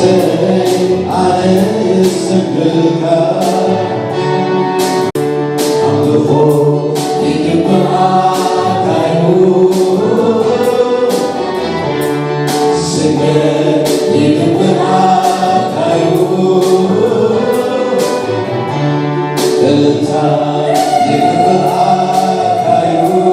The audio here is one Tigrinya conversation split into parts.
ኣነ እሰግደልካ፣ ኣምልኾ ይግብኣካ እዩ። ስግደት ይግብኣካ እዩ። እልልታ ይግብኣካ እዩ።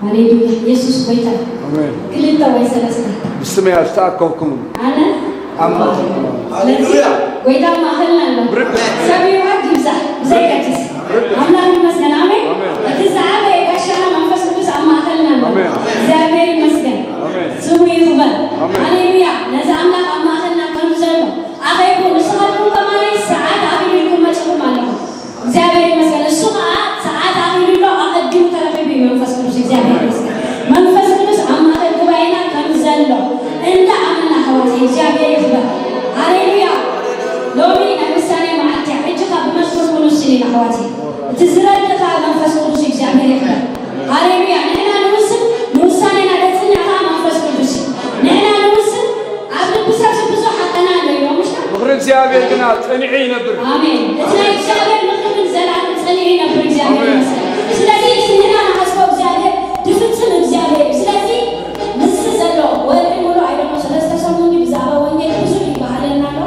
ሃሌሉያ። የሱስ ጎይታ። ኣሜን። ክልተ ወይ ሰለስተ። ብስመይ ኣብ ዝተኣከብኩም ኣነ ኣብ ማእከልኩም። ስለዚ ጎይታ ኣብ ማእከልና ኣሎ። ብርግጽ። ሰብ ይውረድ ይብዛሕ ብዘየገድስ። ብርግጽ። ኣምላኽ ይመስገን። ኣሜን። ኣሜን። እቲ ዝዓበየ ጋሻና መንፈስ ቅዱስ ኣብ ማእከልና ኣሎ። ኣሜን። እግዚኣብሔር ይመስገን። ኣሜን። ስሙ ይኽበር። ኣሜን። ሃሌሉያ። ነዚ ኣምላኽ ኣብ ማእከልና ከም ዘሎ ኣኸይቡ ንስኻትኩም ከማኒ ሰዓት ኣኺሉ ኢልኩም መጺኹም ኣለኹም። እግዚኣብሔር ይመስገን። እሱ ኸዓ ሰዓት ኣኺሉ ኣሎ፣ ኣቐዲሙ ተረኺቡ እዩ መንፈስ ቅዱስ። እግዚኣብሔር ይመስገን። መንፈስ ቅዱስ ኣብ ማእከል ጉባኤና ከም ዘሎ እንዳ ኣመና ኣሕዋተይ፣ እግዚኣብሔር ይኽበር። ሃሌሉያ። ሎሚ ናይ ውሳኔ መዓልቲ እያ። ሕጂ ኸዓ ብመስሙር ክንውስን ኢና ኣሕዋተይ። እቲ ዝረድእ ኸዓ መንፈስ ቅዱስ እዩ። እግዚኣብሔር ይኽበር። ሃሌሉያ። ንሕና ንውስን፣ ንውሳኔና ደጽንዕ ኸዓ መንፈስ ቅዱስ እዩ። ንሕና ንውስን፣ ኣብ ልቢ ሰብ ብዙሕ ሓቀና ኣሎ ኢሎም፣ ምሽ? ምኽሪ እግዚኣብሔር ግና ጸኒዑ ይነብር። ኣሜን። እቲ ናይ እግዚኣብሔር ምኽሪ ግን ዘላለም ጸኒዑ ይነብር። እግዚኣብሔር ኣሜን። ይመስገን። ስለዚ እዚ ንሕና ንሓስቦ እግዚኣብሔር ድፍጽም እግዚኣብሔር እዩ። ስለዚ ምስዚ ዘሎ ወርሒ ሙሉ ኣይደሞ ሰለስተ ሰሙን ብዛዕባ ወንጌል ብዙሕ ይበሃለና ኣሎ።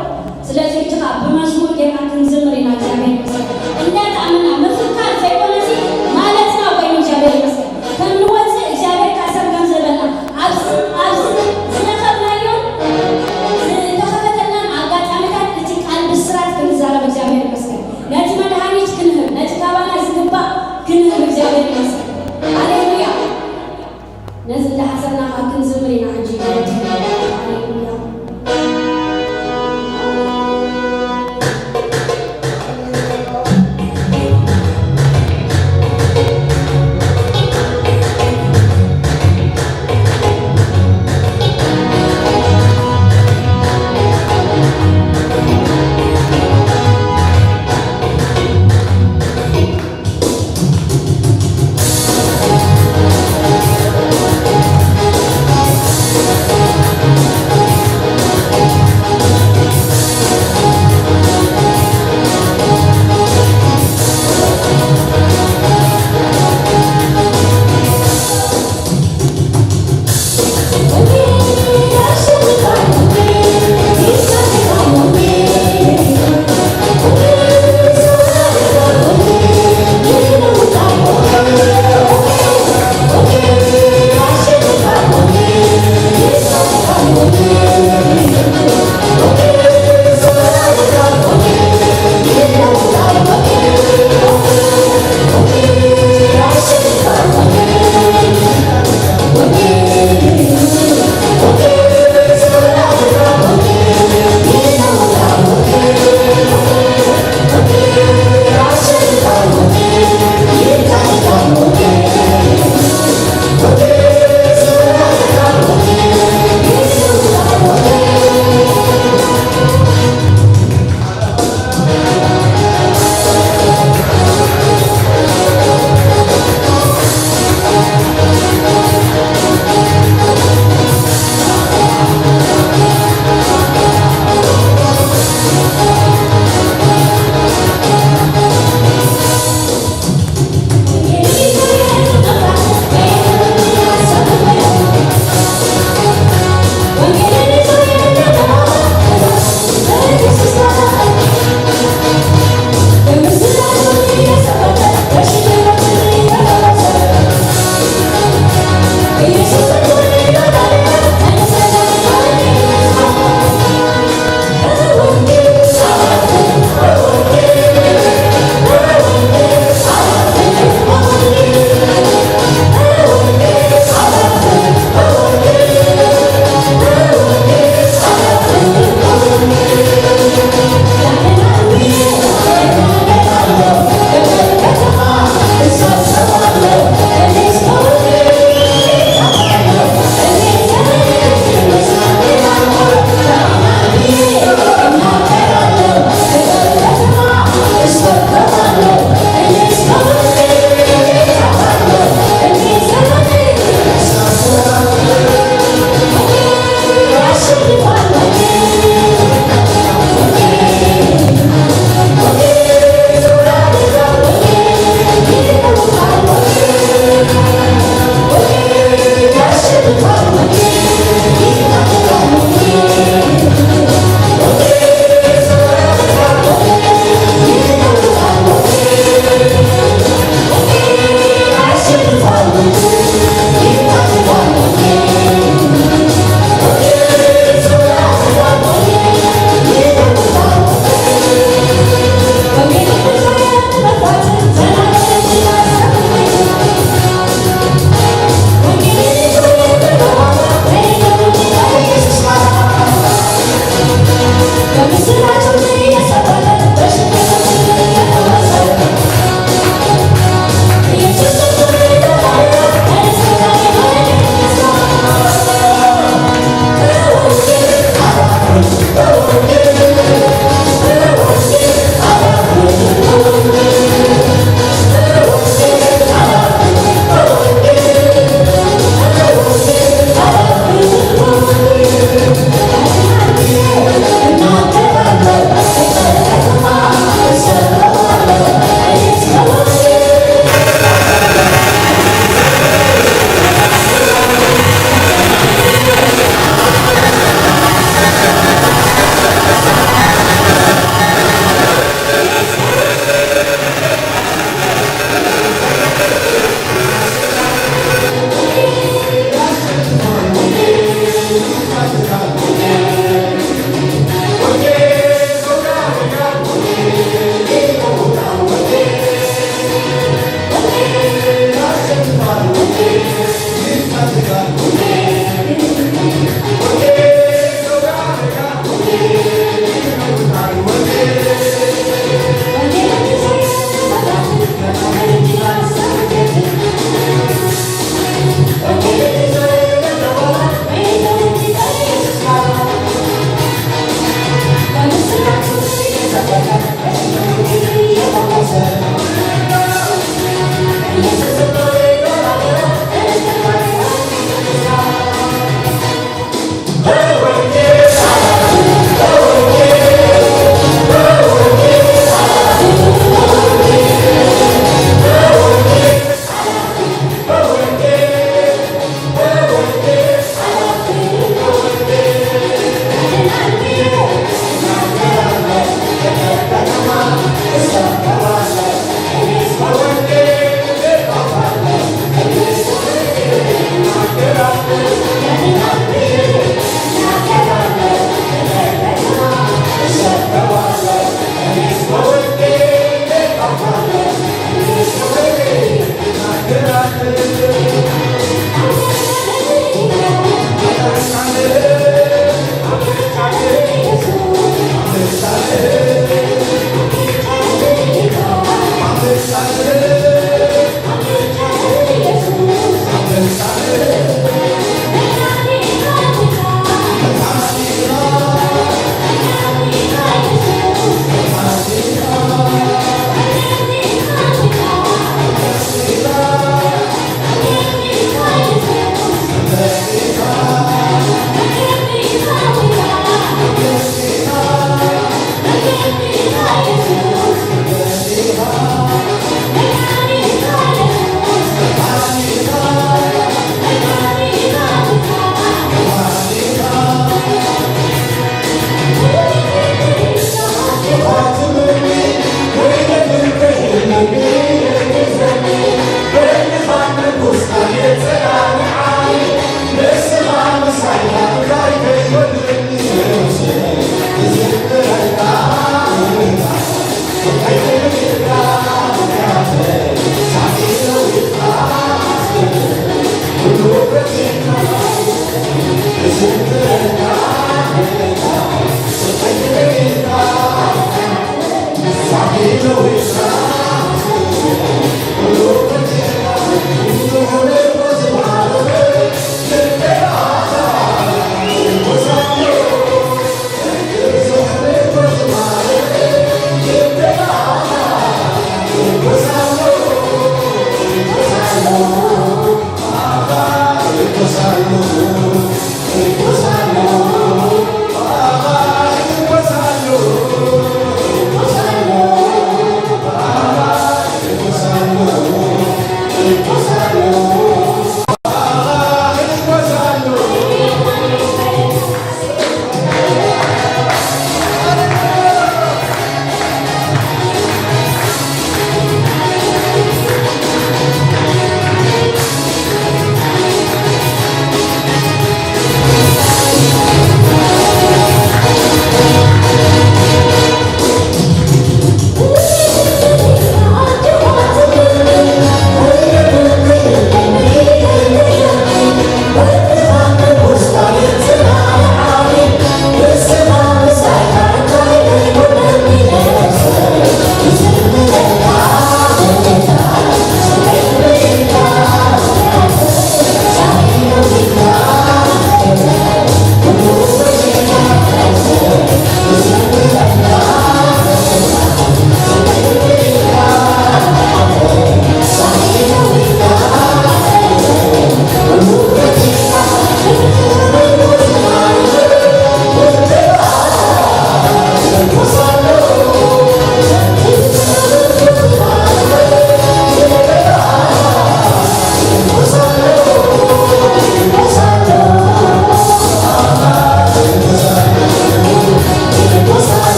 ስለዚ ሕጂ ኸዓ ብመዝሙር ጌርና ክንዝምር ኢና። እግዚኣብሔር ይመስገን። እንዳተኣመና ምፍካር ዘይኮነሲ ማለትና ኮይኑ እግዚኣብሔር ይመስገን። ከም ንወፅእ እግዚኣብሔር ካብ ሰብ ከም ዘበልና ኣብ ዝ-፣ ኣብ ዝ-፣ ዝረኸብናዮን ዝተሃ-፣ ክንዝምር ኢና ሕጂ። ሃሌሉያ።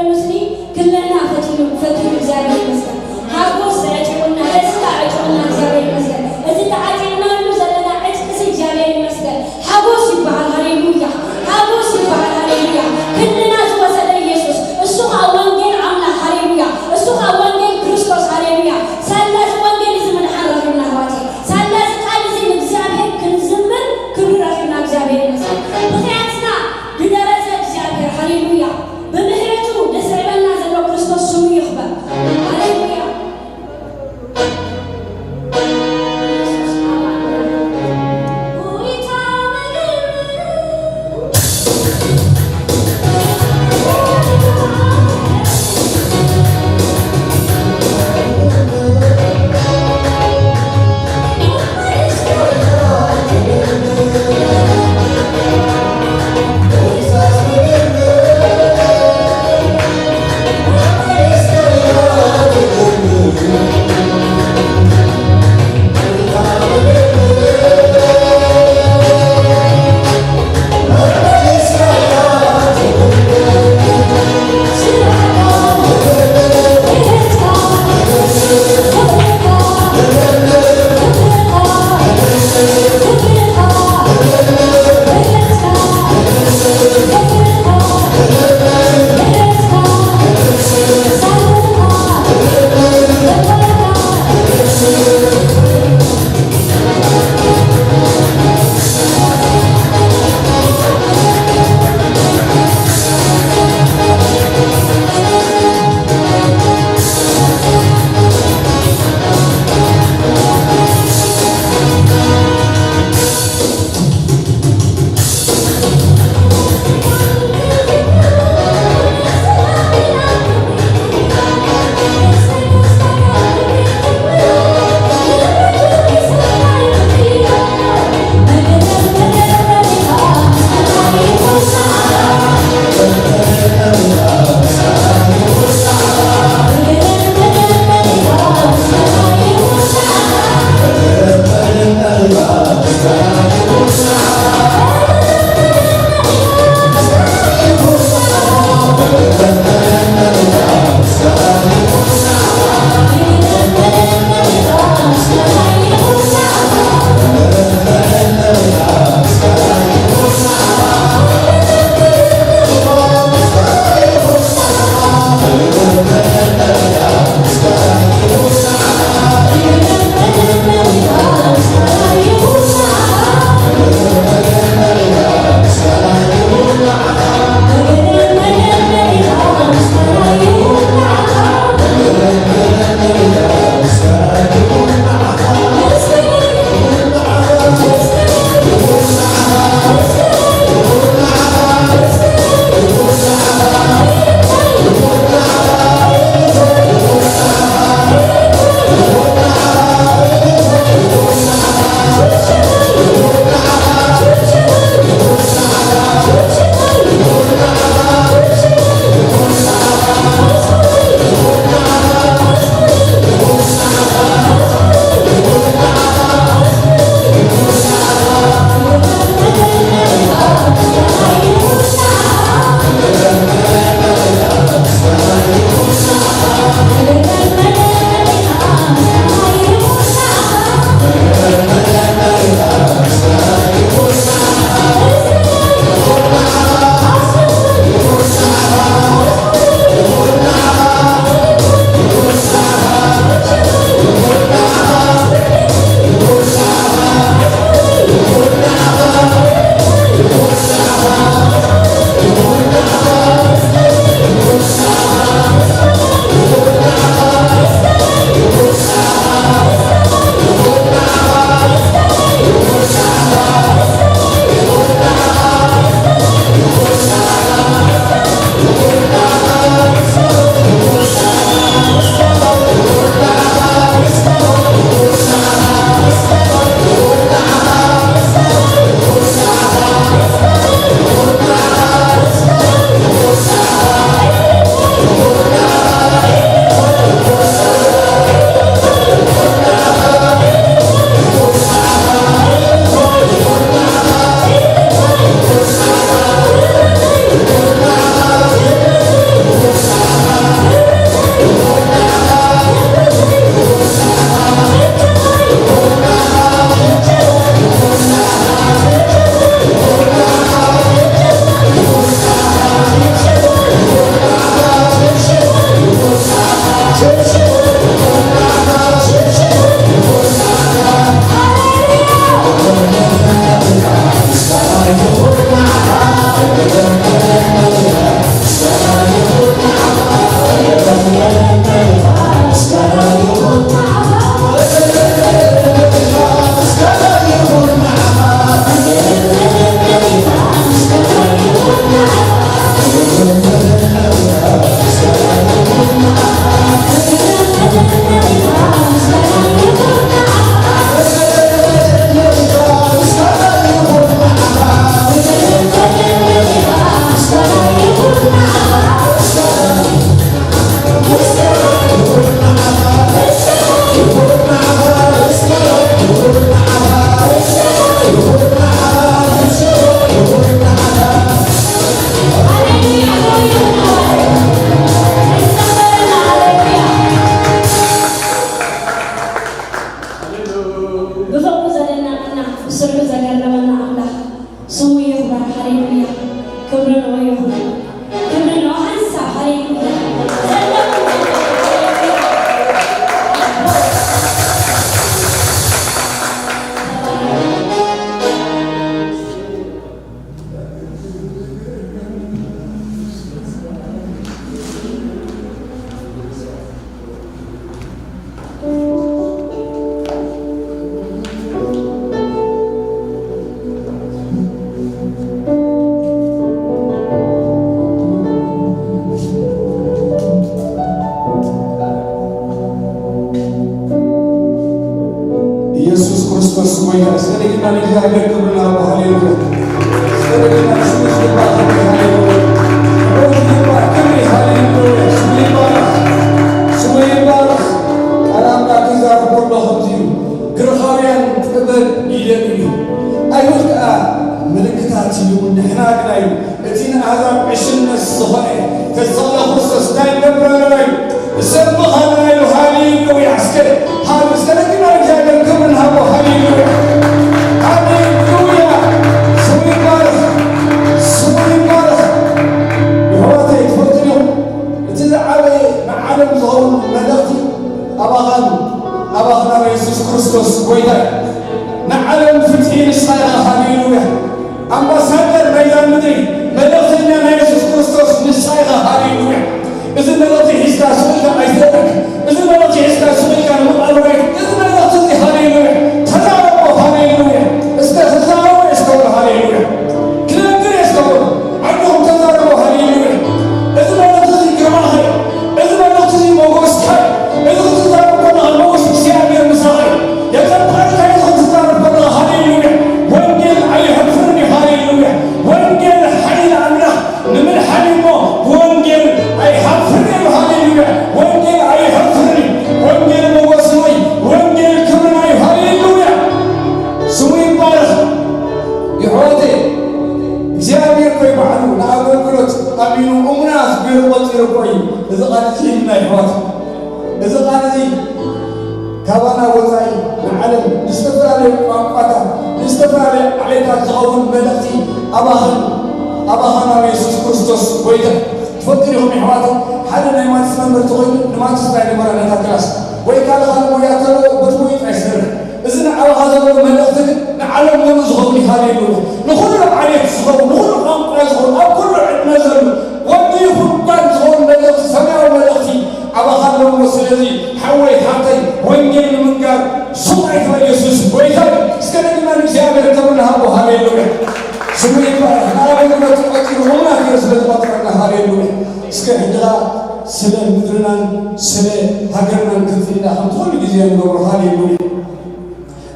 ምስኒ ክለና ፈቲኑ ፈቲኑ እግዚኣብሔር ይመስገን። ሓጎስ ዕጭቁና፣ ደስታ ዕጭቁና እግዚኣብሔር ይመስገን። እዚ ተዓጢቕናሉ ዘለና ዕጭቅሲ እግዚኣብሔር ይመስገን። ሓጎስ ይበሃል። ሃሌሉያ። ሓጎስ ይበሃል። ሃሌሉያ። ክልና ዝወሰደ ኢየሱስ፣ እሱ ኸዓ ወንጌል ኣምላኽ። ሃሌሉያ። እሱ ኸዓ ወንጌል ክርስቶስ። ሃሌሉያ። ሳላ እዚ ወንጌል እዚ ምድሓን ረኺብና ኣሕዋተይ። ሳላ እዚ ቃል እዚ ንእግዚኣብሔር ክንዝምር ክብሪ ረኺብና እግዚኣብሔር ይመስገን። ምኽንያትና ብደረሰ እግዚኣብሔር። ሃሌሉያ። ብምሕረቱ ደስዕበና ዘሎ ክርስቶስ ስሙ ይኽበር። ንእግዚኣብሔር ክብሪ ንሃቦ። ሃሌሉያ። ስሙ ይባረክ። ሃሌሉያ። ንዕኡ ዝግባእ ክብሪ። ሃሌሉያ። ስሙ ይባረክ። ስሙ ይባረክ። ቃል ኣምላኽ ይዛረብ ከሎ ከምዚ እዩ። ግሪኻውያን ጥበብ ይደልዩ፣ ኣይሁድ ከኣ ምልክታት ይብሉ፣ ንሕና ግና እዩ እቲ ንኣሕዛብ ዕሽነት ዝኾነ ተስፋ ክርስቶስ ናይ መብራህርና እዩ። ንሰብኽ ኣለና ኢሉ። ሃሌሉያ። እስከ ሃሌ-፣ እስከ ነቲ ናይ እግዚኣብሔር ክብሪ ንሃቦ። ሃሌሉያ። ሃሌሉያ። ስሙ ይባረኽ። ስሙ ይባረኽ። የሕዋተይ፣ ትፈልጡ ዲኹም? እቲ ዝዓበየ ንዓለም ዝኸውን መልእኽቲ ኣባኻን ኣባኽና የሱስ ክርስቶስ ጎይታ እዩ። ንዓለም ፍትሒ ንስኻ ኢኻ። ሃሌሉያ። ኣምባሳደር ናይዛ ምድሪ፣ መልእኽተኛ ናይ የሱስ ክርስቶስ ንስኻ ኢኻ። ሃሌሉያ። እዚ መልእኽቲ ሒዝካ ስቕ ኢልካ ኣይትደርክ። እዚ መልእኽቲ ሒዝካ ስቕ ኢልካ ንምቕራብ ኣይት-፣ እዚ መልእኽቲ እዚ፣ ሃሌሉያ፣ ተዛረቦ። ሃሌሉያ። እስከ ተዛረቦ እስከ በሉ። ሃሌሉያ። ክነግር እስከ በሉ። ዓድኹም ተዛረቦ። ሃሌሉያ። እዚ መልእኽቲ እዚ ግርማኸ፣ እዚ መልእኽቲ እዚ ሞገስካ፣ እዚ ክትዛረብ ከለኻ ሞገስ እግዚኣብሔር ምሳኻ እዩ። የቀባልካ እዩ ክትዛረብ ከለኻ። ሃሌሉያ። ወንጌል ኣይሕፍርን እዩ። ሃሌሉያ። ወንጌል ሓይሊ ኣምላኽ ንምድሓን እዩ እሞ፣ ወንጌል ኣይሓፍርን እዩ። ሃሌሉያ። ወንጌል ኣይሕፍርን እዩ። ወንጌል ሞገስና እዩ። ወንጌል ክብርና እዩ። ሃሌሉያ። ስሙ ይባረኽ። ይሕዋተይ፣ እግዚኣብሔር እኮ እዩ ባዕሉ ንኣገልግሎት ኣሚኑ እሙናት ገይሩ ቆጺሩ እኮ እዩ እዚ ቃል እዚ ሂብና። ይሕዋት፣ እዚ ቃል እዚ ካባና ወጻኢ ንዓለም ንዝተፈላለዩ ቋንቋታት፣ ንዝተፈላለዩ ዓሌታት ዝኸውን መልእኽቲ ኣባኽን ኣባኻን ኣብ የሱስ ክርስቶስ ጎይታ። ትፈልጡ ዲኹም ይሕዋት፣ ሓደ ናይ ማትስ መምህር ተኾይኑ ንማትስ ጥራይ ንመራ ነታ ክላስ ወይ ካልእ ካልእ ሞያ ተለዎ በቲ ሞይኡ ጥራይ ይሰርሕ። እዚ ንዓኻ ዘሎ መልእኽቲ ግን ንዓለም ሙሉእ ዝኸውን እዩ። ሃሌሉያ። ንኹሉ ዓሌት ዝኸውን፣ ንኹሉ ቋንቋ ዝኸውን፣ ኣብ ኩሉ ዕድመ ዘሎ ወዲ ይኹን ጓል ዝኸውን መልእኽቲ፣ ሰማያዊ መልእኽቲ ኣባኻ ኣለዎ። ስለዚ ሓወይ ሓፍተይ፣ ወንጌል ንምንጋር ሱቕ ኣይትበል። የሱስ ጎይታ እዩ። እስከ ነግና ንእግዚኣብሔር ክብሪ ንሃቦ። ሃሌሉያ። ስሙ ይባረክ። ንኣገልግሎት ቆጺሩ፣ እሙናት ገይሩ ስለ ዝቆጽረና። ሃሌሉያ። እስከ ሕጂ ኸኣ ስለ ምድርናን ስለ ሃገርናን ክንጽሊ ኢና፣ ከምቲ ኩሉ ግዜ ንገብሮ። ሃሌሉያ።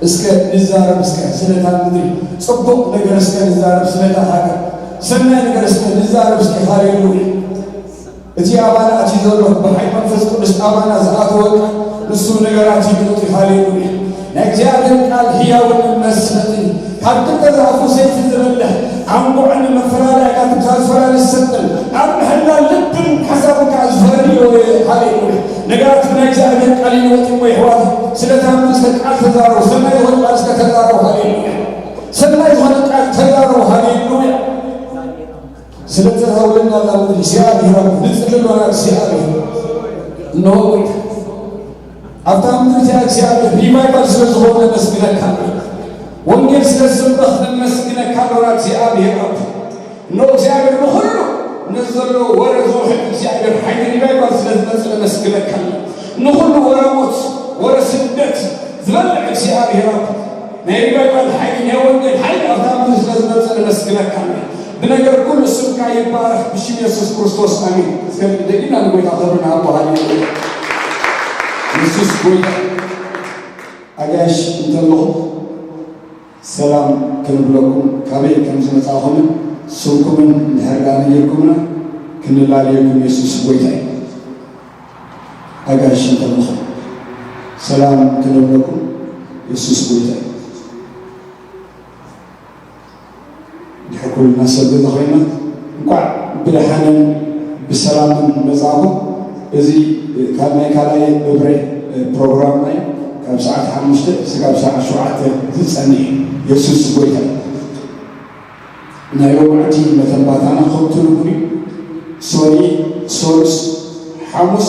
እስከ ንዛረብ፣ እስከ ስለታ ምድሪ ጽቡቕ ነገር እስከ ንዛረብ፣ ስለታ ሃገር ሰናይ ነገር እስከ ንዛረብ እስከ። ሃሌሉያ። እቲ ኣባና ኣትዩ ዘሎ ብሓይሊ መንፈስ ቅዱስ ኣባና ዝኣተወ ቃል ንሱ ነገራት ይግለጥ። ሃሌሉያ። ናይ እግዚኣብሔር ቃል ህያውን መስፍንን ካብ ክልተ ዛፉ ሰይፊ ዝበልሕ ዓንቁዕን መፈላለያ ካብ ዝፈላሊ ዝሰጥን ኣብ ምሕላል ልብን ሓሳብን ከዓ ዝፈርድ እዩ። ሃሌሉያ። ነገራት ብናይ እግዚኣብሔር ቃል ይለወጥ እሞ ይሕዋት። ስለታ ምድሪ እስከ ቃል ተዛረቡ። ሰናይ ዝኾነ ቃል እስከ ተዛረቡ። ሃሌሉያ። ሰናይ ዝኾነ ቃል ተዛረቡ። ሃሌሉያ። ስለ ተዛውለና ላ ምድሪ እግዚኣብሔር ንጽልሎ ላ እግዚኣብሔር። እነሆ ጎይታ። ኣብታ ምድሪ እዚኣ እግዚኣብሔር ሪቫይቫል ስለ ዝኾነ ነመስግነካ። ወንጌል ስለ ዝስበኽ ነመስግነካ ሎና እግዚኣብሔር ኣቦ። እነሆ እግዚኣብሔር ንኹሉ ነዚ ዘሎ ወረ ዝውሕድ እግዚኣብሔር ሓይሊ ሪቫይቫል ስለ ዝመጽእ ነመስግነካ። ንኹሉ ወረ ሞት፣ ወረ ስደት ዝበልዕ እግዚኣብሔር ኣቦ። ናይ ሪቫይቫል ሓይሊ፣ ናይ ወንጌል ሓይሊ ኣብታ ምድሪ ስለ ዝመጽእ ነመስግነካ። ብነገር ኩሉ ስምካ ይባረኽ ብሽም የሱስ ክርስቶስ ኣሜን። እስከ ደጊምና ንጎይታ ክብሪ ንሃቦ። ሃሌሉያ። የሱስ ጎይታ። ኣጋይሽ እንተለኹም ሰላም ክንብለኩም ካበይ ከም ዝመጻእኹምን ስምኩምን እንድሕር ደኣ ነጊርኩምና ክንላለየኩም የሱስ ጎይታ እዩ። ኣጋይሽ እንተለኹም ሰላም ክንብለኩም የሱስ ጎይታ እዩ። ድሕር ኩልና ሰብ ገዛ ኮይና እንኳዕ ብደሓንን ብሰላምን መጻእኩም። እዚ ካብ ናይ ካልኣይ እብረ ፕሮግራምና እዩ። ካብ ሰዓት ሓሙሽተ ስጋብ ሰዓት ሸውዓተ ዝጸንሕ የሱስ ጎይታ እዩ። ናይ ሎማዕቲ መተንባታና ከምቲ ልሙድ እዩ። ሶኒ፣ ሶሉስ፣ ሓሙስ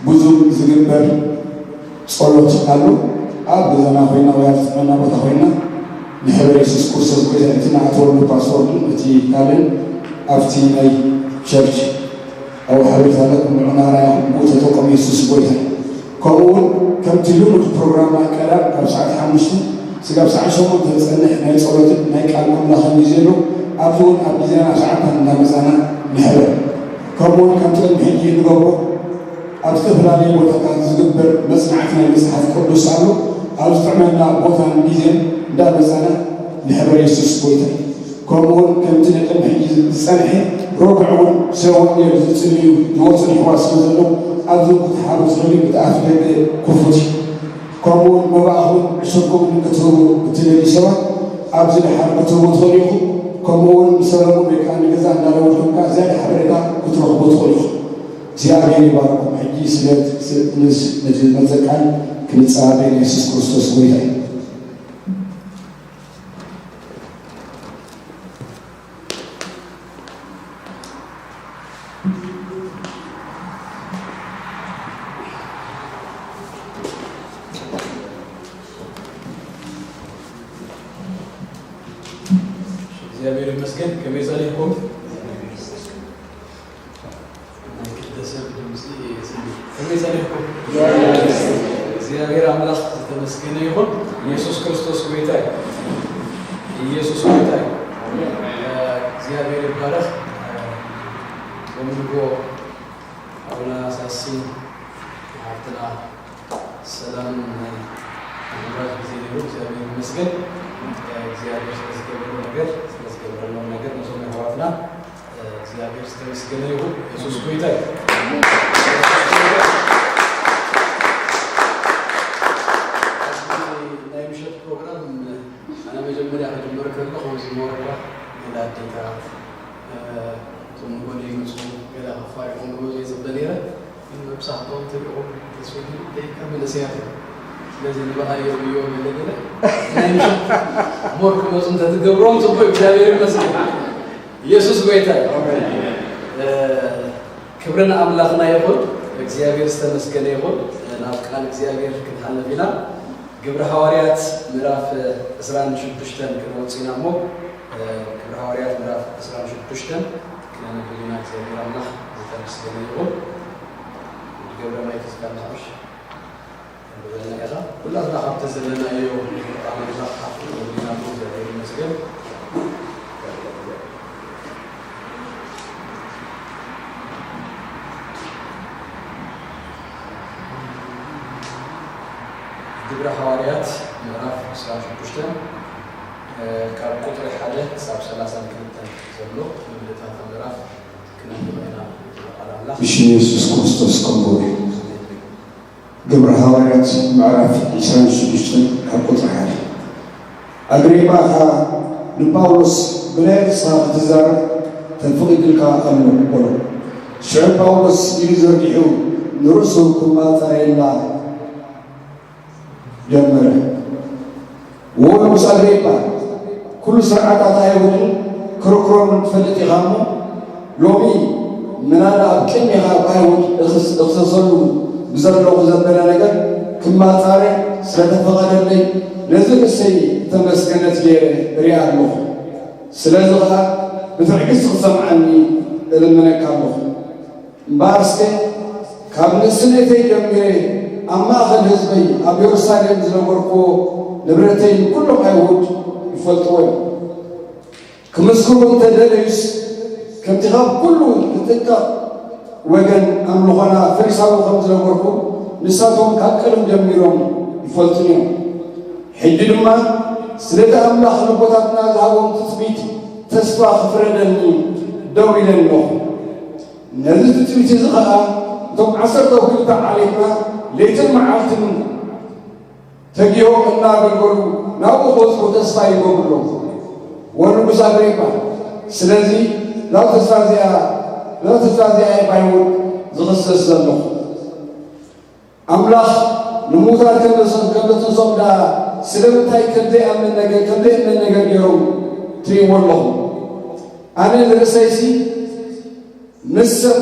ብዙም ዝግበር ጸሎት ኣሎ። ኣብ ገዛና ኮይና ወይ ኣብ ዝጸናና ቦታ ኮይና ንሕበር የሱስ ክርስቶስ ጎይታ፣ እቲ ንኣተወሉ ፓስወርድን እቲ ካልእን ኣብቲ ናይ ቸርች ኣብኡ ሓበሬታ ኣለኩም። ንዑ ናራይ ብኡ ተጠቀሙ። የሱስ ጎይታ። ከምኡ እውን ከምቲ ልሙድ ፕሮግራምና ቀዳም ካብ ሰዓት ሓሙሽተ ስጋብ ሰዓት ሸሞንተ ዝጸንሕ ናይ ጸሎትን ናይ ቃል ኣምላኽን ግዜ ኣሎ። ኣብዚ እውን ኣብ ግዜና ሰዓትና እናመጻና ንሕበር። ከምኡ እውን ከምቲ ቅድሚ ሕጂ እንገብሮ ኣብ ዝተፈላለዩ ቦታታት ዝግበር መጽናዕቲ ናይ መጽሓፍ ቅዱስ ኣሎ። ኣብ ዝጥዕመና ቦታን ግዜን እንዳመጻና ንሕበር የሱስ ጎይታ እዩ። ከምኡውን ከምቲ ንቅድሚ ሕጂ ዝጸንሐ ረቡዕ እውን ሰብ ወንጌል ዝጽልዩ ዝወጹ ይሕዋት ስለ ዘለዉ ኣብዚ ክትሓሩ ትኽእሉ እቲ ኣፍ ደገ ክፉት እዩ። ከምኡውን መባእኹን ዕሽርኩምን ክትህቡ እትደልዩ ሰባት ኣብዚ ድሓር ክትህቡ ትኽእሉ ኢኹም። ከምኡውን ንሰለሙን ወይ ከዓ ንገዛ እንዳደወልኩም ከዓ ዝያዳ ሓበሬታ ክትረኽቡ ትኽእሉ ኢኹም። እግዚኣብሔር ይባርኩም። ሕጂ ስለ ነዚ ዝመጸ ቃል ክንጸባበ የሱስ ክርስቶስ ጎይታ እዩ። እግዚኣብሔር ይመስገን። ከመይ ጸኒሕኩም? ናይ ክልተ ሰብ ድምፂ የስምዕ። ከመይ ጸኒሕኩም? እግዚኣብሔር ኣምላኽ ዝተመስገነ ይኹን። ኢየሱስ ክርስቶስ ጎይታ እዩ። ኢየሱስ ጎይታ እዩ። እግዚኣብሔር ይባረኽ። ሎሚ ንግሆ ኣቡና ሳሲ ሓፍትና ሰላም ናይ ምሕረት ግዜ ነይሩ። እግዚኣብሔር ይመስገን። እግዚኣብሔር ስለ ዝገበረሉ ነገር፣ ስለ ዝገበረሎም ነገር ነዞም ኣሕዋትና እግዚኣብሔር ዝተመስገነ ይኹን። የሱስ ጎይታ እዩ። ኣብዚ ናይ ምሸት ፕሮግራም ኣነ መጀመርያ ክጅምር ከለኹ፣ እዚ ሞረዳ ገለ ኣዴታት፣ እቶም ንጎኒ ይመፁ፣ ገለ ከፋሪቖም ክመፁ ይፅበ ነይረ። ግን መብዛሕትኦም ትሪኦም ተስፈ ደቂቃ መንእሰያት እዮም። ስለዚ ንበኣዮም እዮም ገለ ገለ ናይ ምሸት ሞር ክመፁ እንተትገብሮም ፅቡቅ። እግዚኣብሔር ይመስገን። ኢየሱስ ጎይታ እዩ። ክብሪ ንኣምላኽና ይኹን። እግዚኣብሔር ዝተመስገነ ይኹን። ናብ ቃል እግዚኣብሔር ክንሓልፍ ኢና። ግብሪ ሃዋርያት ምዕራፍ ዕስራን ሽዱሽተን ክንወጽእ ኢና እሞ፣ ግብሪ ሃዋርያት ምዕራፍ ዕስራን ሽዱሽተን ክነንብብ ኢና። እግዚኣብሔር ኣምላኽ ዝተመስገነ ይኹን። ገብረ ማይክ እስካ ንሓሽ ኣንብበልና ኢኻ። ኩላትና ካብቲ ዘለናዮ ቃል ኣምላኽ ሓፍ ኢልና እግዚኣብሔር ይመስገን። ግብሪ ሃዋርያት ምዕራፍ ዕስራን ሽዱሽተን፣ እ፣ ካብ ቁጽሪ ሓደ ክሳብ ሰላሳን ክልተን ዘሎ መግለጻ እታ ምዕራፍ ክነንብባ ኢና። ቃል ኣምላኽ። ብሽም የሱስ ክርስቶስ ከምኡ እዩ። ግብሪ ሃዋርያት ምዕራፍ ዕስራን ሽዱሽተን ካብ ቁጽሪ ሓደ። ኣግሪጳ ኸኣ ንጳውሎስ፣ ብናይ ርእስኻ ክትዛረብ ተፈቒዱልካ ኣሎ፣ በሎ። ሽዑ ጳውሎስ ኢዱ ዘርጊሑ ንርእሱ ክማጸረየላ ጀመረ። ወ ንጉስ ኣግሪጳ፣ ኩሉ ስርዓታት ኣይሁድን ክርክሮምን ትፈልጥ ኢኻ እሞ፣ ሎሚ ምናዳ ኣብ ቅድሜኻ ብኣይሁድ እኽስ-፣ እኽሰሰሉ ብዘለኹ ዘበለ ነገር ክማጻረ ስለ ተፈቐደለይ፣ ነዚ ርእሰይ እተመስገነት ገይረ እሪኣ ኣለኹ። ስለዚ ኸኣ ብትዕግስቲ ክትሰምዓኒ እልምነካ ኣለኹ። እምበኣርስከ ካብ ንእስነተይ ጀሚረ ኣብ ማእከል ህዝበይ ኣብ የሩሳሌም ዝነበርኩዎ ንብረተይ ንኩሎም ኣይሁድ ይፈልጥዎ እዮም። ክምስክሩ እንተ ደለዩስ፣ ከምቲ ካብ ኩሉ ዝጥቀቕ ወገን ኣምልኾና ፈሪሳዊ ከም ዝነበርኩ ንሳቶም ካብ ቀደም ጀሚሮም ይፈልጡኒ እዮም። ሕጂ ድማ ስለቲ ኣምላኽ ነቦታትና ዝሃቦም ትጽቢት ተስፋ ክፍረደኒ ደው ኢለ ኣለኹ። ነዚ ትጽቢት እዚ ኸኣ እቶም ዓሰርተው ክልተ ዓሌትና ለይትን መዓልትን ተጊሆም እናገልገሉ ናብኡ ክበጽሑ ተስፋ ይገብሩ ኣለዉ። ወንጉስ ኣግሪጳ፣ ስለዚ እዛ ተስፋ እዚኣ፣ እዛ ተስፋ እዚኣ እየ ባይሁድ ዝኽሰስ ዘለኹ። ኣምላኽ ንምዉታት ከም ዘስ-፣ ከም ዘተንስኦም ደኣ ስለምንታይ ከም ዘይኣምን ነገር፣ ከም ዘየእምን ነገር ገይሮም ትርእይዎ ኣለኹም? ኣነ ንርእሰይሲ ምስ ሰብ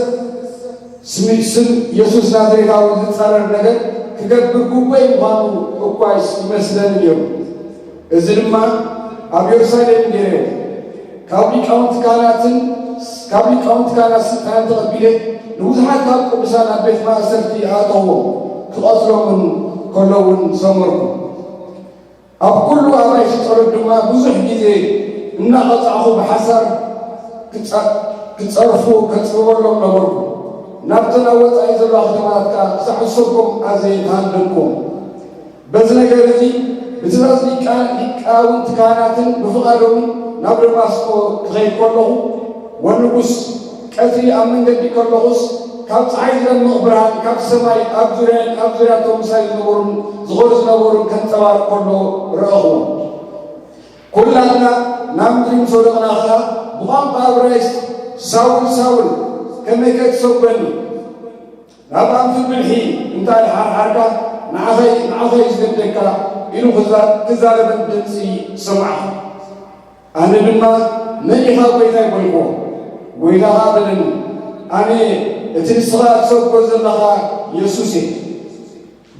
ስሚ-፣ ስም የሱስ ናዝሬታዊ ዝጻረር ነገር ክገብር ግቡእይ ምዃኑ እኳ ይስ-፣ ይመስለኒ ነይሩ። እዚ ድማ ኣብ የሩሳሌም ገይረ ካብ ሊቃውንቲ ካህናትን፣ ካብ ሊቃውንቲ ካህናት ስልጣን ተቐቢለ ንብዙሓት ካብ ቅዱሳን ኣብ ቤት ማእሰርቲ ኣእተዎም፣ ክቐትሎምን ከሎ እውን ሰመርኩ። ኣብ ኩሉ ኣባይቲ ጸሎት ድማ ብዙሕ ግዜ እናቐጻዕኹ ብሓሳር ክጸ-፣ ክጸርፉ ከጽብበሎም ነበርኩ። ናብተን ኣብ ወጻኢ ዘለዋ ከተማታት ከኣ ክሳዕ ዝሰጎም ኣዝየ ተሃደንኩዎም። በዚ ነገር እዚ ብትእዛዝ ሊቃ- ሊቃውንቲ ካህናትን ብፍቓዶምን ናብ ደማስቆ ክኸይድ ከለኹ፣ ወንጉስ፣ ቀትሪ ኣብ መንገዲ ከለኹስ፣ ካብ ጸሓይ ዝደምቕ ብርሃን ካብ ሰማይ ኣብ ዙርያን ኣብ ዙርያቶም ምሳይ ዝነበሩን ዝኸዱ ዝነበሩን ከንጸባርቕ ከሎ ረኣኹዎ። ኩላትና ናብ ምድሪ ምስ ወደቕና ኸኣ፣ ብቋንቋ እብራይስጥ፣ "ሳውል፣ ሳውል፣ ከመይከ ትሰጉረኒ? ናብ ኣንፊ ብልሒ እንታይ ደሓርሓርካ? ንዓኸይ፣ ንዓኸይ ዝገደካ?" ኢሉ ክዛ-፣ ክዛረበን ድምጺ ሰማዕኹ። ኣነ ድማ፣ "መን ኢኻ ጐይታይ?" በልኩዎ። ጐይታ ኸኣ በለኒ፣ "ኣነ እቲ ንስኻ እትሰብኮ ዘለኻ የሱስ እየ።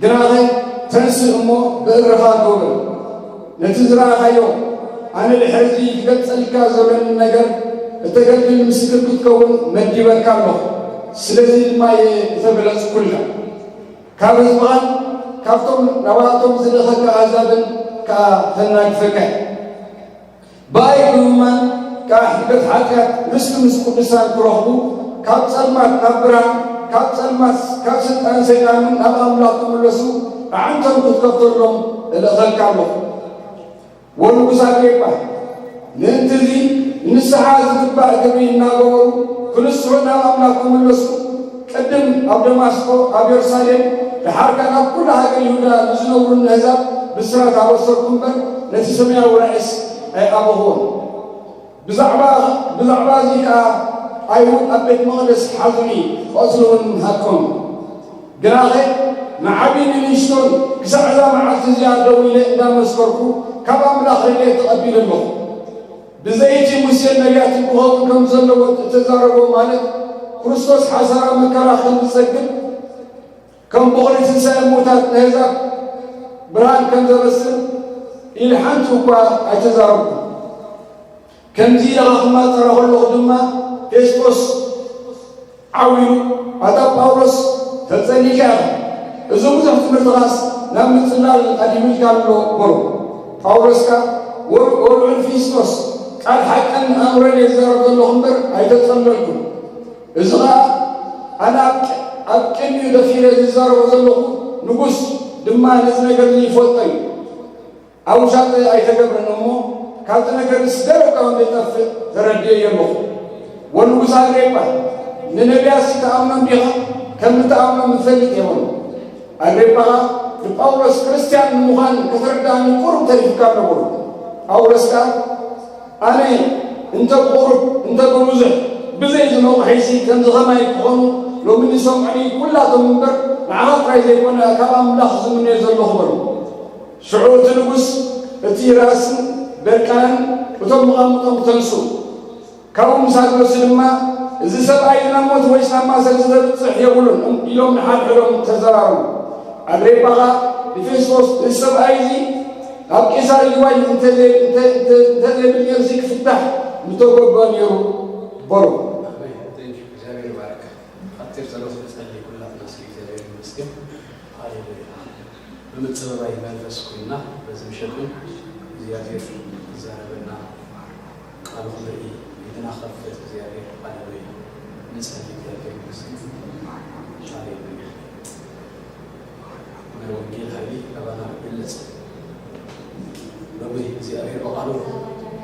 ግናኸ ተንስእ እሞ ብእግርኻ ግበር። ነቲ ዝረኣኻዮ፣ ኣነ ድሕሪ እዚ ክገልጸልካ ዘሎኒ ነገር እተገልግል ምስክር ክትከውን መዲበካ ኣለኹ። ስለዚ ድማ እየ እተገለጽኩልካ። ካብ ህዝብኻን ካብቶም ናባቶም ዝልእኸካ ኣህዛብን ከኣ ከናግፈካ እየ። ብኣይ ብምእማን ከኣ ሕድገት ሓጢኣት ርስቲ ምስ ቅዱሳን ክረኽቡ፣ ካብ ጸልማት ናብ ብርሃን፣ ካብ ጸልማት ካብ ስልጣን ሰይጣንን ናብ ኣምላኽ ክምለሱ ኣዕንቶም ክትከፍተሎም እልእኸካ ኣለኹ። ወንጉስ ኣግሪጳ፣ ምእንቲ እዚ ንስሓ ዝግባእ ግብሪ እናገበሩ ክንስሑ ናብ ኣምላኽ ክምለሱ፣ ቅድም ኣብ ደማስቆ፣ ኣብ የሩሳሌም፣ ደሓር ከኣ ኣብ ኩላ ሃገር ይሁዳ ንዝነብሩ ንኣህዛብ ብስራት ኣበሰርኩ እምበር፣ ነቲ ሰማያዊ ራእይስ ኣይኣበኹዎን። ብዛዕባ፣ ብዛዕባ እዚ ከኣ ኣይሁድ ኣብ ቤት መቕደስ ሓዙኒ፣ ክቐትሉ እውን ሃቀኑ። ግናኸ ንዓቢ ንንእሽቶን ክሳዕ እዛ መዓልቲ እዚኣ ደው ኢለ እንዳመስከርኩ፣ ካብ ኣምላኽ ረድኤት ተቐቢለ ኣለኹ። ብዘይቲ ሙሴን ነቢያትን ክኸውን ከም ዘለዎ እተዛረቦ፣ ማለት ክርስቶስ ሓሳራ መከራ ከም ዝጸግብ፣ ከም ቦኽሪ ትንሳኤ ምዉታት ንኣህዛብ ብርሃን ከም ዘበስር ኢለ ሓንቲ እኳ ኣይተዛረብኩን። ከምዚ ኢለ ክማጸራ ከለኹ ድማ ፌስጦስ ዓዊሩ፣ "ኣታ ጳውሎስ፣ ተጸሊእካ ኢኻ፣ እዚ ብዙሕ ትምህርትኻስ ናብ ምጽላል ኣድሂቡልካ ኣሎ" በሎ። ጳውሎስ ከኣ፣ "ወ-፣ ወልዑል ፊስጦስ፣ ቃል ሓቅን ኣእምሮን እየ ዝዛረብ ዘለኹ እምበር ኣይተጸለልኩን። እዚ ኸኣ ኣነ ኣብ ቅ-፣ ኣብ ቅድሚኡ ደፊረ ዝዛረቦ ዘለኹ፣ ንጉስ ድማ ነዚ ነገር እዚ ይፈልጦ እዩ። ኣብ ውሻጠ ኣይተገብረን እሞ፣ ካብቲ ነገር ንስደረብ ካብ ዘይጠፍእ ተረዲኤዮ ኣለኹ። ወንጉስ ኣግሪጳ፣ ንነቢያትሲ ትኣምኖም ዲኻ? ከም ንትኣምኖም ንፈልጥ እየ" በሎ። ኣግሪጳ ኸኣ ንጳውሎስ፣ "ክርስትያን ንምዃን ከተረድኣኒ ቁሩብ ተሪፉካ ኣሎ" በሎ። ጳውሎስ ከኣ፣ "ኣነ እንተ ብቑሩብ እንተ ብብዙሕ ብዘይ ዝነቑሐይሲ ከምዚ ኸማይ ክኾኑ ሎሚ ዝሰምዑኒ ኩላቶም እምበር፣ ንዓኻ ጥራይ ዘይኮነ ካብ ኣምላኽ ዝምነዮ ዘለኹ" በሎ። ሽዑ እቲ ንጉስ፣ እቲ ራእስን በርቃንን እቶም መቓምጦም ተንስኡ። ካብኡ ምስ ኣግነሱ ድማ፣ "እዚ ሰብኣይ ናብ ሞት ወይስ ናብ ማእሰርቲ ዘብጽሕ የብሉን?" ኢሎም ንሓድሕዶም ተዘራረቡ። ኣግሪጳ ኸኣ ንፌስጦስ፣ "እዚ ሰብኣይ እዚ ኣብ ቄሳር ይግባኝ እንተ-፣ እንተ-፣ እንተ-፣ እንተዘይብል ነርሲ ክፍታሕ ምተገብኦ ነይሩ" በሎ። ኣሜን። Thank you። እግዚኣብሔር ይባርካ። ሓጺር ጸሎት ንጸሊ። ኩላትና እስኪ እግዚኣብሔር ይመስገን። ሃሌሉያ። ብምጽበባይ መንፈስ ኮይና በዚ ምሸት እውን እግዚኣብሔር ይዛረበና፣ ቃሉ ክንርኢ ኢድና ከፍት። እግዚኣብሔር፣ ሃሌሉያ። ንጸሊ። እግዚኣብሔር ይመስገን። ሃሌሉያ። ናይ ወንጌል ሓይሊ ናባና ይግለጽ። ሎሚ እግዚኣብሔር ብቓሉ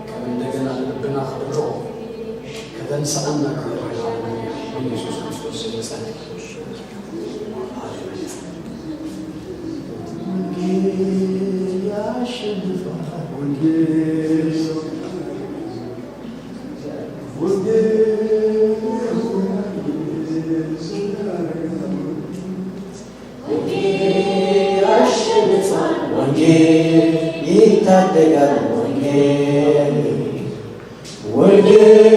ከም እንደገና ንልብና ክድርቖ፣ ከተንስኣና እግዚኣብሔር፣ ሃሌሉያ። ብኢየሱስ ክርስቶስ ንጸሊ። ወንጌል ያሸንፋል፣ ወንጌል ይታደጋል፣ ወንጌል ወንጌል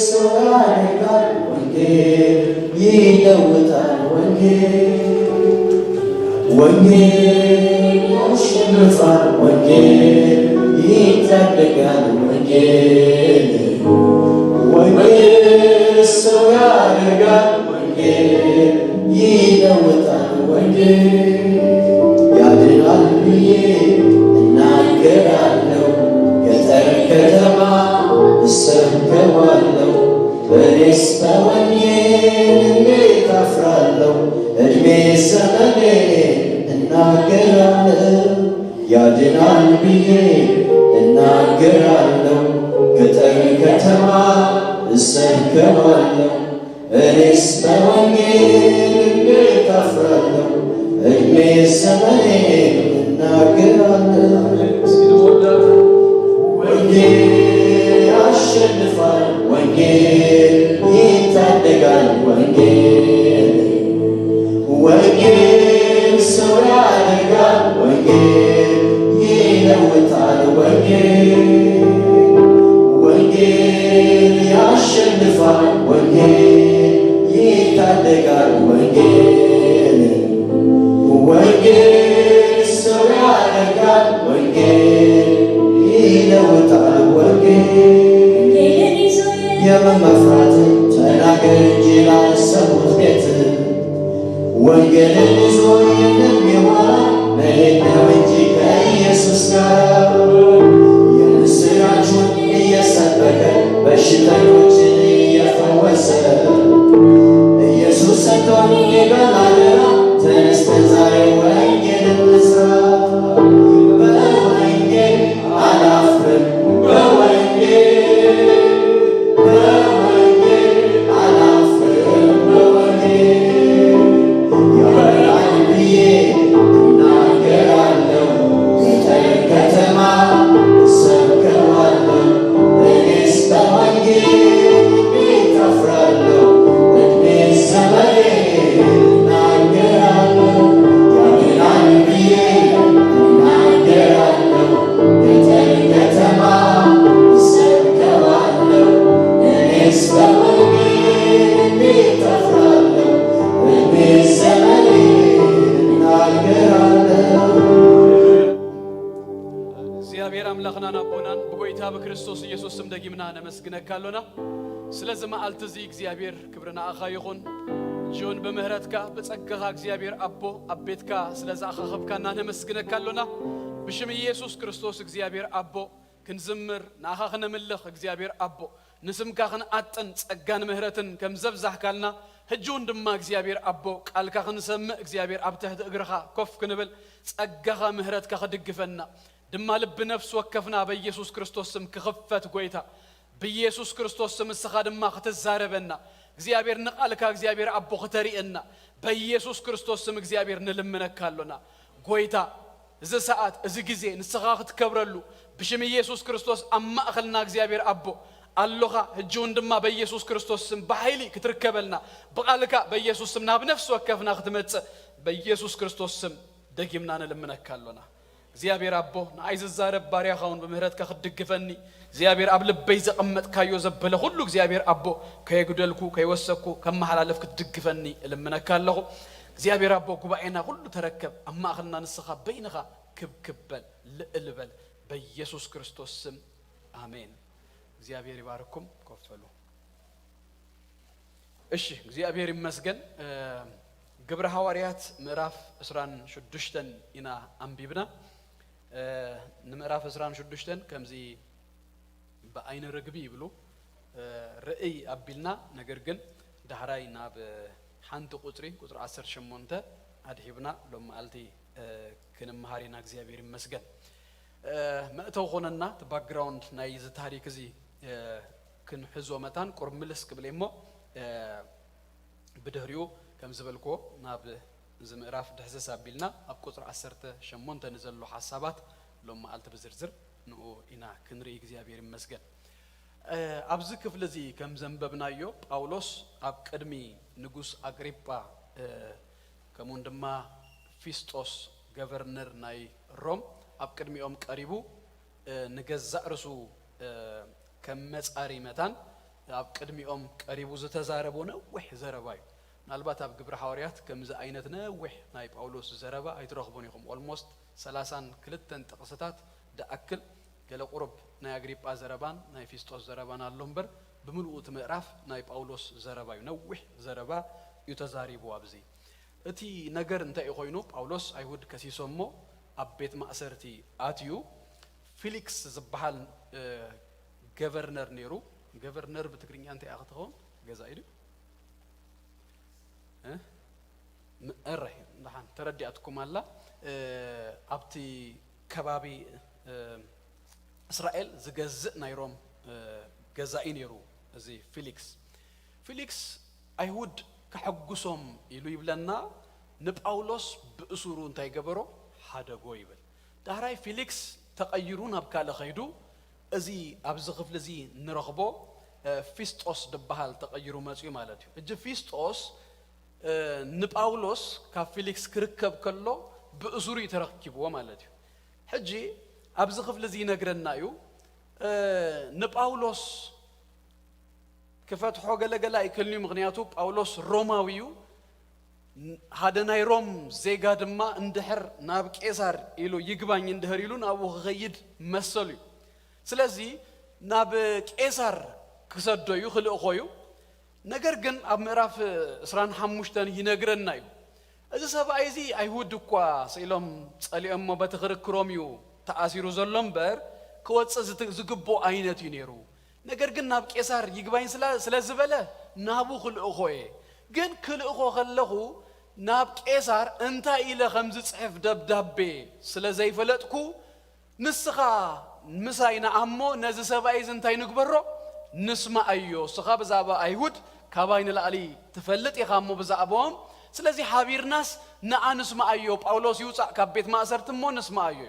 ሰው ያደርጋል፣ ወንጌል ይለውጣል፣ ወንጌል፣ ወንጌል ያሸንፋል፣ ወንጌል ይታደጋል፣ ወንጌል፣ ወንጌል ሰው ያደርጋል፣ ወንጌል ይለውጣል፣ ወንጌል ያድናል ብዬ እናገራለሁ። ገጠር ከተማ እሰብከዋለሁ። በኔስ በወንጌል እንዴት አፍራለሁ? እድሜ ዘመኔ እናገራለሁ። ናን ብዬ እናገራለሁ፣ ገጠር ከተማ እሰብከዋለሁ። እኔስ በወንጌል እንዴት አፍራለሁ፣ እድሜ ዘመኔ እናገራለሁ። ወንጌል ያሸንፋል፣ ወንጌል ይታደጋል፣ ወንጌል ወንጌል ሰው ያደርጋል፣ ወንጌል ይለውጣል፣ ወንጌል ወንጌል ያሸንፋል፣ ወንጌል ይታደጋል፣ ወንጌል ወንጌል ሰው ያደርጋል፣ ወንጌል ይለውጣል፣ ወንጌል የምን መፍራት? ተናገር እንጂ ላልሰሙት ቤት። ወንጌልን ይዞ የለም የዋላ መሄድ ነው እንጂ ከኢየሱስ ጋር። የምስራቹን እየሰበከ በሽተኞችን እየፈወሰ ኢየሱስ ሰጥቶን ጌታን አደራ። ተነስተን ዛሬ ወንጌል እንስራ። በወንጌል አላፍርም፣ በወንጌል በወንጌል አላፍርም፣ በወንጌል ያበራል ብዬ እናገራለሁ። ገጠር ከተማ እሰብከዋለሁ። እኔስ በወንጌል እንዴት አፍራለሁ? እድሜ ዘመኔ እናገራለሁ። ያበራል ብዬ እናገራለሁ። ገጠር ከተማ እሰብከዋለሁ። እኔስ በወንጌል እንዴት አፍራለሁ? እድሜ ዘመኔ እናገራለሁ። እግዚኣብሔር ኣምላኽናን ኣቦናን ብጎይታ ብክርስቶስ ኢየሱስ ስም ደጊምና ነመስግነካ ኣሎና። ስለዚ መዓልቲ እዚ እግዚኣብሔር ክብሪ ንኣኻ ይኹን። ጆን ብምህረትካ ብጸጋኻ እግዚኣብሔር ኣቦ ኣብ ቤትካ ስለ ዝኣኻኸብካና ነመስግነካ ኣሎና። ብሽም ኢየሱስ ክርስቶስ እግዚኣብሔር ኣቦ ክንዝምር ንኣኻ ክነምልኽ እግዚኣብሔር ኣቦ ንስምካ ክንኣጥን ጸጋን ምህረትን ከም ዘብዛሕካልና ሕጂ እውን ድማ እግዚኣብሔር ኣቦ ቃልካ ክንሰምዕ እግዚኣብሔር ኣብ ትሕቲ እግርኻ ኮፍ ክንብል ጸጋኻ ምህረትካ ክድግፈና ድማ ልቢ ነፍሲ ወከፍና በኢየሱስ ክርስቶስ ስም ክኽፈት ጎይታ ብኢየሱስ ክርስቶስ ስም እስኻ ድማ ክትዛረበና እግዚኣብሔር ንቓልካ እግዚኣብሔር ኣቦ ክተርእየና በኢየሱስ ክርስቶስ ስም እግዚኣብሔር ንልምነካ ኣሎና። ጎይታ እዚ ሰዓት እዚ ግዜ ንስኻ ክትከብረሉ ብሽም ኢየሱስ ክርስቶስ ኣብ ማእኸልና እግዚኣብሔር ኣቦ ኣሎኻ። ሕጂ እውን ድማ በኢየሱስ ክርስቶስ ስም ብሓይሊ ክትርከበልና ብቓልካ በኢየሱስ ስም ናብ ነፍሲ ወከፍና ክትመጽእ በኢየሱስ ክርስቶስ ስም ደጊምና ንልምነካ ኣሎና። እግዚኣብሔር ኣቦ ንኣይ ዝዛረብ ባርያኻ እውን ብምህረትካ ክትድግፈኒ እግዚኣብሔር ኣብ ልበይ ዘቐመጥካዮ ዘበለ ኩሉ እግዚኣብሔር ኣቦ ከየጉደልኩ ከይወሰኩ ከመሓላልፍ ክትድግፈኒ እልምነካ ኣለኹ። እግዚኣብሔር ኣቦ ጉባኤና ኩሉ ተረከብ ኣብ ማእኸልና ንስኻ በይንኻ ክብክብ በል ልእል በል በኢየሱስ ክርስቶስ ስም ኣሜን። እግዚኣብሔር ይባርኩም። ኮፈሉ። እሺ እግዚኣብሔር ይመስገን። ግብረ ሃዋርያት ምዕራፍ ዕስራን ሽዱሽተን ኢና ኣንቢብና። ንምዕራፍ ዕስራን ሽዱሽተን ከምዚ ብኣይኒ ርግቢ ይብሉ ርእይ ኣቢልና ነገር ግን ዳሕራይ ናብ ሓንቲ ቁፅሪ ቁፅሪ ዓሰርተ ሸሞንተ ኣድሂብና ሎም መዓልቲ ክንመሃር ኢና እግዚኣብሔር ይመስገን። መእተው ኮነና እቲ ባክግራውንድ ናይ እዚ ታሪክ እዚ ክንሕዞ መታን ቁርብ ምልስ ክብል እሞ ብድሕሪኡ ከም ዝበልክዎ ናብ እዚ ምእራፍ ድሕስስ ኣቢልና ኣብ ቁፅሪ ዓሰርተ ሸሞንተ ንዘሎ ሓሳባት ሎም መዓልቲ ብዝርዝር ንኡ ኢና ክንርኢ እግዚኣብሔር ይመስገን። ኣብዚ ክፍሊ እዚ ከም ዘንበብናዮ ጳውሎስ ኣብ ቅድሚ ንጉስ ኣግሪጳ ከምኡውን ድማ ፊስጦስ ገቨርነር ናይ ሮም ኣብ ቅድሚኦም ቀሪቡ ንገዛእ ርሱ ከም መጻሪ መታን ኣብ ቅድሚኦም ቀሪቡ ዝተዛረቦ ነዊሕ ዘረባ እዩ። ምናልባት ኣብ ግብሪ ሓዋርያት ከምዚ ዓይነት ነዊሕ ናይ ጳውሎስ ዘረባ ኣይትረኽቡን ኢኹም። ኦልሞስት ሰላሳን ክልተን ጥቕስታት ደኣክል ገለ ቁሩብ ናይ ኣግሪጳ ዘረባን ናይ ፊስጦስ ዘረባን ኣሎ እምበር ብምልኡ እቲ ምዕራፍ ናይ ጳውሎስ ዘረባ እዩ። ነዊሕ ዘረባ እዩ ተዛሪቡ ኣብዚ። እቲ ነገር እንታይ እዩ ኮይኑ ጳውሎስ ኣይሁድ ከሲሶሞ ኣብ ቤት ማእሰርቲ ኣትዩ ፊሊክስ ዝበሃል ገቨርነር ነይሩ። ገቨርነር ብትግርኛ እንታይ እያ ክትኸውን? ገዛኢ ድዩ? እረ ደሓን ተረዲኣትኩም ኣላ። ኣብቲ ከባቢ እስራኤል ዝገዝእ ናይ ሮም ገዛኢ ነይሩ። እዚ ፊሊክስ ፊሊክስ ኣይሁድ ከሐጉሶም ኢሉ ይብለና፣ ንጳውሎስ ብእሱሩ እንታይ ገበሮ? ሓደጎ ይብል። ዳሕራይ ፊሊክስ ተቐይሩ ናብ ካልእ ኸይዱ፣ እዚ ኣብዚ ክፍሊ እዚ ንረኽቦ ፊስጦስ ዝበሃል ተቐይሩ መፅኡ ማለት እዩ። እጂ ፊስጦስ ንጳውሎስ ካብ ፊሊክስ ክርከብ ከሎ ብእሱሩ እዩ ተረኪብዎ ማለት እዩ። ሕጂ ኣብዚ ክፍሊ እዚ ይነግረና እዩ። ንጳውሎስ ክፈትሖ ገለገለ ኣይክእልን እዩ፣ ምኽንያቱ ጳውሎስ ሮማዊ እዩ። ሓደ ናይ ሮም ዜጋ ድማ እንድሕር ናብ ቄሳር ኢሉ ይግባኝ እንድሕር ኢሉ ናብኡ ክኸይድ መሰሉ እዩ። ስለዚ ናብ ቄሳር ክሰዶ እዩ፣ ክልእኾ እዩ። ነገር ግን ኣብ ምዕራፍ ዕስራን ሓሙሽተን ይነግረና እዩ። እዚ ሰብኣይ እዚ ኣይሁድ እኳ ስኢሎም ጸሊኦሞ በቲ ክርክሮም እዩ ተኣሲሩ ዘሎ እምበር ክወጽእ ዝት- ዝግብኦ ኣይነት እዩ ነይሩ። ነገር ግን ናብ ቄሳር ይግባኝ ስላ- ስለ ዝበለ ናቡ ክልእኾ እየ። ግን ክልእኾ ከለኹ ናብ ቄሳር እንታይ ኢለ ከም ዝጽሕፍ ደብዳቤ ስለ ዘይፈለጥኩ ንስኻ ምሳይ ንኣሞ ነዚ ሰብኣይ እዚ እንታይ ንግበሮ? ንስማኣዮ። እስኻ ብዛዕባ ኣይሁድ ካባይ ንላዕሊ ትፈልጥ ኢኻ እሞ ብዛዕባኦም። ስለዚ ሓቢርናስ ንኣ ንስማኣዮ። ጳውሎስ ይውጻእ ካብ ቤት ማእሰርቲ እሞ ንስማኣዮ።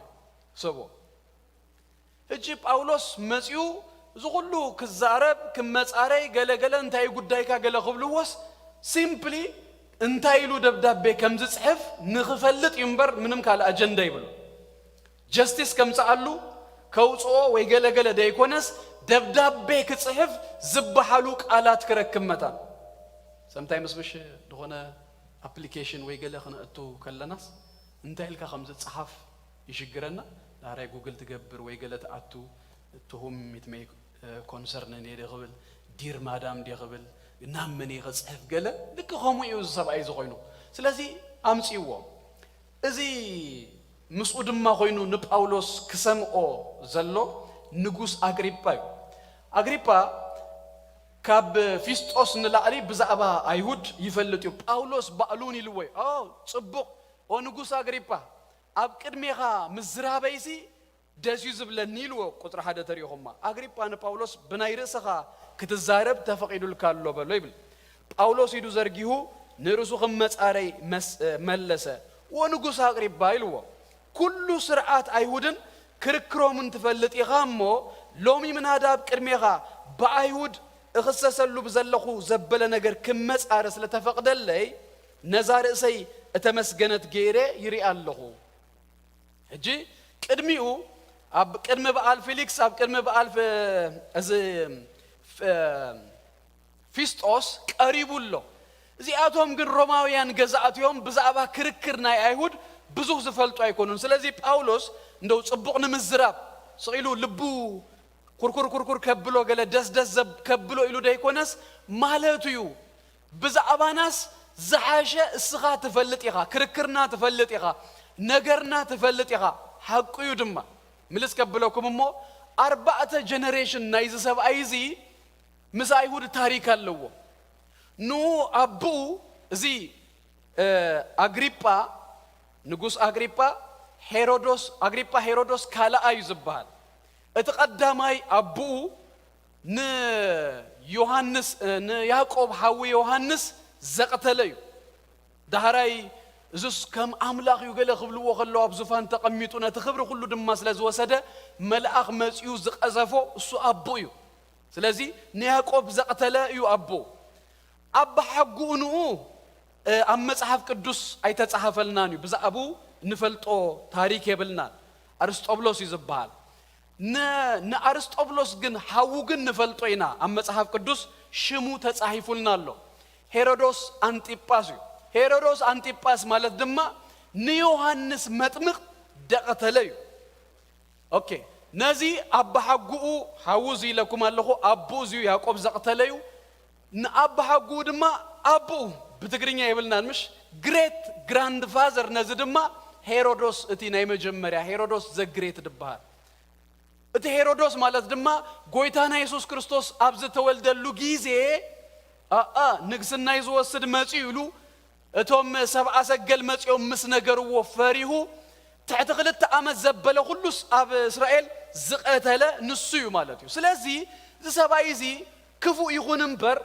ሰቦ ሕጂ ጳውሎስ መጺኡ እዚ ኩሉ ክዛረብ ክመጻረይ ገለገለ እንታይ እዩ ጉዳይካ ገለ ክብልዎስ ሲምፕሊ እንታይ ኢሉ ደብዳቤ ከም ዝጽሕፍ ንኽፈልጥ እዩ እምበር ምንም ካልእ ኣጀንዳ ይብሉ። ጀስቲስ ከምጽኣሉ ከውጽኦ ወይ ገለገለ ደይኮነስ ደብዳቤ ክጽሕፍ ዝበሓሉ ቃላት ክረክብ መታን ሰምታይ ምስ ምሽ ዝኾነ ኣፕሊኬሽን ወይ ገለ ክነእቱ ከለናስ እንታይ ኢልካ ከም ዝጸሓፍ ይሽግረና። ዳሕራይ ጉግል ትገብር ወይ ገለ ትኣቱ ትሁም ሚት መይ ኮንሰርን እየ ክብል ዲር ማዳም ዲ ክብል ናብ መን እየ ክጽሕፍ ገለ ልክ ከምኡ እዩ እዚ ሰብኣይ እዚ ኮይኑ ስለዚ ኣምጽእዎ። እዚ ምስኡ ድማ ኮይኑ ንጳውሎስ ክሰምዖ ዘሎ ንጉስ ኣግሪጳ እዩ። ኣግሪጳ ካብ ፊስጦስ ንላዕሊ ብዛዕባ ኣይሁድ ይፈልጥ እዩ። ጳውሎስ ባዕሉ እውን ኢልዎ እዩ። ኦ ጽቡቕ፣ ኦ ንጉስ ኣግሪጳ፣ ኣብ ቅድሜኻ ምዝራበይሲ ደስ እዩ ዝብለኒ ኢልዎ። ቁጽሪ ሓደ ተሪኢኹማ። ኣግሪጳ ንጳውሎስ ብናይ ርእስኻ ክትዛረብ ተፈቒዱልካ ኣሎ በሎ ይብል። ጳውሎስ ኢዱ ዘርጊሁ ንርእሱ ክመጻረይ መስ- መለሰ። ኦ ንጉስ ኣግሪጳ ኢልዎ፣ ኩሉ ስርዓት ኣይሁድን ክርክሮምን ትፈልጥ ኢኻ እሞ ሎሚ ምናዳ ኣብ ቅድሜኻ ብኣይሁድ እኽሰሰሉ ብዘለኹ ዘበለ ነገር ክመጻረ ስለ ተፈቕደለይ ነዛ ርእሰይ እተመስገነት ገይረ ይርኢ ኣለኹ። ሕጂ ቅድሚኡ ኣብ ቅድሚ በዓል ፊሊክስ ኣብ ቅድሚ በዓል ፍ- እዚ ፍ- ፊስጦስ ቀሪቡ ኣሎ። እዚኣቶም ግን ሮማውያን ገዛእቲ እዮም፣ ብዛዕባ ክርክር ናይ ኣይሁድ ብዙሕ ዝፈልጡ ኣይኮኑን። ስለዚ ጳውሎስ እንደው ጽቡቕ ንምዝራብ ስቕ ኢሉ ልቡ ኩርኩር ኩርኩር ከብሎ ገለ ደስደስ ዘብ- ከብሎ ኢሉ ደይኮነስ ማለቱ እዩ። ብዛዕባናስ ዝሓሸ እስኻ ትፈልጥ ኢኻ፣ ክርክርና ትፈልጥ ኢኻ፣ ነገርና ትፈልጥ ኢኻ። ሓቁ እዩ ድማ። ምልስ ከብለኩም እሞ ኣርባዕተ ጀነሬሽን ናይዚ ሰብኣይ እዚ ምስ ኣይሁድ ታሪክ ኣለዎ። ንኡ ኣቦኡ እዚ ኣግሪጳ ንጉስ ኣግሪጳ ሄሮዶስ ኣግሪጳ ሄሮዶስ ካልኣይ እዩ ዝበሃል። እቲ ቀዳማይ ኣቦኡ ንዮሃንስ ንያዕቆብ ሓዊ ዮሃንስ ዘቕተለ እዩ። ዳሕራይ እዙስ ከም ኣምላኽ እዩ ገለ ክብልዎ ከለዉ ኣብ ዙፋን ተቐሚጡ ነቲ ክብሪ ኩሉ ድማ ስለ ዝወሰደ መልኣኽ መጺኡ ዝቐዘፎ እሱ ኣቦ እዩ። ስለዚ ንያዕቆብ ዘቕተለ እዩ ኣቦ። ኣባሓጉኡ ንኡ ኣብ መጽሓፍ ቅዱስ ኣይተጻሓፈልናን እዩ። ብዛዕባኡ ንፈልጦ ታሪክ የብልናን። ኣርስጦብሎስ እዩ ዝበሃል። ንኣርስጦብሎስ ግን ሓዉ ግን ንፈልጦ ኢና። ኣብ መጽሓፍ ቅዱስ ሽሙ ተጻሂፉልና ኣሎ። ሄሮዶስ ኣንጢጳስ እዩ። ሄሮዶስ ኣንጢጳስ ማለት ድማ ንዮሃንስ መጥምቕ ደቐተለ እዩ። ኦኬ፣ ነዚ ኣባሓጉኡ ሓዉ እዚ ኢለኩም ኣለኹ። ኣቦኡ እዚ ያዕቆብ ዘቕተለ እዩ። ንኣባሓጉኡ ድማ ኣቦኡ ብትግርኛ የብልናን ምሽ ግሬት ግራንድፋዘር ነዚ ድማ ሄሮዶስ እቲ ናይ መጀመርያ ሄሮዶስ ዘግሬት ዝበሃል። እቲ ሄሮዶስ ማለት ድማ ጎይታና የሱስ ክርስቶስ ኣብ ዝተወልደሉ ግዜ ኣኣ ንግስናይ ዝወስድ መጺኡ ኢሉ እቶም ሰብኣ ሰገል መጺኦም ምስ ነገርዎ ፈሪሁ ትሕቲ ክልተ ዓመት ዘበለ ኩሉስ ኣብ እስራኤል ዝቐተለ ንሱ እዩ ማለት እዩ። ስለዚ እዚ ሰብኣይ እዚ ክፉእ ይኹን እምበር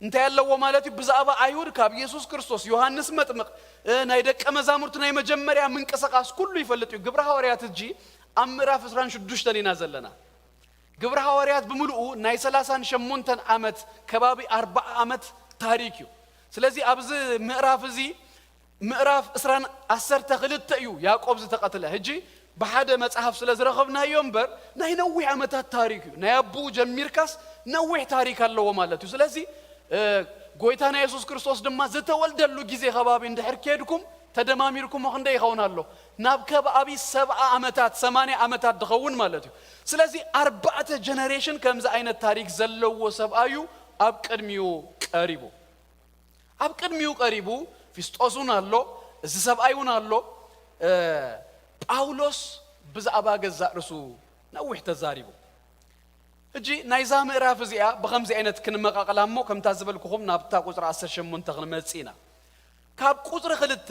እንታይ ኣለዎ ማለት እዩ? ብዛዕባ ኣይሁድ ካብ ኢየሱስ ክርስቶስ፣ ዮሃንስ መጥምቕ፣ እ፣ ናይ ደቀ መዛሙርቱ ናይ መጀመርያ ምንቅስቓስ ኩሉ ይፈልጥ እዩ። ግብረ ሃዋርያት እጂ ኣብ ምዕራፍ ዕስራን ሽዱሽተን ኢና ዘለና። ግብረ ሃዋርያት ብምልኡ ናይ ሰላሳን ሸሞንተን ዓመት ከባቢ ኣርባዓ ዓመት ታሪክ እዩ። ስለዚ ኣብዚ ምዕራፍ እዚ ምዕራፍ ዕስራን ዓሰርተ ክልተ እዩ ያዕቆብ ዝተቐትለ። ሕጂ ብሓደ መጽሓፍ ስለ ዝረኸብናዮ እምበር ናይ ነዊሕ ዓመታት ታሪክ እዩ። ናይ ኣቦኡ ጀሚርካስ ነዊሕ ታሪክ ኣለዎ ማለት እዩ። ስለዚ፣ እ፣ ጎይታና የሱስ ክርስቶስ ድማ ዝተወልደሉ ግዜ ከባቢ እንድሕር ኬድኩም ተደማሚርኩሞ ክንደይ ይኸውን ኣሎ? ናብ ከባቢ ሰብዓ ዓመታት፣ ሰማንያ ዓመታት ድኸውን ማለት እዩ። ስለዚ ኣርባዕተ ጀነሬሽን ከምዚ ዓይነት ታሪክ ዘለዎ ሰብኣይ እዩ ኣብ ቅድሚኡ ቀሪቡ። ኣብ ቅድሚኡ ቀሪቡ ፊስጦስ እውን ኣሎ፣ እዚ ሰብኣይ እውን ኣሎ። እ፣ ጳውሎስ ብዛዕባ ገዛእ ርእሱ ነዊሕ ተዛሪቡ። ሕጂ ናይዛ ምዕራፍ እዚኣ ብኸምዚ ዓይነት ክንመቓቐላ እሞ፣ ከምታ ዝበልኩኹም ናብታ ቁጽሪ ዓሰርተ ሸሞንተ ክንመጽእ ኢና። ካብ ቁጽሪ ክልተ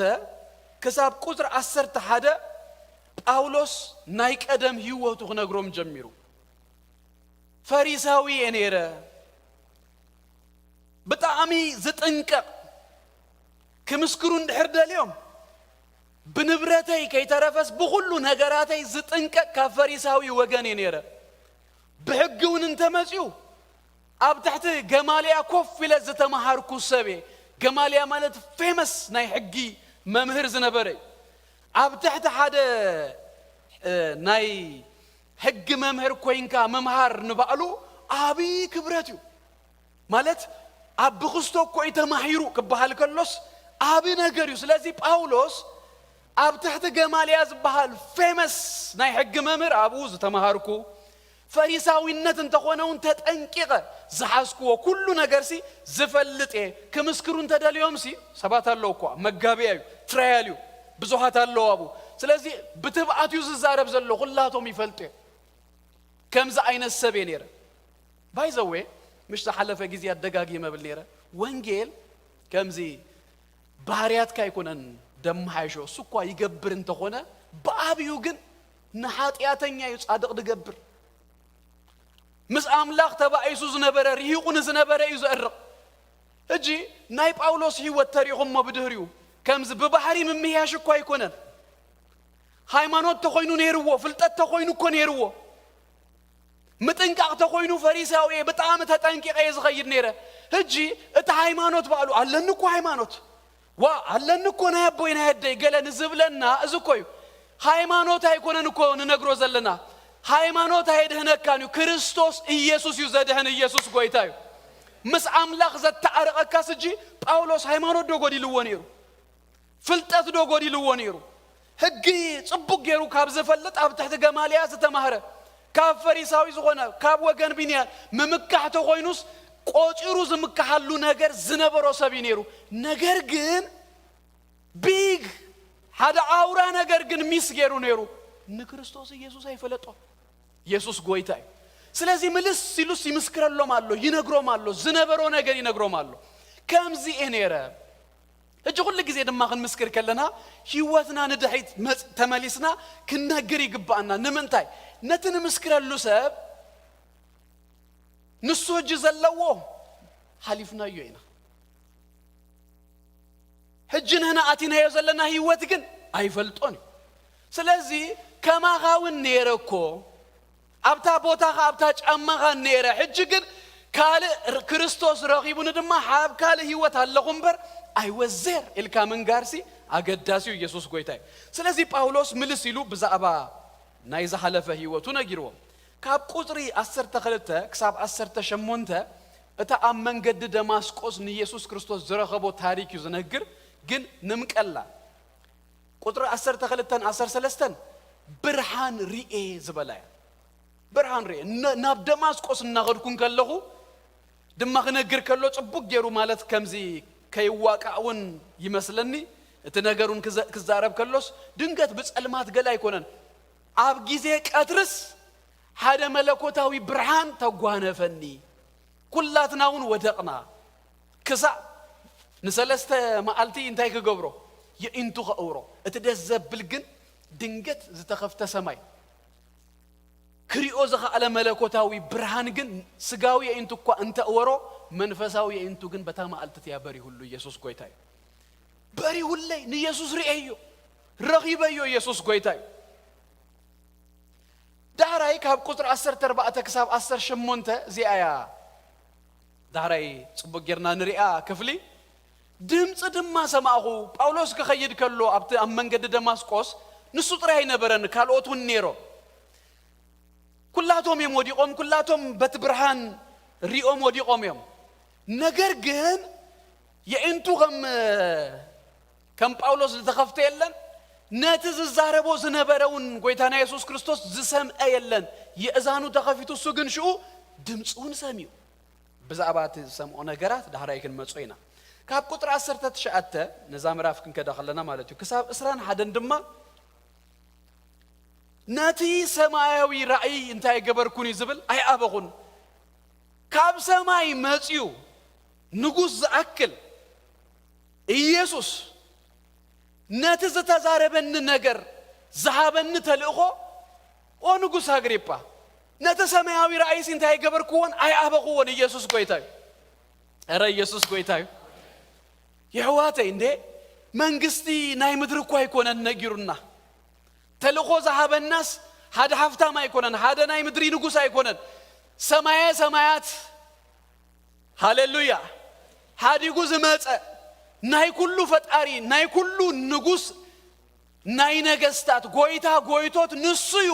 ክሳብ ቁጽሪ ዓሰርተ ሓደ ጳውሎስ ናይ ቀደም ህይወቱ ክነግሮም ጀሚሩ። ፈሪሳዊ እየ ነይረ፣ ብጣዕሚ ዝጥንቀቕ፣ ክምስክሩ እንድሕር ደልዮም ብንብረተይ ከይተረፈስ ብኹሉ ነገራተይ ዝጥንቀቕ ካብ ፈሪሳዊ ወገን እየ ነይረ። ብሕጊ እውን እንተመፅዩ ኣብ ትሕቲ ገማልያ ኮፍ ኢለ ዝተምሃርኩ ሰብ እየ። ገማልያ ማለት ፌመስ ናይ ሕጊ መምህር ዝነበረ እዩ። ኣብ ትሕቲ ሓደ፣ እ፣ ናይ ሕጊ መምህር ኮይንካ ምምሃር ንባዕሉ ዓብዪ ክብረት እዩ። ማለት ኣብ ብክስቶ እኮ እዩ ተማሂሩ ክበሃል ከሎስ ዓቢ ነገር እዩ። ስለዚ ጳውሎስ ኣብ ትሕቲ ገማልያ ዝበሃል ፌመስ ናይ ሕጊ መምህር ኣብኡ ዝተምሃርኩ፣ ፈሪሳዊነት እንተኾነ እውን ተጠንቂቐ ዝሓዝክዎ ኩሉ ነገርሲ ዝፈልጥ እየ። ክምስክሩ እንተደልዮምሲ ሰባት ኣለዉ እኳ፣ መጋቢያ እዩ፣ ትራያል እዩ፣ ብዙሃት ኣለዉ ኣብኡ። ስለዚ ብትብዓት እዩ ዝዛረብ ዘሎ፣ ኩላቶም ይፈልጡ እዮም። ከምዚ ዓይነት ሰብ እየ ነይረ። ባይ ዘ ዌይ፣ ምሽ ዝሓለፈ ግዜ ኣደጋጊመ እብል ነይረ፣ ወንጌል ከምዚ ባህርያትካ ኣይኮነን ደመሓይሾ። እሱ እኳ ይገብር እንተኾነ፣ ብዓብዩ ግን ንሓጢኣተኛ እዩ ጻድቕ ዝገብር። ምስ ኣምላኽ ተባኢሱ ዝነበረ፣ ርሂቑ ንዝነበረ እዩ ዘዕርቕ። ሕጂ ናይ ጳውሎስ ህይወት ተሪኹሞ ብድህሪኡ ከምዚ ብባህሪ ምምህያሽ እኳ ኣይኮነን። ሃይማኖት ተኾይኑ ነይርዎ፣ ፍልጠት ተኾይኑ እኮ ነይርዎ። ምጥንቃቕ ተኾይኑ ፈሪሳዊ እየ፣ ብጣዕሚ ተጠንቂቐ እየ ዝኸይድ ነይረ። ሕጂ እቲ ሃይማኖት ባዕሉ፣ ኣለኒ እኮ ሃይማኖት፣ ዋ፣ ኣለኒ እኮ ናይ ኣቦይ ናይ ኣደይ ገለ ንዝብለና፣ እዚ እኮ እዩ። ሃይማኖት ኣይኮነን እኮ ንነግሮ ዘለና። ሃይማኖት ኣየድህነካን እዩ። ክርስቶስ ኢየሱስ እዩ ዘድህን። ኢየሱስ ጎይታ እዩ። ምስ ኣምላኽ ዘተዓርቐካስ፣ ሕጂ ጳውሎስ ሃይማኖት ዶ ጎዲልዎ ነይሩ? ፍልጠት ዶ ጎዲልዎ ነይሩ? ሕጊ ጽቡቕ ገይሩ ካብ ዝፈልጥ፣ ኣብ ትሕቲ ገማልያ ዝተማህረ፣ ካብ ፈሪሳዊ ዝኾነ፣ ካብ ወገን ቢንያም ምምካሕ ተኾይኑስ፣ ቆጺሩ ዝምክሓሉ ነገር ዝነበሮ ሰብ እዩ ነይሩ። ነገር ግን ቢግ፣ ሓደ ኣውራ ነገር ግን ሚስ ገይሩ ነይሩ። ንክርስቶስ ኢየሱስ ኣይፈለጦ። ኢየሱስ ጎይታ እዩ። ስለዚ ምልስ ኢሉስ ይምስክረሎም ኣሎ፣ ይነግሮም ኣሎ፣ ዝነበሮ ነገር ይነግሮም ኣሎ። ከምዚ እየ ነይረ። ሕጂ ኩሉ ግዜ ድማ ክንምስክር ከለና፣ ህይወትና ንድሕሪት መጽ-፣ ተመሊስና ክንነግር ይግባኣና። ንምንታይ? ነቲ ንምስክረሉ ሰብ ንሱ ሕጂ ዘለዎ ሓሊፍናዮ ኢና። ሕጂ ንሕና ኣቲናዮ ዘለና ህይወት ግን ኣይፈልጦን እዩ። ስለዚ ከማኻ እውን ነይረ እኮ፣ ኣብታ ቦታኻ፣ ኣብታ ጫማኻ ነይረ። ሕጂ ግን ካልእ ር-፣ ክርስቶስ ረኺቡኒ ድማ ኣብ ካልእ ህይወት ኣለኹ እምበር፣ ኣይወዘር ኢልካ ምንጋርሲ ኣገዳሲ እዩ። ኢየሱስ ጎይታ እዩ። ስለዚ ጳውሎስ ምልስ ኢሉ ብዛዕባ ናይ ዝሓለፈ ህይወቱ ነጊርዎም። ካብ ቁጽሪ ዓሰርተ ክልተ ክሳብ ዓሰርተ ሸሞንተ እታ ኣብ መንገዲ ደማስቆስ ንኢየሱስ ክርስቶስ ዝረኸቦ ታሪክ እዩ ዝነግር፣ ግን ንምቀላ። ቁጽሪ ዓሰርተ ክልተን ዓሰርተ ሰለስተን ብርሃን ርኤ ዝበላ እያ። ብርሃን ርኤ። ነ-፣ ናብ ደማስቆስ እናኸድኩ እንከለኹ ድማ ክነግር ከሎ ጽቡቕ ገይሩ፣ ማለት ከምዚ ከይዋቃዕ እውን ይመስለኒ። እቲ ነገሩን ክዘ-፣ ክዛረብ ከሎስ ድንገት ብጸልማት ገለ ኣይኮነን። ኣብ ግዜ ቀትርስ ሓደ መለኮታዊ ብርሃን ተጓነፈኒ። ኩላትና እውን ወደቕና። ክሳዕ ንሰለስተ መዓልቲ እንታይ ክገብሮ? የዒንቱ ከእውሮ። እቲ ደስ ዘብል ግን ድንገት ዝተኸፍተ ሰማይ ክሪኦ ዝኸኣለ መለኮታዊ ብርሃን ግን ስጋዊ የኢንቱ እኳ እንተእወሮ መንፈሳዊ የኢንቱ ግን በታ መዓልቲ እቲያ በሪሁሉ። ኢየሱስ ጎይታ እዩ። በሪሁለይ፣ ንኢየሱስ ርእየዮ፣ ረኺበዮ። ኢየሱስ ጎይታ እዩ። ዳሕራይ ካብ ቁጽሪ ዓሰርተ ኣርባዕተ ክሳብ ዓሰርተ ሸሞንተ እዚኣ እያ። ዳሕራይ ጽቡቕ ጌርና ንሪኣ ክፍሊ። ድምጺ ድማ ሰማዕኹ፣ ጳውሎስ ክኸይድ ከሎ ኣብቲ ኣብ መንገዲ ደማስቆስ ንሱ ጥራይ ኣይነበረን፣ ካልኦት እውን ነይሮም። ኩላቶም እዮም ወዲቖም፣ ኩላቶም በቲ ብርሃን ሪኦም ወዲቖም እዮም። ነገር ግን የዒንቱ ከም ከም ጳውሎስ ዝተኸፍተ የለን። ነቲ ዝዛረቦ ዝነበረ እውን ጎይታና የሱስ ክርስቶስ ዝሰምዐ የለን። የእዛኑ ተኸፊቱ፣ እሱ ግን ሽኡ ድምፂ እውን ሰሚዑ። ብዛዕባ እቲ ዝሰምዖ ነገራት ዳሕራይ ክንመጾ ኢና። ካብ ቁጥሪ ዓሰርተ ትሽዓተ ነዛ ምዕራፍ ክንከዳ ከለና ማለት እዩ፣ ክሳብ ዕስራን ሓደን ድማ ነቲ ሰማያዊ ራእይ እንታይ ገበርኩን እዩ ዝብል፣ ኣይኣበኹን። ካብ ሰማይ መጺኡ ንጉስ ዝኣክል ኢየሱስ ነቲ ዝተዛረበኒ ነገር ዝሃበኒ ተልእኾ፣ ኦ ንጉስ ኣግሪጳ፣ ነቲ ሰማያዊ ራእይሲ እንታይ ገበርክዎን ኣይኣበኽዎን። ኢየሱስ ጎይታ እዩ። ኧረ ኢየሱስ ጎይታ እዩ። የሕዋተይ፣ እንዴ መንግስቲ ናይ ምድሪ እኳ ኣይኮነን ነጊሩና። ተልእኾ ዝሃበናስ ሓደ ሃፍታም ኣይኮነን፣ ሓደ ናይ ምድሪ ንጉስ ኣይኮነን። ሰማየ ሰማያት፣ ሃሌሉያ፣ ሓዲጉ ዝመጸ ናይ ኩሉ ፈጣሪ፣ ናይ ኩሉ ንጉስ፣ ናይ ነገስታት ጎይታ ጎይቶት ንሱ እዩ።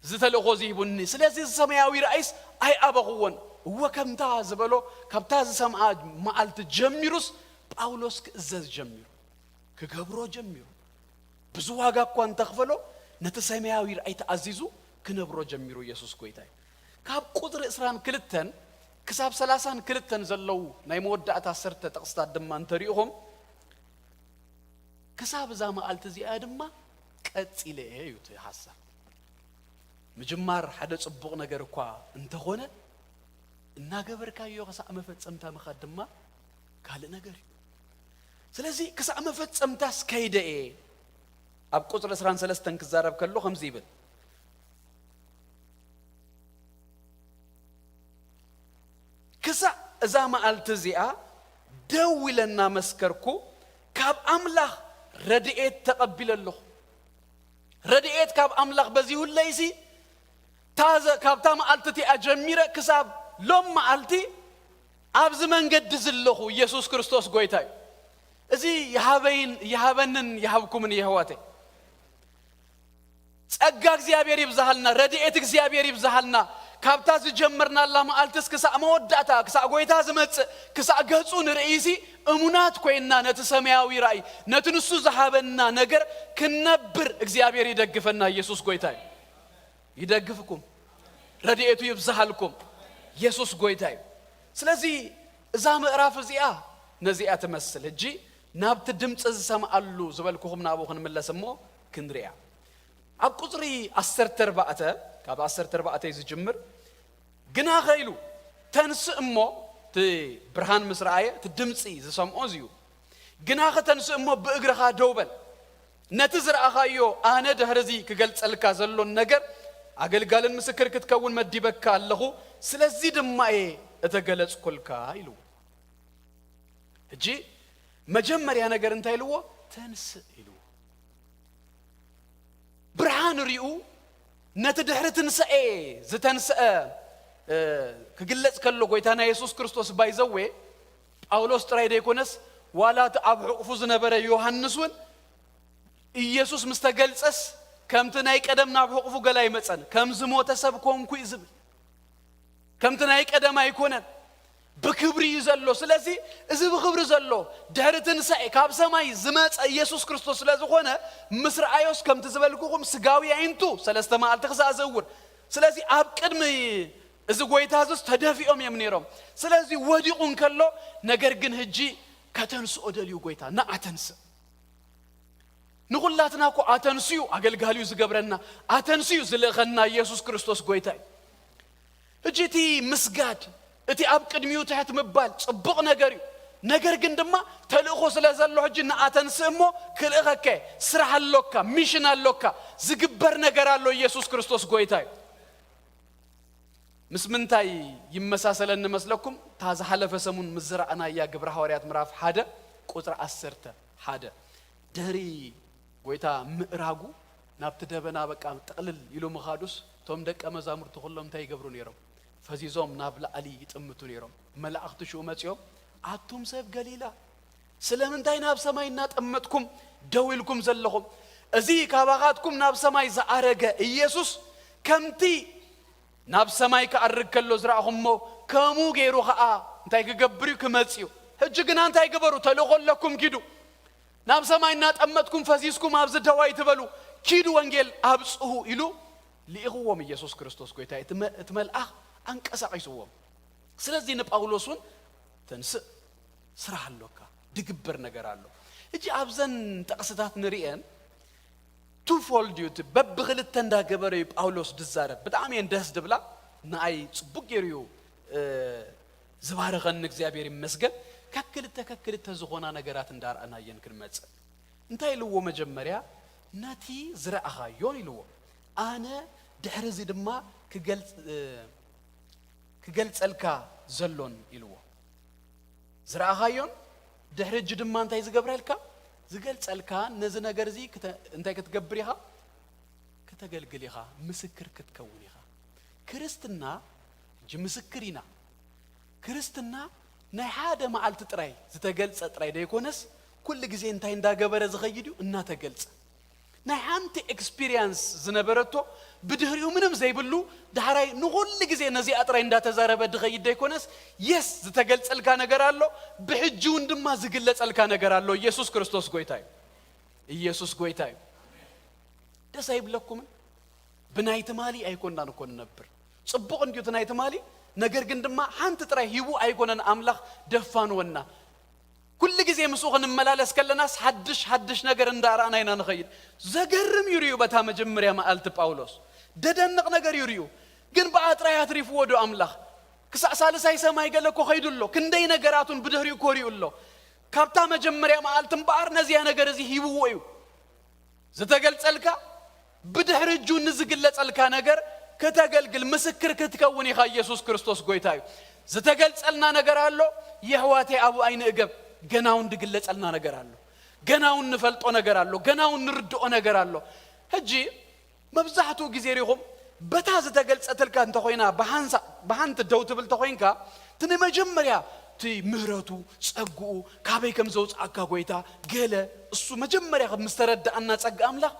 እዚ ተልእኾ እዚ ሂቡኒ። ስለዚ እዚ ሰማያዊ ራእይስ ኣይኣበኽዎን። እወ ከምታ ዝበሎ ካብታ ዝሰምዓ መዓልቲ ጀሚሩስ ጳውሎስ ክእዘዝ ጀሚሩ፣ ክገብሮ ጀሚሩ። ብዙ ዋጋ እኳ እንተኽፈሎ ነቲ ሰማያዊ ራእይ ተኣዚዙ ክነብሮ ጀሚሩ። ኢየሱስ ጎይታ እዩ። ካብ ቁጽሪ ዕስራን ክልተን ክሳብ ሰላሳን ክልተን ዘለዉ ናይ መወዳእታ ዓሰርተ ጥቕስታት ድማ እንተሪእኹም፣ ክሳብ እዛ መዓልቲ እዚኣ ድማ ቀጺለ እየ እዩ እቲ ሓሳብ። ምጅማር ሓደ ጽቡቕ ነገር እኳ እንተኾነ፣ እናገበርካዮ ክሳዕ መፈጸምታ ምኻድ ድማ ካልእ ነገር እዩ። ስለዚ ክሳዕ መፈጸምታስ ከይደ እየ። ኣብ ቁጽሪ ዕስራን ሰለስተን ክዛረብ ከሎ ከምዚ ይብል፣ ክሳዕ እዛ መዓልቲ እዚኣ ደው ኢለ እናመስከርኩ ካብ ኣምላኽ ረድኤት ተቐቢለ ኣለኹ። ረድኤት ካብ ኣምላኽ በዚሁለይሲ፣ እታ ዘ-፣ ካብታ መዓልቲ እቲኣ ጀሚረ ክሳብ ሎም መዓልቲ ኣብዚ መንገዲ ዘለኹ። ኢየሱስ ክርስቶስ ጎይታ እዩ። እዚ ይሃበይን፣ ይሃበንን ይሃብኩምን የሕዋተይ። ጸጋ እግዚኣብሔር ይብዝሃልና፣ ረድኤት እግዚኣብሔር ይብዝሃልና። ካብታ ዝጀመርናላ መዓልትስ ክሳዕ መወዳእታ፣ ክሳዕ ጎይታ ዝመጽእ፣ ክሳዕ ገጹ ንርእይሲ እሙናት ኮይንና ነቲ ሰማያዊ ራእይ፣ ነቲ ንሱ ዝሃበና ነገር ክንነብር እግዚኣብሔር ይደግፈና። ኢየሱስ ጎይታ እዩ። ይደግፍኩም፣ ረድኤቱ ይብዝሃልኩም። ኢየሱስ ጎይታ እዩ። ስለዚ እዛ ምዕራፍ እዚኣ ነዚኣ ትመስል። ሕጂ ናብቲ ድምፂ ዝሰምዓሉ ዝበልኩኹም ናብኡ ክንምለስ እሞ ክንሪኣ። ኣብ ቁፅሪ ዓሰርተ ኣርባዕተ፣ ካብ ዓሰርተ ኣርባዕተ እዩ ዝጅምር። ግናኸ ኢሉ፣ ተንስእ እሞ፣ እቲ ብርሃን ምስ ረኣየ፣ እቲ ድምፂ ዝሰምዖ እዚ እዩ። ግናኸ ተንስእ እሞ ብእግርኻ ደው በል። ነቲ ዝረኣኻዮ ኣነ ድሕሪ እዚ ክገልጸልካ ዘሎን ነገር ኣገልጋልን ምስክር ክትከውን መዲበካ ኣለኹ፣ ስለዚ ድማ እየ እተገለጽኩልካ ኢልዎ። ሕጂ መጀመርያ ነገር እንታይ ኢልዎ? ተንስእ ኢልዎ። ብርሃን ሪኡ ነቲ ድሕሪ ትንሳኤ ዝተንስአ፣ እ፣ ክግለጽ ከሎ ጎይታና የሱስ ክርስቶስ ባይዘዌ ጳውሎስ ጥራይ ደይኮነስ ዋላ እቲ ኣብ ሕቑፉ ዝነበረ ዮሃንስ እውን ኢየሱስ ምስ ተገልጸስ ከምቲ ናይ ቀደም ናብ ሕቑፉ ገላ ኣይመጸን። ከም ዝሞተ ሰብ ኮንኩ እዩ ዝብል። ከምቲ ናይ ቀደም ኣይኮነን። ብክብሪ እዩ ዘሎ። ስለዚ እዚ ብክብሪ ዘሎ ድሕሪ ትንሳኤ ካብ ሰማይ ዝመጸ ኢየሱስ ክርስቶስ ስለ ዝኾነ ምስ ረኣዮስ ከምቲ ዝበልኩኹም ስጋዊ ኣዒንቱ ሰለስተ መዓልቲ ክሳዕ ዘእውር። ስለዚ ኣብ ቅድሚ እዚ ጎይታ እዙስ ተደፊኦም እዮም ነይሮም። ስለዚ ወዲቑ እንከሎ ነገር ግን ህጂ ከተንስኦ ደልዩ ጎይታ፣ ንዓ ተንስእ። ንኹላትና እኮ ኣተንስዩ ኣገልጋሊዩ ዝገብረና፣ ኣተንስዩ ዝልእኸና ኢየሱስ ክርስቶስ ጎይታ እዩ። ሕጂ እቲ ምስጋድ፣ እቲ ኣብ ቅድሚኡ ትሕት ምባል ጽቡቕ ነገር እዩ። ነገር ግን ድማ ተልእኾ ስለ ዘሎ ሕጂ ንኣተንስእ እሞ ክልእኸከ ስራሕ ኣሎካ፣ ሚሽን ኣሎካ፣ ዝግበር ነገር ኣሎ። ኢየሱስ ክርስቶስ ጎይታ እዩ። ምስ ምንታይ ይመሳሰለኒ መስለኩም? እታ ዝሓለፈ ሰሙን ምስ ዝረኣናያ ግብረ ሃዋርያት ምዕራፍ ሓደ ቁጽሪ ዓሰርተ ሓደ። ድሕሪ ጎይታ ምእራጉ ናብቲ ደበና በቃ ጥቕልል ኢሉ ምኻዱስ፣ እቶም ደቀ መዛሙርቲ ኩሎም እንታይ ይገብሩ ነይሮም? ፈዚዞም ናብ ላዕሊ ይጥምቱ ነይሮም። መላእኽቲ ሽኡ መጺኦም፣ ኣቱም ሰብ ገሊላ፣ ስለምንታይ ናብ ሰማይ እናጠመጥኩም ደው ኢልኩም ዘለኹም? እዚ ካባኻትኩም ናብ ሰማይ ዝኣረገ ኢየሱስ ከምቲ ናብ ሰማይ ክኣርግ ከሎ ዝረኣኹሞ ከምኡ ገይሩ ኸኣ እንታይ ክገብር እዩ? ክመጽእ እዩ። ሕጂ ግና እንታይ ግበሩ? ተልእኾ ኣለኩም፣ ኪዱ። ናብ ሰማይ እናጠመጥኩም ፈዚዝኩም ኣብዚ ደው ኣይትበሉ፣ ኪዱ ወንጌል ኣብጽሁ ኢሉ ልኢኽዎም ኢየሱስ ክርስቶስ ጎይታ። እቲ መ-፣ እቲ መልኣኽ ኣንቀሳቒስዎም። ስለዚ ንጳውሎስ እውን ተንስእ፣ ስራሕ ኣሎካ፣ ድግበር ነገር ኣሎ። እጂ ኣብዘን ጥቕስታት ንርእየን ቱ ፎልድ እዩ፣ እቲ በብኽልተ እንዳገበረ እዩ ጳውሎስ ድዛረብ። ብጣዕሚ እየን ደስ ድብላ፣ ንኣይ ጽቡቅ ገይሩ እዩ፣ እ፣ ዝባረኸኒ እግዚኣብሔር ይመስገን። ከክልተ ከክልተ ዝኾና ነገራት እንዳርኣናየን ክንመጽእ። እንታይ ኢልዎ መጀመርያ? ነቲ ዝረኣኻዮን ኢልዎ። ኣነ ድሕሪ እዚ ድማ ክገልጽ-፣ እ፣ ክገልጸልካ ዘሎን ኢልዎ። ዝረኣኻዮን ድሕሪ እጂ ድማ እንታይ ዝገብረልካ? ዝገልጸልካ ነዚ ነገር እዚ ክተ-፣ እንታይ ክትገብር ኢኻ? ክተገልግል ኢኻ፣ ምስክር ክትከውን ኢኻ። ክርስትና እጂ ምስክር ኢና። ክርስትና ናይ ሓደ መዓልቲ ጥራይ ዝተገልጸ ጥራይ ደይኮነስ፣ ኩሉ ግዜ እንታይ እንዳገበረ ዝኸይድ እዩ? እናተገልጸ። ናይ ሓንቲ ኤክስፒሪየንስ ዝነበረቶ፣ ብድሕሪኡ ምንም ዘይብሉ፣ ዳሕራይ ንኹሉ ግዜ ነዚኣ ጥራይ እንዳተዛረበ ድኸይድ ደይኮነስ፣ የስ፣ ዝተገልጸልካ ነገር ኣሎ፣ ብሕጂ እውን ድማ ዝግለጸልካ ነገር ኣሎ። ኢየሱስ ክርስቶስ ጎይታ እዩ። ኢየሱስ ጎይታ እዩ። ደስ ኣይብለኩምን? ብናይ ትማሊ ኣይኮንናን እኮ ንነብር። ጽቡቕ እንድዩ እቲ ናይ ትማሊ፣ ነገር ግን ድማ ሓንቲ ጥራይ ሂቡ ኣይኮነን ኣምላኽ ደፋንወና። ኩሉ ግዜ ምስኡ ክንመላለስ ከለናስ ሓድሽ ሓድሽ ነገር እንዳረኣና ኢና ንኸይድ። ዘገርም እዩ ርእዩ በታ መጀመርያ መዓልቲ ጳውሎስ። ደደንቕ ነገር እዩ ርእዩ። ግን ብኣ ጥራይ ኣትሪፍዎ ዶ ኣምላኽ? ክሳዕ ሳልሳይ ሰማይ ገለ እኮ ኸይዱ ኣሎ። ክንደይ ነገራቱን ብድሕሪኡ ኮሪኡ ኣሎ። ካብታ መጀመርያ መዓልቲ እምበኣር ነዚኣ ነገር እዚ ሂብዎ እዩ። ዝተገልጸልካ ብድሕሪ እጁ ንዝግለጸልካ ነገር ከተገልግል ምስክር ክትከውን ኢኻ። ኢየሱስ ክርስቶስ ጎይታ እዩ። ዝተገልጸልና ነገር ኣሎ። የሕዋተይ ኣብኡ ኣይንእገብ። ገና እውን ዝግለጸልና ነገር ኣሎ። ገና እውን ንፈልጦ ነገር ኣሎ። ገና እውን ንርድኦ ነገር ኣሎ። ሕጂ መብዛሕትኡ ግዜ ሪኹም በታ ዝተገልጸትልካ እንተኾይና ብሓንሳ-፣ ብሓንቲ ደው ትብል እንተኾይንካ እቲ ንመጀመርያ እቲ ምህረቱ፣ ጸግኡ፣ ካበይ ከም ዘውጽኣካ ጎይታ፣ ገለ እሱ መጀመርያ ከም ምስ ተረድኣና ጸጋ ኣምላኽ፣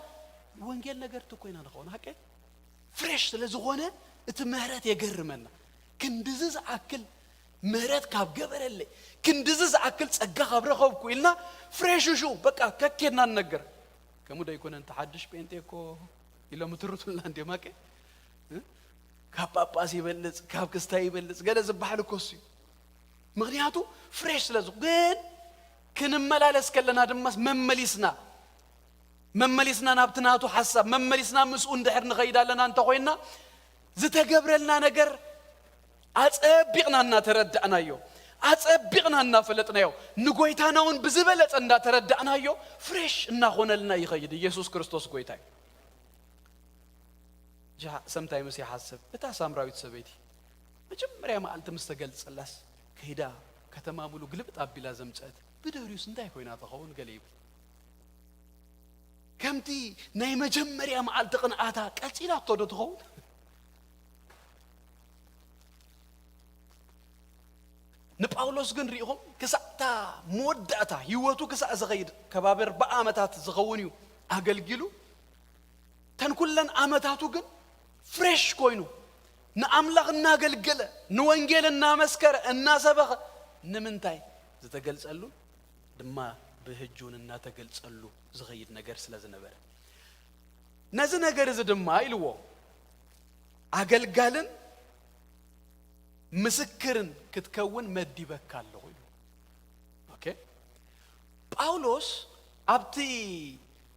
ወንጌል ነገርቲ እኮ ኢና ንኸውን፣ ሓቀይ? ፍሬሽ ስለ ዝኾነ እቲ ምህረት የገርመና። ክንድዚ ዝኣክል ምህረት ካብ ገበረለይ፣ ክንድዚ ዝኣክል ጸጋ ካብ ረኸብኩ ኢልና ፍሬሽ ሽኡ በቃ ከኬድና ንነግር። ከምኡ ደይኮነ፣ እንተ ሓድሽ ጴንጤ እኮ ኢሎም እትርቱልና እንድዮም፣ ኣኬ? እ? ካብ ጳጳስ ይበልጽ፣ ካብ ክስታይ ይበልጽ፣ ገለ ዝበሃል እኮ እሱ እዩ። ምኽንያቱ ፍሬሽ ስለ ዝኾ-፣ ግን ክንመላለስ ከለና ድማስ መመሊስና፣ መመሊስና ናብቲ ናቱ ሓሳብ፣ መመሊስና ምስኡ እንድሕር ንኸይድ ኣለና እንተኾይንና፣ ዝተገብረልና ነገር ኣጸቢቕና እናተረዳእናዮ፣ ኣጸቢቕና እናፈለጥናዮ፣ ንጎይታና እውን ብዝበለጸ እንዳተረዳእናዮ፣ ፍሬሽ እናኾነልና ይኸይድ። ኢየሱስ ክርስቶስ ጎይታ እዩ። ጃ-፣ ሰምታይ ምስ ይሓስብ፣ እታ ሳምራዊት ሰበይቲ መጀመርያ መዓልቲ ምስ ተገልጸላስ፣ ከይዳ ከተማ ሙሉ ግልብጥ ኣቢላ ዘምጸት፣ ብድሕሪኡስ እንታይ ኮይና ትኸውን? ገለ ይብል። ከምቲ ናይ መጀመርያ መዓልቲ ቅንኣታ ቀጺላቶ ዶ ትኸውን? ንጳውሎስ ግን ሪኢኹም፣ ክሳዕ እታ መወዳእታ ህይወቱ ክሳዕ ዝኸይድ፣ ከባቢ ኣርባዓ ዓመታት ዝኸውን እዩ ኣገልጊሉ። ተን ኩለን ዓመታቱ ግን ፍሬሽ ኮይኑ፣ ንኣምላኽ እናገልገለ፣ ንወንጌል እናመስከረ፣ እናሰበኸ፣ ንምንታይ? ዝተገልጸሉ ድማ ብህጁን እናተገልጸሉ ዝኸይድ ነገር ስለ ዝነበረ። ነዚ ነገር እዚ ድማ ኢልዎ፣ ኣገልጋልን ምስክርን ክትከውን መዲበካ ኣለኹ ኢሉ። ኦኬ? ጳውሎስ ኣብቲ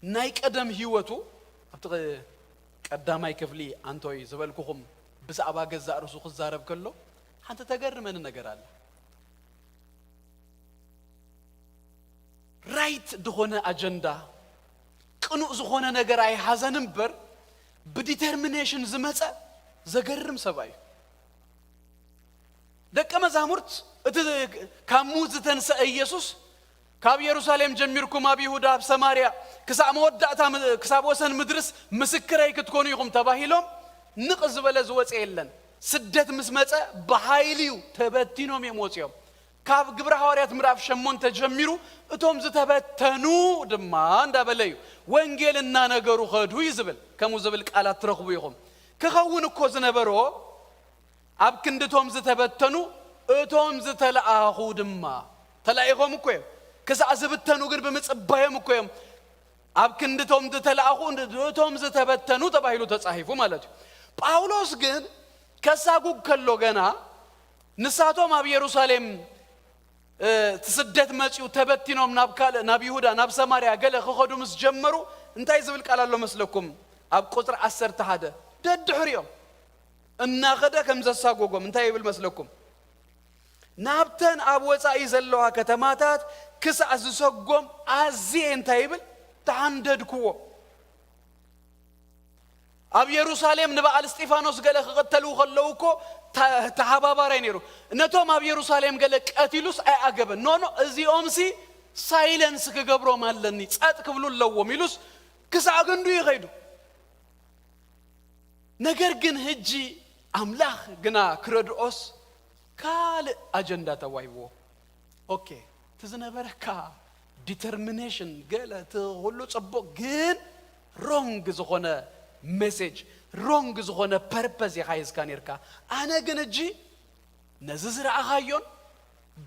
ናይ ቀደም ህይወቱ፣ ኣብቲ ቀዳማይ ክፍሊ ኣንቶይ ዝበልኩኹም ብዛዕባ ገዛእ ርእሱ ክዛረብ ከሎ፣ ሓንቲ ተገርመኒ ነገር ኣላ። ት ዝኾነ ኣጀንዳ፣ ቅኑእ ዝኾነ ነገር ኣይሓዘን እምበር፣ ብዲተርሚኔሽን ዝመጸ ዘገርም ሰብኣይ እዩ። ደቀ መዛሙርት፣ እቲ ካብ ሙት ዝተንሰአ ኢየሱስ፣ ካብ የሩሳሌም ጀሚርኩም ኣብ ይሁዳ፣ ኣብ ሰማርያ፣ ክሳብ መወዳእታ ም-፣ ክሳብ ወሰን ምድርስ ምስክረይ ክትኮኑ ኢኹም ተባሂሎም፣ ንቕ ዝበለ ዝወፀ የለን። ስደት ምስ መፀ ብሓይሊ እዩ ተበቲኖም እዮም ወፂኦም። ካብ ግብረ ሃዋርያት ምዕራፍ ሸሞንተ ጀሚሩ እቶም ዝተበተኑ ድማ እንዳበለ እዩ፣ ወንጌል እናነገሩ ኸዱ እዩ ዝብል። ከምኡ ዝብል ቃላት ትረኽቡ ኢኹም። ክኸውን እኮ ዝነበሮ፣ ኣብ ክንድቶም ዝተበተኑ እቶም ዝተለኣኹ ድማ ተላኢኾም እኮ እዮም። ክሳዕ ዝብተኑ ግን ብምጽባዮም እኮ እዮም። ኣብ ክንድቶም ዝተለኣኹ እቶም ዝተበተኑ ተባሂሉ ተጻሒፉ ማለት እዩ። ጳውሎስ ግን ከሳጉግ ከሎ ገና ንሳቶም ኣብ የሩሳሌም፣ እ፣ እቲ ስደት መጺኡ ተበቲኖም ናብ ካልእ፣ ናብ ይሁዳ፣ ናብ ሰማርያ ገለ ክኸዱ ምስ ጀመሩ እንታይ ዝብል ቃል ኣሎ መስለኩም? ኣብ ቁጽሪ ዓሰርተ ሓደ ደድሕሪኦም እናኸደ ከም ዘሳጎጎም እንታይ ይብል መስለኩም? ናብተን ኣብ ወጻኢ ዘለዋ ከተማታት ክሳዕ ዝሰጎም ኣዝየ እንታይ ይብል? ተሓንደድክዎ። ኣብ የሩሳሌም ንበዓል እስጢፋኖስ ገለ ክቕተሉ ከለዉ እኮ ተ-፣ ተሓባባራይ ነይሩ። ነቶም ኣብ የሩሳሌም ገለ ቀቲሉስ ኣይኣገበን። ኖ፣ ኖ፣ እዚኦምሲ ሳይለንስ ክገብሮም ኣለኒ፣ ጸጥ ክብሉ ኣለዎም ኢሉስ ክሳዕ ክንዱ ይኸይዱ። ነገር ግን ህጂ ኣምላኽ ግና ክረድኦስ ካልእ ኣጀንዳ ተዋሂብዎ። ኦኬ፣ እቲ ዝነበረካ ዲተርሚኔሽን ገለ እቲ ኩሉ ጽቡቕ፣ ግን ሮንግ ዝኾነ ሜሴጅ፣ ሮንግ ዝኾነ ፐርፐዝ ኢኻ ሒዝካ ኔርካ። ኣነ ግን እጂ ነዚ ዝረኣኻዮን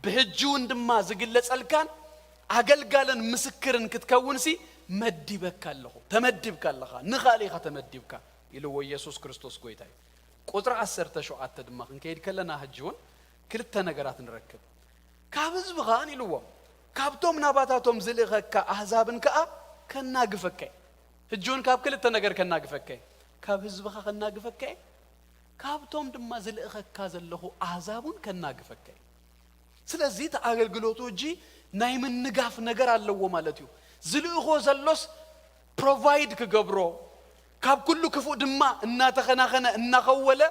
ብህጂ እውን ድማ ዝግለጸልካን ኣገልጋልን ምስክርን ክትከውንሲ መዲበካ ኣለኹ። ተመዲብካ ኣለኻ፣ ንኻልእ ኢኻ ተመዲብካ ኢልዎ ኢየሱስ ክርስቶስ ጎይታ እዩ። ቁጽሪ ዓሰርተ ሸውዓተ ድማ ክንከይድ ከለና፣ ሕጂ እውን ክልተ ነገራት ንረክብ። ካብ ህዝብኻን ኢልዎም፣ ካብቶም ናባታቶም ዝልእኸካ ኣህዛብን ከኣ ከናግፈካ እዩ። ሕጂ እውን ካብ ክልተ ነገር ከናግፈካ እዩ። ካብ ህዝብኻ ከናግፈካ እዩ፣ ካብቶም ድማ ዝልእኸካ ዘለኹ ኣህዛብ እውን ከናግፈካ እዩ። ስለዚ እቲ ኣገልግሎቱ ሕጂ ናይ ምንጋፍ ነገር ኣለዎ ማለት እዩ። ዝልእኾ ዘሎስ ፕሮቫይድ ክገብሮ፣ ካብ ኩሉ ክፉእ ድማ እናተኸናኸነ እናኸወለ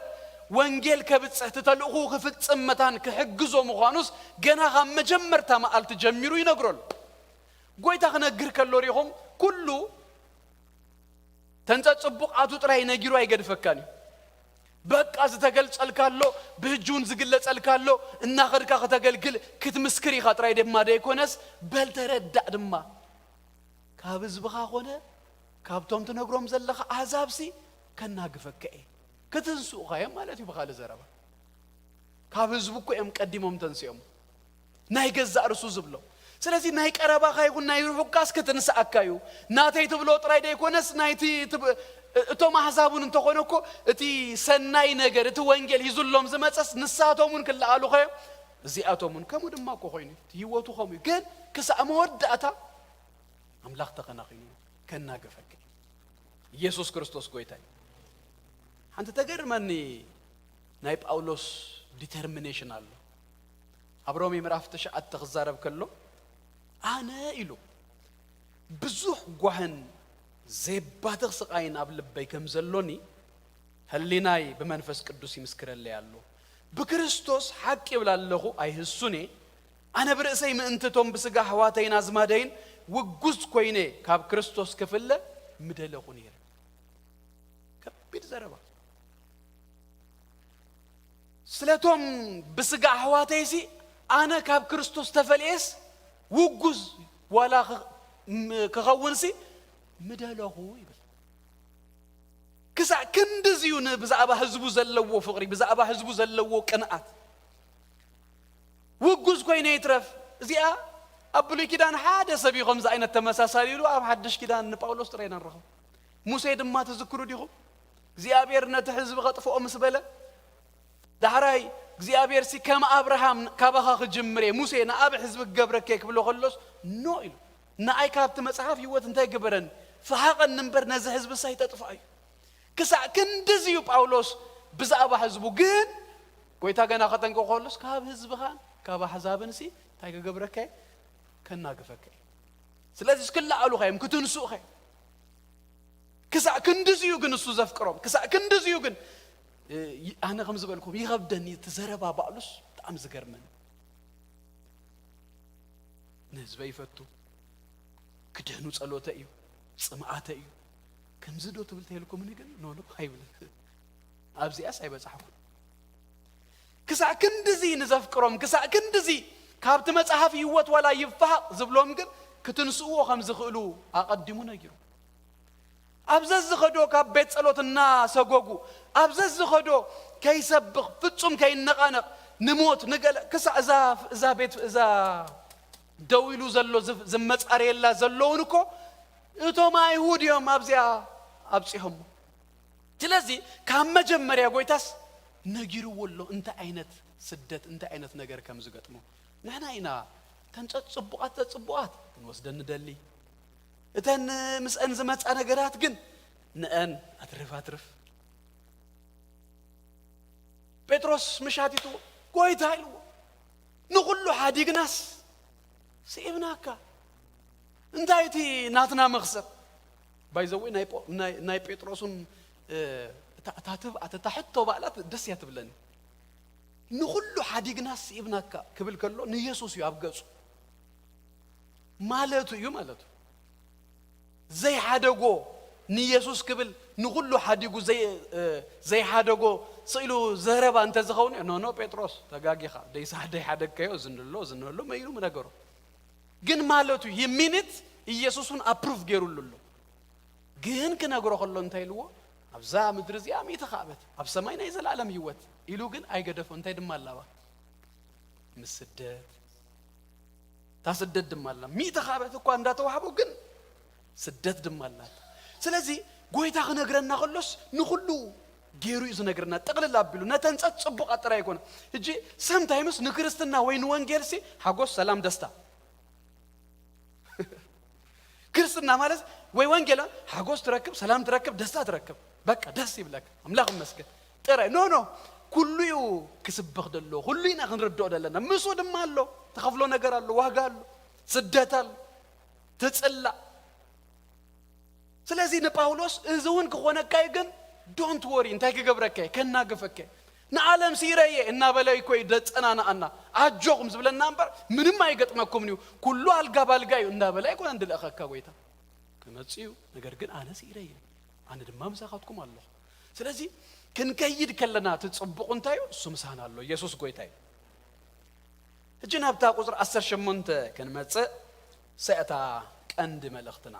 ወንጌል ከብጽሕ፣ እቲ ተልእኹ ክፍጽም መታን ክሕግዞ ምዃኑስ ገና ካብ መጀመርታ መዓልቲ ጀሚሩ ይነግረሉ። ጎይታ ክነግር ከሎ ሪኹም ኩሉ ተንጸ ጽቡቕ ኣቱ ጥራይ ነጊሩ ኣይገድፈካን እዩ። በቃ ዝተገልጸልካ ኣሎ፣ ብህጂ እውን ዝግለጸልካ ኣሎ፣ እናኸድካ ከተገልግል ክትምስክር ኢኻ ጥራይ ድማ ደይኮነስ፣ በል ተረዳእ ድማ። ካብ ህዝብኻ ኾነ ካብቶም ትነግሮም ዘለኻ ኣህዛብሲ ከናግፈካ እየ። ክትንስኡኻ እዮም ማለት እዩ ብኻልእ ዘረባ። ካብ ህዝቡ እኮ እዮም ቀዲሞም ተንሲኦም። ናይ ገዛእ ርሱ ዝብሎ። ስለዚ ናይ ቀረባኻ ይኹን ናይ ርሑቅካስ ክትንስኣካ እዩ። ናተይ ትብሎ ጥራይ ደይኮነስ ናይቲ ትብ-፣ እቶም ኣህዛብ እውን እንተኾነ እኮ እቲ ሰናይ ነገር፣ እቲ ወንጌል ሂዙሎም ዝመጸስ ንሳቶም እውን ክለኣሉ ኸዮም። እዚኣቶም እውን ከምኡ ድማ እኮ ኮይኑ እዩ። እቲ ህይወቱ ከምኡ እዩ። ግን ክሳዕ መወዳእታ ኣምላኽ ተኸናኺኑ ከናገፈካ እዩ። ኢየሱስ ክርስቶስ ጎይታ እዩ። ሓንቲ ተገርመኒ ናይ ጳውሎስ ዲተርሚኔሽን ኣሎ። ኣብ ሮሜ ምዕራፍ ትሽዓተ ክዛረብ ከሎ፣ ኣነ ኢሉ ብዙሕ ጓህን ዘይባትኽ ስቓይን ኣብ ልበይ ከም ዘሎኒ፣ ህሊናይ ብመንፈስ ቅዱስ ይምስክረለይ ኣሎ። ብክርስቶስ ሓቂ ይብል ኣለኹ፣ ኣይህሱን እየ። ኣነ ብርእሰይ ምእንቲ እቶም ብስጋ ኣሕዋተይን ኣዝማደይን ውጉዝ ኮይነ ካብ ክርስቶስ ክፍለ ምደለኹ ነይረ። ከቢድ ዘረባ። ስለቶም ብስጋ ኣሕዋተይሲ ኣነ ካብ ክርስቶስ ተፈልየስ ውጉዝ ዋላ ኽ-፣ ም-፣ ክኸውንሲ ምደለኹ ይብል። ክሳዕ ክንድዚ እዩ ን-፣ ብዛዕባ ህዝቡ ዘለዎ ፍቕሪ፣ ብዛዕባ ህዝቡ ዘለዎ ቅንኣት። ውጉዝ ኮይነ ይትረፍ። እዚኣ ኣብ ብሉይ ኪዳን ሓደ ሰብ እዩ ከምዚ ዓይነት ተመሳሳሊ ኢሉ፣ ኣብ ሓድሽ ኪዳን ንጳውሎስ ጥራይ ኢና ንረኽቦ። ሙሴ ድማ ትዝክሩ ዲኹም? እግዚኣብሔር ነቲ ህዝቢ ከጥፍኦ ምስ በለ፣ ዳሕራይ እግዚኣብሔር ሲ ከም ኣብርሃም ካባኻ ክጅምር እየ፣ ሙሴ ንኣብ ህዝቢ ክገብረካ እየ ክብሎ ከሎስ፣ ኖ ኢሉ። ንኣይ ካብቲ መጽሓፍ ህይወት እንታይ ግበረኒ? ፍሓቐኒ እምበር ነዚ ህዝቢ ሳይ ተጥፍኦ እዩ። ክሳዕ ክንድዚ እዩ ጳውሎስ ብዛዕባ ህዝቡ። ግን ጎይታ ገና ከጠንቅቆ ከሎስ፣ ካብ ህዝብኻን ካብ ኣሕዛብን ሲ እንታይ ክገብረካ እየ? ከናግፈካ እየ። ስለዚ ክለዓሉ ኸዮም ክትንስኡ ኸዮም ክሳዕ ክንድዚ እዩ ግን እሱ ዘፍቅሮም ክሳዕ ክንድዚ እዩ ግን ኣነ ከም ዝበልኩም ይኸብደኒ እቲ ዘረባ ባዕሉስ ብጣዕሚ ዝገርመኒ። ንህዝበ ይፈቱ ክድህኑ ጸሎተ እዩ ጽምኣተ እዩ። ከምዚ ዶ ትብል ተልኩምኒ ግን ኖ ኖ ኣይብልን። ኣብዚኣስ ኣይበጻሕኩን። ክሳዕ ክንድዚ ንዘፍቅሮም ክሳዕ ክንድዚ ካብቲ መጽሓፍ ህይወት ዋላ ይፋቕ ዝብሎም ግን ክትንስእዎ ከም ዝኽእሉ ኣቐዲሙ ነጊሩ። ኣብ ዘዝኸዶ ካብ ቤት ጸሎት እናሰጎጉ ኣብ ዘዝኸዶ ከይሰብኽ ፍጹም ከይነቓነቕ ንሞት ንገለ ክሳዕ እዛ እዛ ቤት እዛ ደው ኢሉ ዘሎ ዝመጻረየላ ዘለውን እኮ እቶም ኣይሁድ እዮም ኣብዚኣ ኣብጺሖሞ። ስለዚ ካብ መጀመርያ ጎይታስ ነጊርዎ ኣሎ እንታይ ዓይነት ስደት እንታይ ዓይነት ነገር ከም ዝገጥሞ። ንሕና ኢና እተን ጸጽቡቓት ጸጽቡቓት ክንወስደን ንደሊ። እተን ምስአን ዝመጻ ነገራት ግን ንአን ኣትርፍ ኣትርፍ። ጴጥሮስ ምሻቲቱ ጎይታ ኢልዎ ንኹሉ ሓዲግናስ ስኢብናካ እንታይ እቲ ናትና መኽሰብ? ባይዘወይ ናይ ጴጥሮስን እታ ትብኣት እታ ሕቶ ባእላት ደስ እያ ትብለኒ። ንኹሉ ሓዲግናስ ስኢብናካ ክብል ከሎ ንየሱስ እዩ ኣብ ገጹ ማለቱ እዩ ማለቱ ዘይሓደጎ ንየሱስ ክብል ንኹሉ ሓዲጉ ዘይሓደጎ ስኢሉ ዘረባ እንተዝኸውን ኖኖ ጴጥሮስ ተጋጊኻ ደይሓደግካዮ ዝንሎ ዝንሎ መይሉ ምነገሮ። ግን ማለቱ ይሚኒት ኢየሱስን ኣፕሩቭ ገይሩሉ ኣሎ። ግን ክነግሮ ከሎ እንታይ ኢልዎ? ኣብዛ ምድሪ እዚኣ ሚእቲ ካዕበት ኣብ ሰማይ ናይ ዘለኣለም ህይወት ኢሉ ግን ኣይገደፎ እንታይ ድማ ኣላባ ምስ ስደት እታ ስደት ድማ ኣላ ሚእቲ ካዕበት እኳ እንዳተዋህቦ ግን ስደት ድማ ኣላት። ስለዚ ጎይታ ክነግረና ከሎስ ንኩሉ ገይሩ እዩ ዝነግረና። ጠቕልል ኣቢሉ ነተን ጸጽቡቓት ጥራይ ኣይኮነ። ሕጂ ሰምታይምስ ንክርስትና ወይ ንወንጌልሲ ሓጎስ፣ ሰላም፣ ደስታ ክርስትና ማለት ወይ ወንጌል ሓጎስ ትረክብ፣ ሰላም ትረክብ፣ ደስታ ትረክብ። በቃ ደስ ይብለካ፣ ኣምላኽ ይመስገን። ጥራይ ኖ ኖ ኩሉ እዩ ክስበኽ ደሎ፣ ኩሉ ኢና ክንርድኦ ደለና። ምስኡ ድማ ኣሎ፣ ተኸፍሎ ነገር ኣሎ፣ ዋጋ ኣሎ፣ ስደት ኣሎ፣ ትጽላእ። ስለዚ ንጳውሎስ እዚ እውን ክኾነካ እዩ፣ ግን ዶንት ወሪ እንታይ ክገብረካ እዩ? ከናግፈካ እዩ። ንዓለም ስኢረየ እናበለ እኮ እዩ ደጸናንኣና። ኣጆኹም ዝብለና እምበር ምንም ኣይገጥመኩምን እዩ፣ ኩሉ ኣልጋ ባልጋ እዩ እናበለ ኣይኮነን ድልእኸካ ጎይታ። ክመጽእ እዩ፣ ነገር ግን ኣነ ስኢረየ፣ ኣነ ድማ ምሳኻትኩም ኣለኹ። ስለዚ ክንከይድ ከለና እቲ ጽቡቕ እንታይ እዩ? እሱ ምሳና ኣሎ፣ ኢየሱስ ጎይታ እዩ። ሕጂ ናብታ ቁጽሪ ዓሰርተ ሸሞንተ ክንመጽእ ሰእታ ቀንዲ መልእኽትና።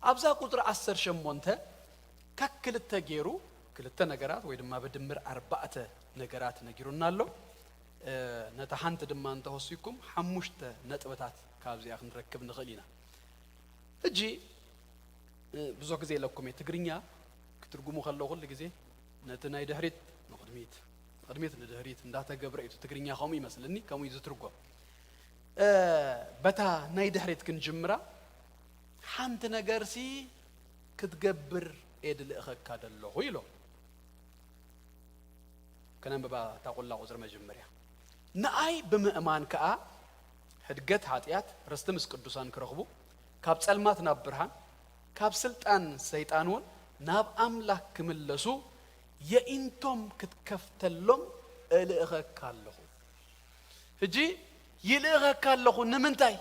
ኣብዛ ቁጽሪ ዓሰርተ ሸሞንተ ካብ ክልተ ገይሩ ክልተ ነገራት ወይ ድማ ብድምር ኣርባዕተ ነገራት ነጊሩና ኣሎ። እ፣ ነታ ሓንቲ ድማ እንተወሲኩም ሓሙሽተ ነጥብታት ካብዚኣ ክንረክብ ንኽእል ኢና። ሕጂ እ፣ ብዙሕ ግዜ ኢለኩም እየ፣ ትግርኛ ክትርጉሙ ከለዉ ኩሉ ግዜ ነቲ ናይ ድሕሪት ንቕድሚት፣ ንቕድሚት ንድሕሪት እንዳተገብረ እዩ። እቲ ትግርኛ ከምኡ ይመስለኒ፣ ከምኡ እዩ ዝትርጎም። እ፣ በታ ናይ ድሕሪት ክንጅምራ፣ ሓንቲ ነገርሲ ክትገብር እየ ድልእኸካ ደለኹ ኢሎም። ከነንብባ እታ ቁላ ቁጽሪ መጀመርያ። ንኣይ ብምእማን ከኣ ሕድገት ሓጢኣት ርስቲ ምስ ቅዱሳን ክረኽቡ፣ ካብ ጸልማት ናብ ብርሃን፣ ካብ ስልጣን ሰይጣን እውን ናብ ኣምላኽ ክምለሱ የኢንቶም ክትከፍተሎም እልእኸካ ኣለኹ። ሕጂ ይልእኸካ ኣለኹ ንምንታይ?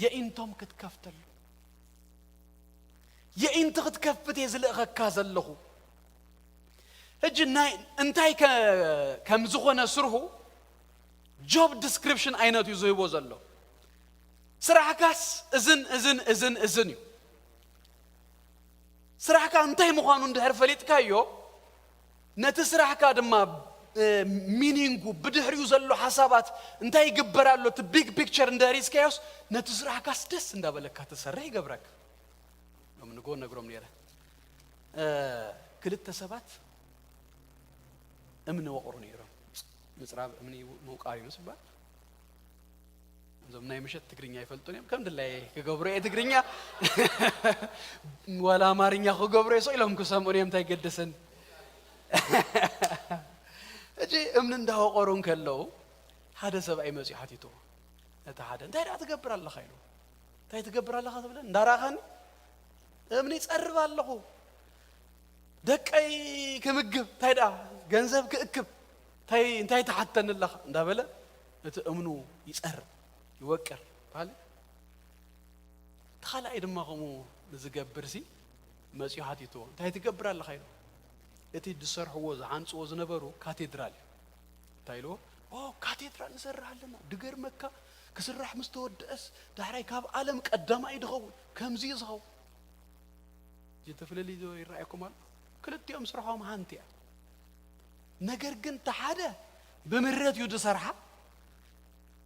የኢንቶም ክትከፍተሎም። የኢንቲ ክትከፍት እየ ዝልእኸካ ዘለኹ። ሕጂ ናይ እንታይ ከ-፣ ከም ዝኾነ ስርሑ ጆብ ዲስክሪፕሽን ዓይነት እዩ ዝህቦ ዘሎ። ስራሕካስ እዝን እዝን እዝን እዝን እዩ። ስራሕካ እንታይ ምዃኑ እንድሕር ፈሊጥካዮ፣ ነቲ ስራሕካ ድማ፣ እ፣ ሚኒንጉ ብድሕሪኡ ዘሎ ሓሳባት እንታይ ይግበር ኣሎ፣ እቲ ቢግ ፒክቸር እንድሕር ሒዝካዮስ፣ ነቲ ስራሕካስ ደስ እንዳበለካ ትሰርሕ ይገብረካ። ሎም ንጎ ነግሮም ነይረ። እ፣ ክልተ ሰባት እምኒ ወቕሩ ነይሮም። ምጽራብ እምኒ ምውቃር እዩ ምስ ዝበሃል። እዞም ናይ ምሸት ትግርኛ ይፈልጡን እዮም። ከም ድላይ ክገብሩ እየ ትግርኛ። ዋላ ኣማርኛ ክገብሩ እየ፣ ስቕ ኢሎም ክሰምዑን እዮም፣ እንታይ ይገድሰን። ሕጂ እምኒ እንዳወቐሩ እንከለዉ፣ ሓደ ሰብኣይ መጺኡ ሓቲትዎ። ነቲ ሓደ፣ "እንታይ ደኣ ትገብር ኣለኻ?" ኢሉ። እንታይ ትገብር ኣለኻ ትብለ? እንዳረኣኻኒ እምኒ ይጸርብ ኣለኹ። ደቀይ ክምግብ፣ እንታይ ደኣ ገንዘብ ክእክብ፣ እንታይ፣ እንታይ ትሓተኒ ኣለኻ? እንዳበለ እቲ እምኑ ይጸርብ፣ ይወቅር በሃሊ። እቲ ካልኣይ ድማ ከምኡ ንዝገብር ሲ መጺኡ ሓቲትዎ፣ "እንታይ ትገብር ኣለኻ?" ኢሉ። እቲ ዝሰርሕዎ፣ ዝሃንጽዎ ዝነበሩ ካቴድራል እዩ። እንታይ ኢልዎ? "ኦ፣ ካቴድራል ንሰርሕ ኣለና፣ ድገርመካ፣ ክስራሕ ምስ ተወደአስ፣ ዳሕራይ ካብ ዓለም ቀዳማይ ድኸውን፣ ከምዚ እዩ ዝኸውን።" እዚ ተፍለሊ ዶ ይረኣየኩም ኣሎ? ክልቲኦም ስርሖም ሓንቲ እያ። ነገር ግን እቲ ሓደ ብምረት እዩ ዝሰርሓ፣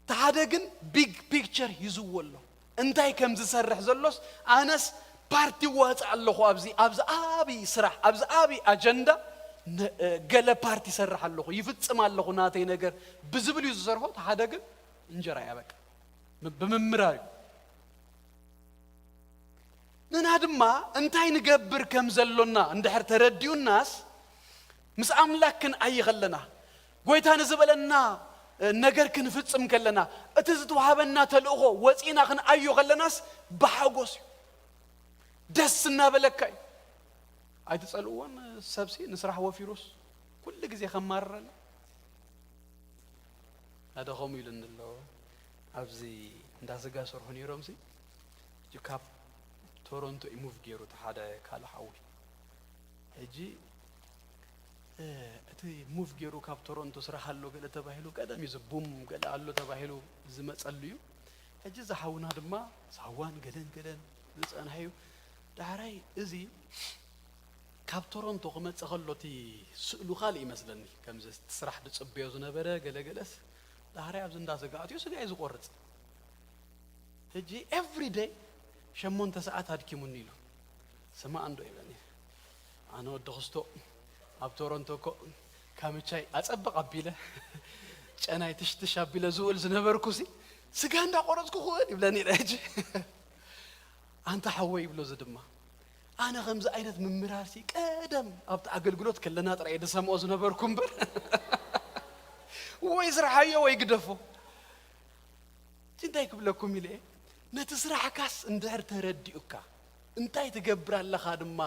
እቲ ሓደ ግን ቢግ ፒክቸር ሂዝዎ ኣሎ። እንታይ ከም ዝሰርሕ ዘሎስ፣ ኣነስ ፓርቲ ዋፅእ ኣለኹ ኣብዚ፣ ኣብዚ ዓብዪ ስራሕ፣ ኣብዚ ዓብዪ ኣጀንዳ ነ-፣ እ፣ ገለ ፓርቲ ይሰርሕ ኣለኹ፣ ይፍጽም ኣለኹ ናተይ ነገር ብዝብል እዩ ዝሰርሖ። እቲ ሓደ ግን እንጀራ እያ በቃ፣ ም-፣ ብምምራር እዩ። ንና ድማ እንታይ ንገብር ከም ዘሎና እንድሕር ተረዲኡናስ፣ ምስ ኣምላክ ክንኣይ ከለና፣ ጎይታ ንዝበለና ነገር ክንፍጽም ከለና፣ እቲ ዝተዋህበና ተልእኾ ወጺእና ክንኣዮ ከለናስ ብሓጎስ እዩ። ደስ እናበለካ እዩ። ኣይትጸልእዎን? ሰብሲ ንስራሕ ወፊሩስ ኩሉ ግዜ ከማርረና። ሓደ ከምኡ ኢሉኒ ኣሎ። ኣብዚ እንዳ ስጋ ሰርሑ ነይሮም ሲ፣ ሕጂ ካብ ቶሮንቶ እዩ ሙቭ ገይሩ እቲ ሓደ ካልእ ሓዊ። ሕጂ፣ እ፣ እቲ ሙቭ ገይሩ ካብ ቶሮንቶ ስራሕ ኣሎ ገለ ተባሂሉ፣ ቀደም እዩ እዚ ቡም ገለ ኣሎ ተባሂሉ ዝመጸሉ እዩ። ሕጂ እዚ ሓውና ድማ ሳዋን ገለን ገለን ዝጸንሐ እዩ። ዳሕራይ እዚ ካብ ቶሮንቶ ክመጽእ ከሎ እቲ ስእሉ ካልእ ይመስለኒ። ከምዚ እቲ ስራሕ ዝጽበዮ ዝነበረ ገለገለስ፣ ዳሕራይ ኣብዚ እንዳ ስጋ ኣትዩ ስጋ እዩ ዝቆርጽ። ሕጂ ኤቭሪ ደይ ሸሞንተ ሰዓት ኣድኪሙኒ ኢሉ። ስማዕ እንዶ ይብለኒ። ኣነ ወዲ ክስቶ ኣብ ቶሮንቶ እኮ ካምቻይ ኣጸብቕ ኣቢለ፣ ጨናይ ትሽትሽ ኣቢለ ዝውዕል ዝነበርኩ ሲ፣ ስጋ እንዳቆረጽኩ ክውዕል ይብለኒ ኢለ። ሕጂ ኣንታ ሓወይ ይብሎ እዚ ድማ፣ ኣነ ከምዚ ዓይነት ምምራርሲ ቀደም ኣብቲ ኣገልግሎት ከለና ጥራይ እየ ዝሰምዖ ዝነበርኩ እምበር፣ ወይ ስርሓዮ ወይ ግደፎ። እቲ እንታይ ክብለኩም ኢለ እየ፣ ነቲ ስራሕካስ እንድሕር ተረዲኡካ፣ እንታይ ትገብር ኣለኻ ድማ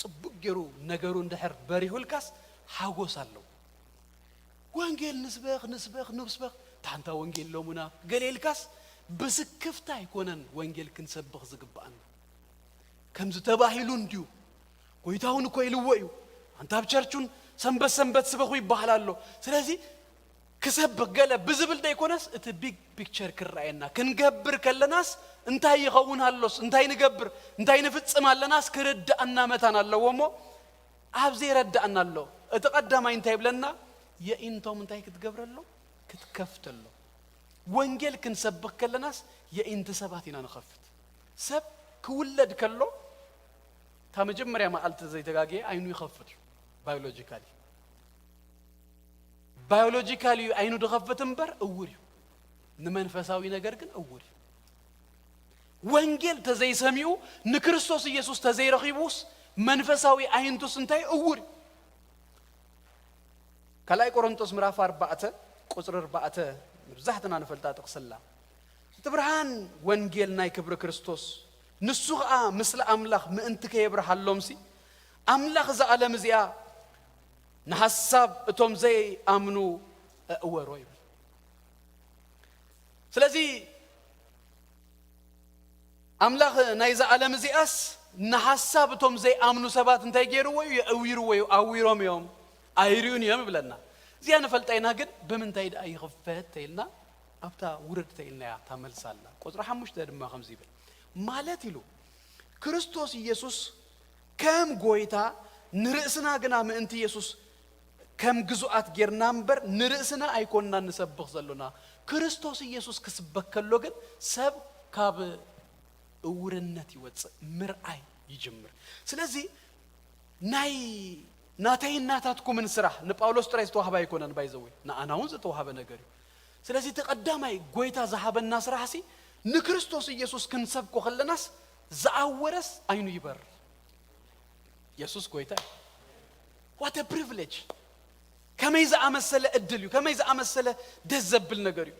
ጽቡቅ ገይሩ ነገሩ እንድሕር በሪሁልካስ ሓጎስ ኣለዎ። ወንጌል ንስበኽ፣ ንስበኽ፣ ንስበኽ፣ ታንታ ወንጌል ሎሙና ገለ ኢልካስ፣ ብስክፍታ ኣይኮነን ወንጌል ክንሰብኽ ዝግብኣና። ከምዚ ተባሂሉ እንድዩ፣ ጎይታ እውን እኮ ኢልዎ እዩ። ኣንታ ኣብ ቸርቹን ሰንበት ሰንበት ስበኹ ይበሃል ኣሎ። ስለዚ ክሰብኽ ገለ ብዝብል ደይኮነስ፣ እቲ ቢግ ፒክቸር ክረኣየና፣ ክንገብር ከለናስ እንታይ ይኸውን ኣሎስ፣ እንታይ ንገብር፣ እንታይ ንፍጽም ኣለናስ ክርድኣና መታን ኣለዎ እሞ፣ ኣብ ዘይረዳእና ኣሎ። እቲ ቀዳማይ እንታይ ይብለና? የኢንቶም እንታይ ክትገብረሎ? ክትከፍተሎ። ወንጌል ክንሰብኽ ከለናስ የኢንቲ ሰባት ኢና ንኸፍት። ሰብ ክውለድ ከሎ፣ እታ መጀመርያ መዓልቲ ዘይተጋገየ ኣይኑ ይኸፍት እዩ። ባዮሎጂካሊ። ባዮሎጂካሊ እዩ ኣይኑ ድኸፍት እምበር እውር እዩ። ንመንፈሳዊ ነገር ግን እውር እዩ። ወንጌል ተዘይሰሚዑ፣ ንክርስቶስ ኢየሱስ ተዘይረኺቡስ፣ መንፈሳዊ ኣዒንቱስ እንታይ እውር እዩ። ካልኣይ ቆሮንቶስ ምዕራፍ ኣርባዕተ ቁጽሪ ኣርባዕተ፣ መብዛሕትና ንፈልጣ ጥቕሲ ኣላ። እቲ ብርሃን ወንጌል ናይ ክብሪ ክርስቶስ፣ ንሱ ኸኣ ምስሊ ኣምላኽ ምእንቲ ከየብርሃሎምሲ፣ ኣምላኽ እዛ ዓለም እዚኣ ንሓሳብ እቶም ዘይኣምኑ ኣእወሮ ይብል። ስለዚ ኣምላኽ ናይዛ ዓለም እዚኣስ ንሓሳብ እቶም ዘይኣምኑ ሰባት እንታይ ገይርዎ እዩ? የእዊርዎ እዩ። ኣዊሮም እዮም፣ ኣይርእዩን እዮም ይብለና። እዚኣ ንፈልጣ ኢና፣ ግን ብምንታይ ደኣ ይኽፈት ተይልና ኣብታ ውርድ ተይልና እያ እታ መልሲ ኣላ። ቁጽሪ ሓሙሽተ ድማ ከምዚ ይብል፣ ማለት ኢሉ ክርስቶስ ኢየሱስ ከም ጎይታ ንርእስና ግና ምእንቲ ኢየሱስ ከም ግዙኣት ጌርና እምበር ንርእስና ኣይኮንናን ንሰብኽ ዘሎና። ክርስቶስ ኢየሱስ ክስበክ ከሎ ግን ሰብ ካብ እውርነት ይወጽእ፣ ምርኣይ ይጅምር። ስለዚ ናይ ናተይን ናታትኩምን ስራሕ ንጳውሎስ ጥራይ ዝተዋህበ ኣይኮነን፣ ባይዘወይ ንኣና እውን ዝተዋህበ ነገር እዩ። ስለዚ እቲ ቀዳማይ ጎይታ ዝሃበና ስራሕሲ ንክርስቶስ ኢየሱስ ክንሰብኮ ከለናስ ዝኣወረስ ኣይኑ ይበር። የሱስ ጎይታ እዩ። What a privilege! ከመይ ዝኣመሰለ ዕድል እዩ፣ ከመይ ዝኣመሰለ ደስ ዘብል ነገር እዩ።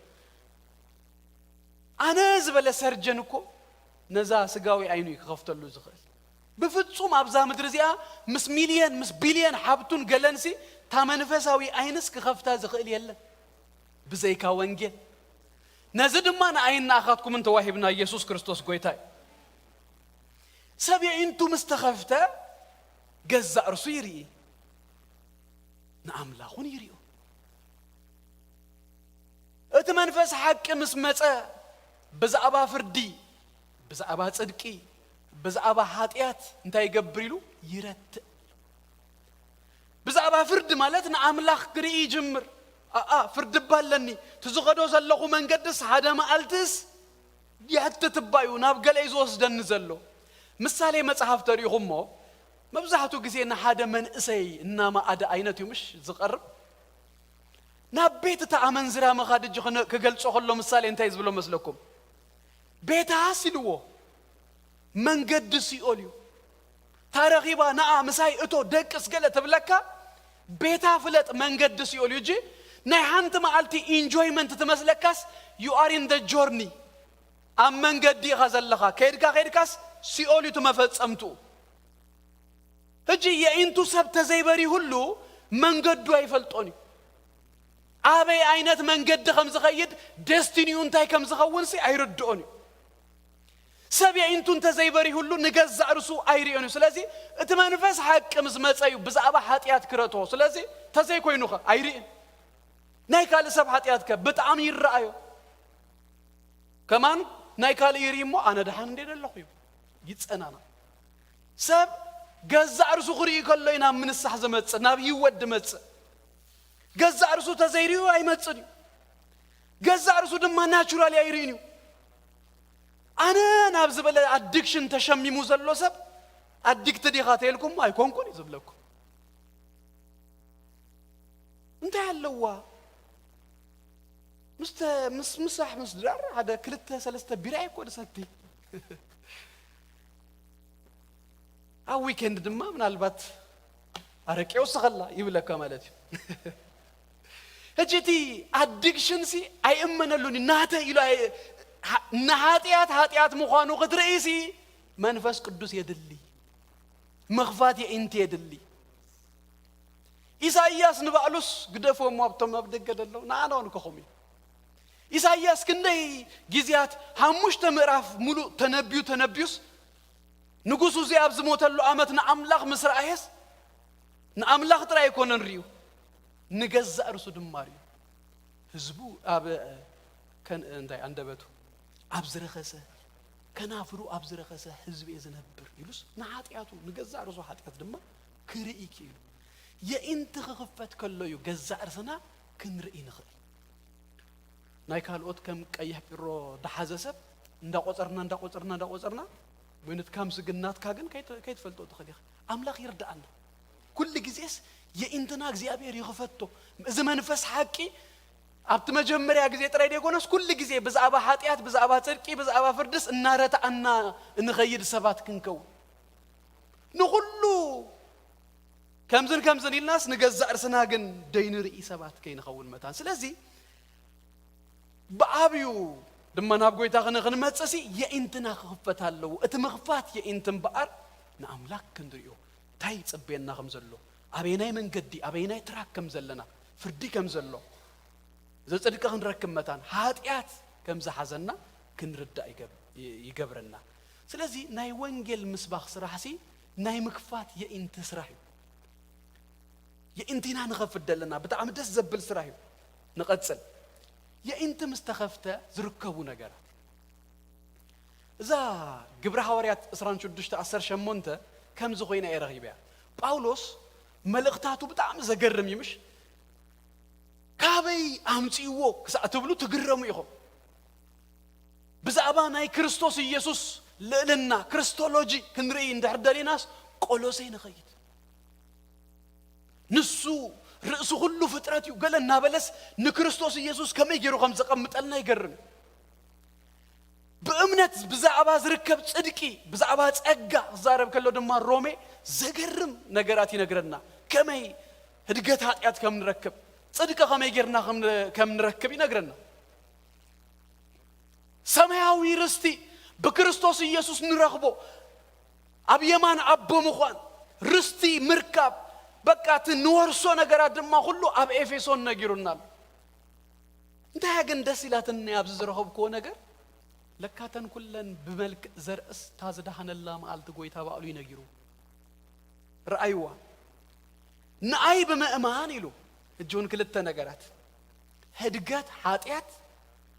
ኣነ ዝበለ ሰርጀን እኮ ነዛ ስጋዊ ዓይኑ እዩ ክኸፍተሉ ዝኽእል። ብፍጹም ኣብዛ ምድሪ እዚኣ ምስ ሚልየን ምስ ቢልየን ሓብቱን ገለንሲ፣ እታ መንፈሳዊ ዓይንስ ክኸፍታ ዝኽእል የለን፣ ብዘይካ ወንጌል። ነዚ ድማ ንኣይን ንኣኻትኩምን ተዋሂብና፣ ኢየሱስ ክርስቶስ ጎይታ እዩ። ሰብ የዒንቱ ምስ ተኸፍተ፣ ገዛእ ርሱ ይርኢ፣ ንኣምላኹን ይሪኦ። እቲ መንፈስ ሓቂ ምስ መጸ፣ ብዛዕባ ፍርዲ፣ ብዛዕባ ጽድቂ፣ ብዛዕባ ሓጢኣት እንታይ ይገብር ኢሉ ይረትእ። ብዛዕባ ፍርዲ ማለት ንኣምላኽ ክርኢ ይጅምር። ኣኣ፣ ፍርዲ እባ ኣለኒ፣ እቲ ዝኸዶ ዘለኹ መንገድስ ሓደ መዓልትስ የሕትት እባ እዩ ናብ ገለ እዩ ዝወስደኒ ዘሎ። ምሳሌ መጽሓፍ ተሪኢኹሞ፣ መብዛሕትኡ ግዜ ንሓደ መንእሰይ እናመኣደ ዓይነት እዩ ምሽ ዝቐርብ። ናብ ቤት እታ ኣመንዝራ ምኻድ እጅ ክነ-፣ ክገልጾ ከሎ ምሳሌ እንታይ ዝብሎ መስለኩም? ቤታስ ኢልዎ፣ መንገዲ ሲኦል እዩ። ታረኺባ ንኣ ምሳይ እቶ ደቅስ ገለ ትብለካ፣ ቤታ ፍለጥ መንገዲ ሲኦል እዩ። እጂ ናይ ሓንቲ መዓልቲ ኢንጆይመንት ትመስለካስ፣ you are in the journey፣ ኣብ መንገዲ ኢኻ ዘለኻ። ከይድካ ከይድካስ ሲኦል እዩ እቲ መፈጸምትኡ። ሕጂ የኢንቱ ሰብ ተዘይበሪሁሉ መንገዱ ኣይፈልጦን እዩ። ኣበይ ዓይነት መንገዲ ከም ዝኸይድ፣ ደስቲኒኡ እንታይ ከም ዝኸውን ሲ ኣይርድኦን እዩ። ሰብ የኢንቱ እንተዘይበሪሁሉ ንገዛእ ርሱ ኣይርእዮን እዩ። ስለዚ እቲ መንፈስ ሓቂ ምስ መጸ እዩ ብዛዕባ ሓጢኣት ክረትዎ። ስለዚ ተዘይኮይኑኸ ኣይርእን። ናይ ካልእ ሰብ ሓጢኣትከ ብጣዕሚ ይረኣዮ። ከማን ናይ ካልእ ይርኢ እሞ ኣነ ደሓን እንዴ ደለኹ እዩ ይጸናና። ሰብ ገዛእ ርሱ ክርኢ ከሎ እዩ ናብ ምንሳሕ ዝመጽእ፣ ናብ ህይወት ዝመጽእ። ገዛእ ርሱ ተዘይርእዩ ኣይመጽን እዩ። ገዛእ ርሱ ድማ ናቹራሊ ኣይርእን እዩ። ኣነ ናብ ዝበለ ኣዲክሽን ተሸሚሙ ዘሎ ሰብ ኣዲክት ዲኻ ተልኩም ኣይኮንኩን እዩ ዝብለኩም። እንታይ ኣለዋ? ምስ ተ-፣ ምስ ምሳሕ ምስ ድራር ሓደ ክልተ ሰለስተ ቢራ እኮ ድሰቲ። ኣብ ዊኬንድ ድማ ምናልባት ኣረቄ ወስኸላ ይብለካ ማለት እዩ። ሕጂ እቲ ኣዲክሽን ሲ ኣይእመነሉን እዩ። ናተ ኢሉ ኣይ-፣ ሓ-፣ ንሓጢኣት ሓጢኣት ምዃኑ ክትርኢ ሲ መንፈስ ቅዱስ የድሊ። ምኽፋት የኢንቲ የድሊ። ኢሳይያስ ንባዕሉስ ግደፍዎም ኣብቶም ኣብ ደገ ዘለዉ፣ ንኣና እውን ከኹም እዩ። ኢሳይያስ ክንደይ ግዜያት ሓሙሽተ ምዕራፍ ሙሉእ ተነብዩ ተነብዩስ፣ ንጉሱ እዚ ኣብ ዝሞተሉ ዓመት ንኣምላኽ ምስ ረኣየስ፣ ንኣምላኽ ጥራይ ኣይኮነን ርእዩ፣ ንገዛእ ርሱ ድማ ርእዩ። ህዝቡ ኣብ ከን-፣ እንታይ፣ ኣንደበቱ ኣብ ዝረኸሰ፣ ከናፍሩ ኣብ ዝረኸሰ ህዝቢ እየ ዝነብር ኢሉስ፣ ንሓጢኣቱ፣ ንገዛእ ርሱ ሓጢኣት ድማ ክርኢ ክኢሉ። የኢንቲ ክኽፈት ከሎ እዩ ገዛእ ርስና ክንርኢ ንኽእል። ናይ ካልኦት ከም ቀይሕ ጲሮ ደሓዘ ሰብ እንዳቆጸርና፣ እንዳቆጸርና፣ እንዳቆጸርና፣ when it comes ግን ናትካ ግን ከይት-፣ ከይትፈልጦ ትኽእል ኢኻ። ኣምላኽ ይርድኣና። ኩሉ ግዜስ የኢንትና እግዚኣብሔር ይኽፈቶ። እዚ መንፈስ ሓቂ ኣብቲ መጀመርያ ግዜ ጥራይ ደይኮነስ፣ ኩሉ ግዜ ብዛዕባ ሓጢኣት፣ ብዛዕባ ጽድቂ፣ ብዛዕባ ፍርድስ እናረተኣና እንኸይድ ሰባት ክንከውን። ንኹሉ ከምዝን ከምዝን ኢልናስ፣ ንገዛእ ርስና ግን ደይንርኢ ሰባት ከይንኸውን መታን። ስለዚ፣ ብዓብዩ ድማ ናብ ጎይታ ክን-፣ ክንመጽእ ሲ የኢንትና ክኽፈት ኣለዎ። እቲ ምኽፋት የኢንቲ እምበኣር ንኣምላኽ ክንርእዮ፣ እንታይ ይጽበየና ከም ዘሎ፣ ኣበየናይ መንገዲ፣ ኣበየናይ ትራክ ከም ዘለና፣ ፍርዲ ከም ዘሎ፣ እዚ ጽድቂ ክንረክብ መታን፣ ሓጢኣት ከም ዝሓዘና ክንርዳእ ይገብ-፣ ይ-፣ ይገብረና። ስለዚ ናይ ወንጌል ምስባኽ ስራሕ ሲ ናይ ምኽፋት የኢንቲ ስራሕ እዩ። የኢንቲና ንኸፍት ደለና ብጣዕሚ ደስ ዘብል ስራሕ እዩ። ንቐጽል። የኢንቲ ምስ ተኸፍተ ዝርከቡ ነገራት። እዛ ግብሪ ሃዋርያት ዕስራን ሽዱሽተ ዓሰርተ ሸሞንተ ከምዚ ኮይና እየ ረኺበያ። ጳውሎስ መልእኽታቱ ብጣዕሚ ዘገርም እዩ፣ ምሽ? ካበይ ኣምጽእዎ ክሳዕ ትብሉ ትግረሙ ኢኹም። ብዛዕባ ናይ ክርስቶስ ኢየሱስ ልዕልና፣ ክርስቶሎጂ ክንርኢ እንድሕር ደሊናስ፣ ቆሎሴ ንኸይድ። ንሱ ርእሲ ኩሉ ፍጥረት እዩ ገለ እናበለስ፣ ንክርስቶስ ኢየሱስ ከመይ ገይሩ ከም ዘቐምጠልና ይገርም። ብእምነት ብዛዕባ ዝርከብ ጽድቂ፣ ብዛዕባ ጸጋ ክዛረብ ከሎ ድማ ሮሜ ዘገርም ነገራት ይነግረና። ከመይ ህድገት ሓጢኣት ከም ንረክብ፣ ጽድቂ ከመይ ጌርና ከም ን-፣ ከም ንረክብ ይነግረና። ሰማያዊ ርስቲ፣ ብክርስቶስ ኢየሱስ ንረኽቦ ኣብ የማን ኣቦ ምዃን፣ ርስቲ ምርካብ፣ በቃ እቲ ንወርሶ ነገራት ድማ ኩሉ ኣብ ኤፌሶን ነጊሩና ኣሎ። እንታይ ግን ደስ ኢላትኒ ኣብዚ ዝረኸብክዎ ነገር፣ ለካተን ኩለን ብመልክዕ ዘርእስ እታ ዝደሃነላ መዓልቲ ጎይታ ባዕሉ እዩ ነጊሩ። ረኣይዋ። ንኣይ ብምእማን ኢሉ። ሕጂ እውን ክልተ ነገራት። ህድገት ሓጢኣት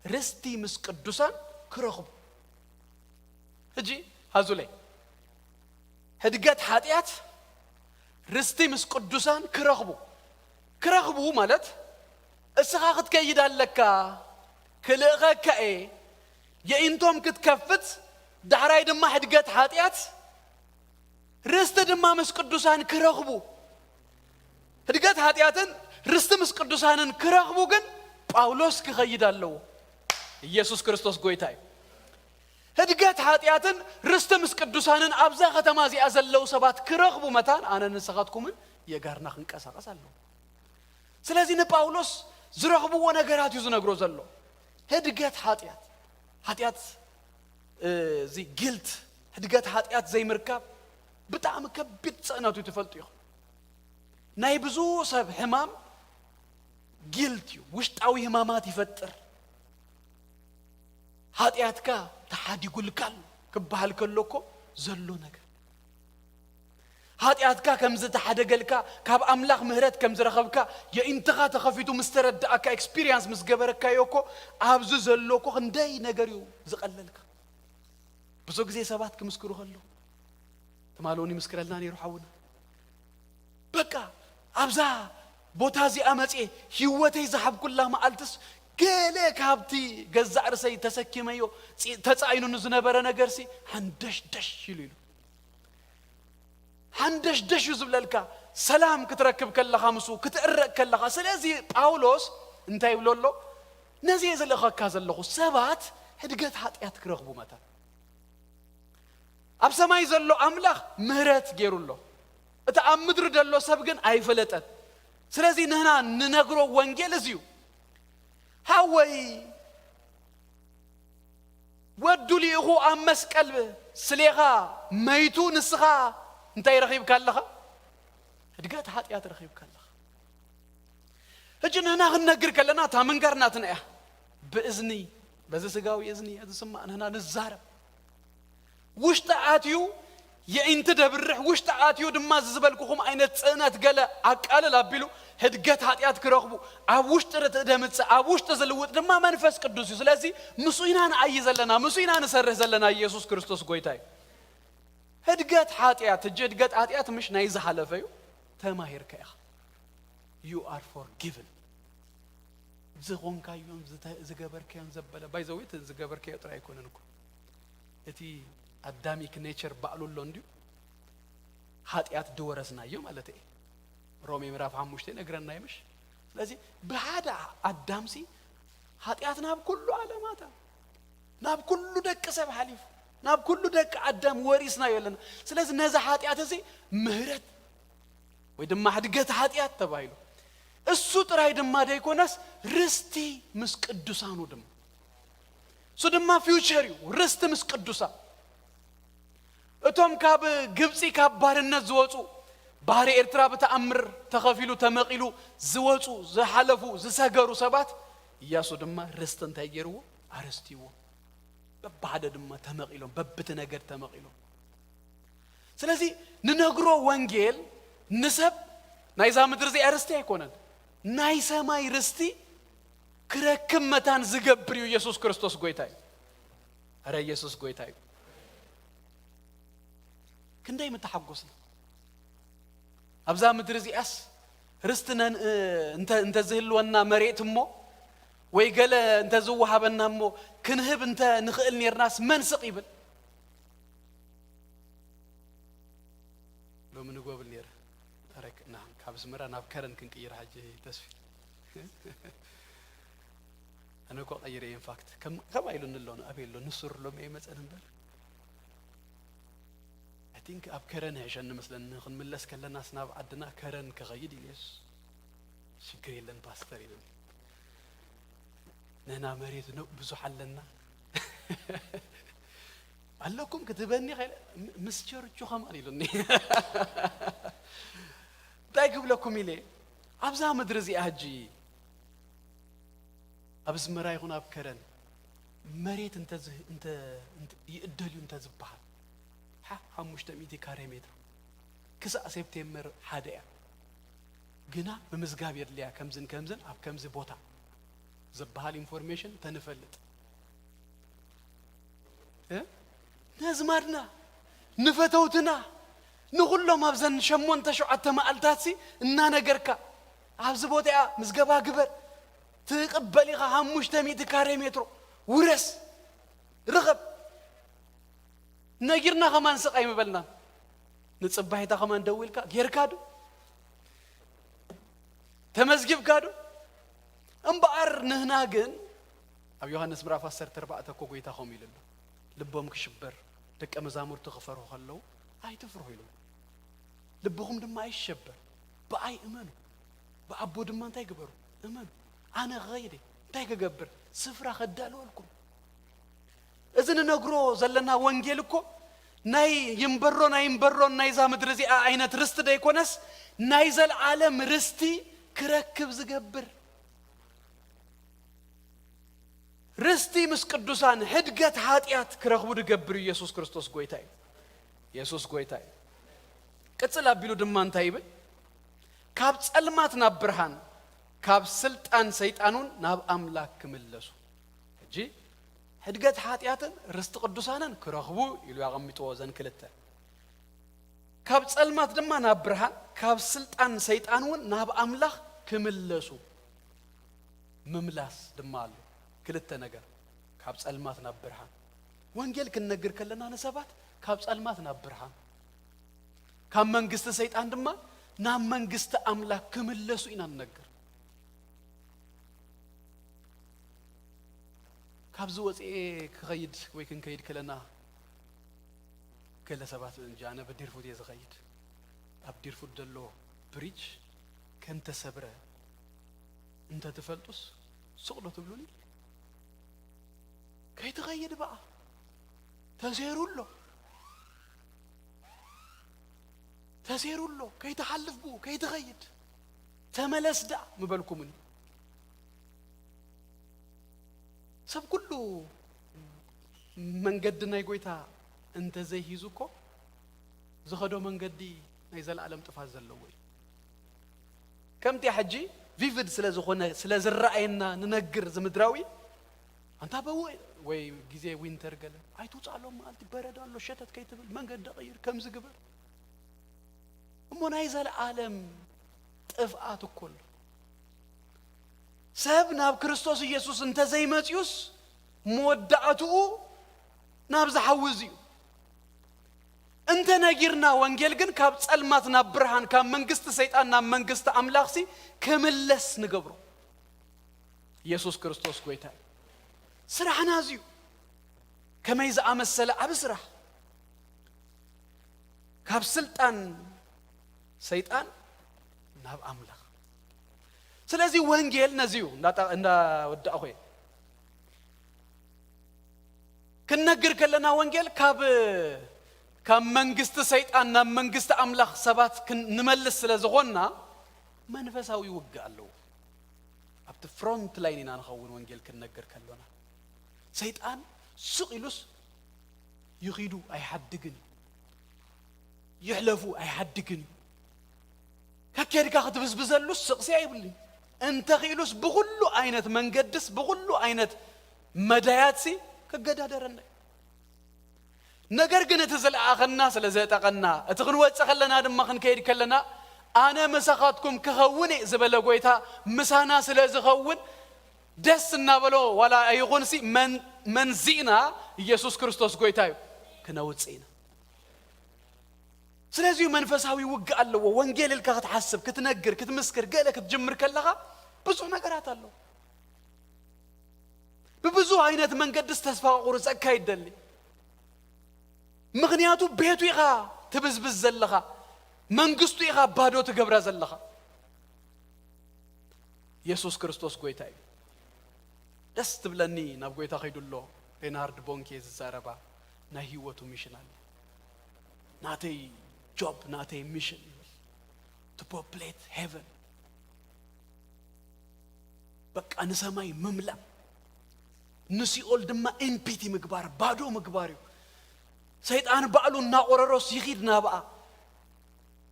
ርስቲ ምስ ቅዱሳን ክረኽቡ። ሕጂ ሃዙለይ። ህድገት ሓጢኣት ርስቲ ምስ ቅዱሳን ክረኽቡ። ክረኽቡ ማለት እስኻ ክትከይድ ኣለካ፣ ክልእኸካ እየ፣ የኢንቶም ክትከፍት፣ ዳሕራይ ድማ ህድገት ሓጢኣት ርስቲ ድማ ምስ ቅዱሳን ክረኽቡ። ህድገት ሓጢኣትን ርስቲ ምስ ቅዱሳንን ክረኽቡ ግን ጳውሎስ ክኸይድ ኣለዎ። ኢየሱስ ክርስቶስ ጎይታ እዩ። ህድገት ሓጢኣትን ርስቲ ምስ ቅዱሳንን ኣብዛ ከተማ እዚኣ ዘለዉ ሰባት ክረኽቡ መታን ኣነ ንስኻትኩምን የጋርና ክንቀሳቐስ ኣለዎ። ስለዚ ንጳውሎስ ዝረኽብዎ ነገራት እዩ ዝነግሮ ዘሎ። ህድገት ሓጢኣት፣ ሓጢኣት፣ እ፣ እዚ ጊልት፣ ህድገት ሓጢኣት ዘይምርካብ ብጣዕሚ ከቢድ ጽዕነቱ ትፈልጡ ኢኹም። ናይ ብዙ ሰብ ሕማም ጊልት እዩ፣ ውሽጣዊ ሕማማት ይፈጥር። ሓጢኣትካ ተሓዲጉልካ ኣሎ ክበሃል ከሎ እኮ ዘሎ ነገር። ሓጢኣትካ ከም ዝተሓደገልካ፣ ካብ ኣምላኽ ምህረት ከም ዝረኸብካ፣ የኢንትኻ ተኸፊቱ ምስ ተረዳእካ፣ ኤክስፒሪየንስ ምስ ገበረካዮ እኮ፣ ኣብዚ ዘሎ እኮ ክንደይ ነገር እዩ ዝቐለልካ። ብዙ ግዜ ሰባት ክምስክሩ ከለዉ፣ ትማሊ እውን ይምስክረልና ነይሩ ሓውና። በቃ ኣብዛ ቦታ እዚኣ መጽየ፣ ህይወተይ ዝሃብኩላ መዓልትስ፣ ገለ ካብቲ ገዛእ ርእሰይ ተሰኪመዮ፣ ጺ-፣ ተጻዒኑኒ ዝነበረ ነገርሲ፣ ሓንደሽደሽ ኢሉ ኢሉ። ሓንደሽደሽ እዩ ዝብለልካ፣ ሰላም ክትረክብ ከለኻ፣ ምስኡ ክትዕረቕ ከለኻ። ስለዚ ጳውሎስ እንታይ ይብሎ ኣሎ? ነዚ እየ ዝልእኸካ ዘለኹ፣ ሰባት ህድገት ሓጢኣት ክረኽቡ መታን። ኣብ ሰማይ ዘሎ ኣምላኽ ምህረት ገይሩ ኣሎ። እቲ ኣብ ምድሪ ዘሎ ሰብ ግን ኣይፈለጠን። ስለዚ ንህና ንነግሮ ወንጌል እዚ እዩ። ሓወይ፣ ወዱ ልኢኹ ኣብ መስቀል ስሌኻ መይቱ፣ ንስኻ እንታይ ረኺብካ ኣለኻ? ህድገት ሓጢኣት ረኺብካ ኣለኻ። ሕጂ ንህና ክንነግር ከለና፣ እታ ምንጋር ናትና እያ። ብእዝኒ፣ በዚ ስጋዊ እዝኒ እያ ዝስማዕ፣ ንህና ንዛረብ። ውሽጢ ኣትዩ የኢንቲ ደብርሕ፣ ውሽጢ ኣትዩ ድማ እዚ ዝበልኩኹም ዓይነት ጽዕነት ገለ ኣቃልል ኣቢሉ፣ ህድገት ሓጢኣት ክረኽቡ፣ ኣብ ውሽጢ ርትዕ ደምጽእ፣ ኣብ ውሽጢ ዝልውጥ ድማ መንፈስ ቅዱስ እዩ። ስለዚ ምስኡ ኢና ንኣይ ዘለና፣ ምስኡ ኢና ንሰርሕ ዘለና። ኢየሱስ ክርስቶስ ጎይታ እዩ። ህድገት ሓጢኣት፣ ሕጂ ህድገት ሓጢኣት ምሽ ናይ ዝሓለፈ እዩ፣ ተማሂርካ ኢኻ። You are forgiven። ዝኾንካዮን ዝተ-፣ ዝገበርካዮን ዘበለ፣ ባይ ዘ ወይ፣ እቲ ዝገበርካዮ ጥራይ ኣይኮነን እኮ። እቲ ኣዳሚክ ኔቸር ባዕሉ ኣሎ እንድዩ፣ ሓጢኣት ድወረስናዮ ማለት እየ። ሮሜ ምዕራፍ ሓሙሽተ ነግረና ምሽ? ስለዚ ብሓደ ኣዳምሲ ሓጢኣት ናብ ኩሉ ዓለማታ፣ ናብ ኩሉ ደቂ ሰብ ሓሊፉ፣ ናብ ኩሉ ደቂ ኣዳም ወሪስናዮ ኣለና። ስለዚ ነዚ ሓጢኣት እዚ ምህረት ወይ ድማ ሕድገት ሓጢኣት ተባሂሉ። እሱ ጥራይ ድማ ደይኮነስ ርስቲ ምስ ቅዱሳኑ ድማ። እሱ ድማ ፊውቸር እዩ፣ ርስቲ ምስ ቅዱሳን። እቶም ካብ ግብጺ፣ ካብ ባርነት ዝወጹ፣ ባሕሪ ኤርትራ ብተኣምር ተኸፊሉ፣ ተመቒሉ ዝወጹ፣ ዝሓለፉ፣ ዝሰገሩ ሰባት፣ ኢያሱ ድማ ርስቲ እንታይ ገይርዎ? ኣረስትይዎ። በብሓደ ድማ ተመቒሎም፣ በብቲ ነገድ ተመቒሎም። ስለዚ ንነግሮ ወንጌል ንሰብ ናይዛ ምድሪ እዚኣ ርስቲ ኣይኮነን፣ ናይ ሰማይ ርስቲ ክረክብ መታን ዝገብር እዩ። ኢየሱስ ክርስቶስ ጎይታ እዩ። ኣረ ኢየሱስ ጎይታ እዩ። ክንደይ ምተሓጎስና። ኣብዛ ምድሪ እዚኣስ ርስቲ ነን-፣ እንተ-፣ እንተዝህልወና መሬት እሞ፣ ወይ ገለ እንተዝወሃበና እሞ፣ ክንህብ እንተ ንኽእል ኔርናስ መን ስቕ ይብል? ሎሚ ንጎብል ኔረ። ታሪክ እና ካብ ኣስመራ ናብ ከረን ክንቅይር ሓጂ ተስፊ። ኣነ እኮ ቀይረ፣ ኢንፋክት ከም፣ ከም ኣይሉኒ ኣሎ፣ ኣበይ ኣሎ? ንሱር ሎሚ ኣይመጸን እምበር። I think ኣብ ከረን ይሕሸኒ መስለኒ። ክንምለስ ከለናስ ናብ ዓድና ከረን ክኸይድ ኢለስ። ሽግር የለን ፓስተር ኢሉኒ። ንሕና መሬት ነ-፣ ብዙሕ ኣለና። ኣለኩም ክትበኒ ከይለ ምስ ቸርቹ ከማን ኢሉኒ። እንታይ ክብለኩም ኢለ ኣብዛ ምድሪ እዚኣ ሕጂ ኣብ ኣስመራ ይኹን ኣብ ከረን መሬት እንተ ይእደልዩ እንተ ዝበሃል ሓ ሓሙሽተ ሚእቲ ካሬ ሜትር ክሳእ ሴፕቴምበር ሓደ እያ። ግና ምምዝጋብ የድልያ ከምዝን ከምዝን ኣብ ከምዚ ቦታ ዝበሃል ኢንፎርሜሽን ተንፈልጥ ነዝማድና ንፈተውትና ንኹሎም ኣብዘን ሸሞንተ ሸውዓተ መዓልታትሲ እናነገርካ ኣብዚ ቦታያ ምዝገባ ግበር ትቕበል ኢኻ ሓሙሽተ ሚእቲ ካሬ ሜትሮ ውረስ ርኸብ ነጊርና ከማን ስቕ ኣይምበልናን ንጽባሒታ ከማን ደው ኢልካ ጌርካ ዶ ተመዝጊብካ ዶ እምበኣር ንህና ግን ኣብ ዮሃንስ ምዕራፍ ዓሰርተ ኣርባዕተ እኮ ጎይታ ከምኡ ኢሉ ኣሎ ልቦም ክሽበር ደቀ መዛሙርቱ ክፈርሁ ከለዉ ኣይትፍርሁ ኢሉ ልብኹም ድማ ኣይሸበር ብኣይ እመኑ ብኣቦ ድማ እንታይ ግበሩ እመኑ ኣነ ክኸይደ እንታይ ክገብር ስፍራ ከዳልወልኩም እዚ ንነግሮ ዘለና ወንጌል እኮ ናይ ይንበሮን ኣይንበሮን ናይዛ ምድሪ እዚኣ ዓይነት ርስቲ ደይኮነስ ናይ ዘለዓለም ርስቲ ክረክብ ዝገብር ርስቲ ምስ ቅዱሳን ሕድገት ሓጢኣት ክረኽቡ ድገብር ኢየሱስ ክርስቶስ ጎይታ እዩ ኢየሱስ ጎይታ እዩ ቅጽል ኣቢሉ ድማ እንታይ ይብል ካብ ጸልማት ናብ ብርሃን ካብ ስልጣን ሰይጣን እውን ናብ ኣምላክ ክምለሱ ሕጂ ሕድገት ሓጢኣትን ርስቲ ቅዱሳንን ክረኽቡ ኢሉ ያቐሚጥዎ ዘን ክልተ ካብ ጸልማት ድማ ናብ ብርሃን ካብ ስልጣን ሰይጣን እውን ናብ ኣምላኽ ክምለሱ ምምላስ ድማ ኣሎ ክልተ ነገር ካብ ጸልማት ናብ ብርሃን ወንጌል ክንነግር ከለና ንሰባት ካብ ጸልማት ናብ ብርሃን ካብ መንግስቲ ሰይጣን ድማ ናብ መንግስቲ ኣምላክ ክምለሱ ኢና ንነግር ካብዚ ወፅኤ ክኸይድ ወይ ክንከይድ ከለና ገለ ሰባት እንጂ ኣነ ብዲርፉት እየ ዝኸይድ ኣብ ዲርፉት ዘሎ ብሪጅ ከምተሰብረ እንተትፈልጡስ ስቕ ዶ ትብሉኒ ከይትኸይድ በኣ ተሴሩ ኣሎ ተሴሩ ኣሎ ከይትሓልፍ ብኡ ከይትኸይድ ተመለስ ደኣ ምበልኩምኒ ሰብ ኩሉ መንገዲ ናይ ጎይታ እንተዘይሂዙ እኮ ዝኸዶ መንገዲ ናይ ዘለኣለም ጥፋት ዘለዎ እዩ ከምቲ ሕጂ ቪቪድ ስለ ዝኾነ ስለ ዝረኣየና ንነግር ዝምድራዊ ኣንታ በው ወይ ግዜ ዊንተር ገለ ኣይትውፃሎም መዓልቲ በረድ ኣሎ ሸተት ከይትብል መንገዲ ቀይር ከምዚ ግበር እሞ ናይ ዘለኣለም ጥፍኣት እኮ ኣሎ ሰብ ናብ ክርስቶስ ኢየሱስ እንተዘይመፅዩስ መወዳእትኡ ናብ ዝሓዊ እዚ እዩ እንተ ነጊርና ወንጌል ግን ካብ ጸልማት ናብ ብርሃን ካብ መንግስቲ ሰይጣን ናብ መንግስቲ ኣምላኽሲ ክምለስ ንገብሮ ኢየሱስ ክርስቶስ ጎይታ እዩ ስራሕና እዚዩ ከመይ ዝኣመሰለ ዓብ ስራሕ ካብ ስልጣን ሰይጣን ናብ ኣምላኽ ስለዚ ወንጌል ነዚዩ እንዳወዳእኹ እየ ክንነግር ከለና ወንጌል ካብ ካብ መንግስቲ ሰይጣን ናብ መንግስቲ ኣምላኽ ሰባት ንመልስ ስለ ዝኾንና መንፈሳዊ ውግእ ኣለዉ ኣብቲ ፍሮንት ላይን ኢና ንኸውን ወንጌል ክንነግር ከሎና ሰይጣን ስቕ ኢሉስ ይኺዱ ኣይሓድግን እዩ ይሕለፉ ኣይሓድግን እዩ ከኬድካ ክትብዝብዘሉ ስቕሲ ኣይብልኝ እንተኽኢሉስ ብኹሉ ዓይነት መንገድስ ብኹሉ ዓይነት መዳያትሲ ክገዳደረና እዩ ነገር ግን እቲ ዝለኣኸና ስለ ዘእጠቐና እቲ ክንወፅእ ከለና ድማ ክንከይድ ከለና ኣነ ምሳኻትኩም ክኸውን እየ ዝበለ ጎይታ ምሳና ስለ ዝኸውን ደስ እናበሎ ዋላ ኣይኹንሲ መንዚእና ኢየሱስ ክርስቶስ ጎይታ እዩ ክነውፅእ ኢና ስለዚ መንፈሳዊ ውግእ ኣለዎ ወንጌል ኢልካ ክትሓስብ ክትነግር ክትምስክር ገለ ክትጅምር ከለኻ ብዙሕ ነገራት ኣሎ ብብዙ ዓይነት መንገድስ ተስፋ ክቁርፀካ ይደሊ ምኽንያቱ ቤቱ ኢኻ ትብዝብዝ ዘለኻ መንግስቱ ኢኻ ባዶ ትገብራ ዘለኻ ኢየሱስ ክርስቶስ ጎይታ እዩ ደስ ትብለኒ ናብ ጎይታ ከይዱ ኣሎ ሬናርድ ቦንኬ ዝዛረባ ናይ ህይወቱ ሚሽን ኣሎ። ናተይ ጆብ፣ ናተይ ሚሽን ይብል፣ to populate heaven። በቃ ንሰማይ ምምላእ፣ ንሲኦል ድማ ኤምፒቲ ምግባር፣ ባዶ ምግባር እዩ። ሰይጣን ባዕሉ እናቆረሮስ ይኺድ ናብኣ።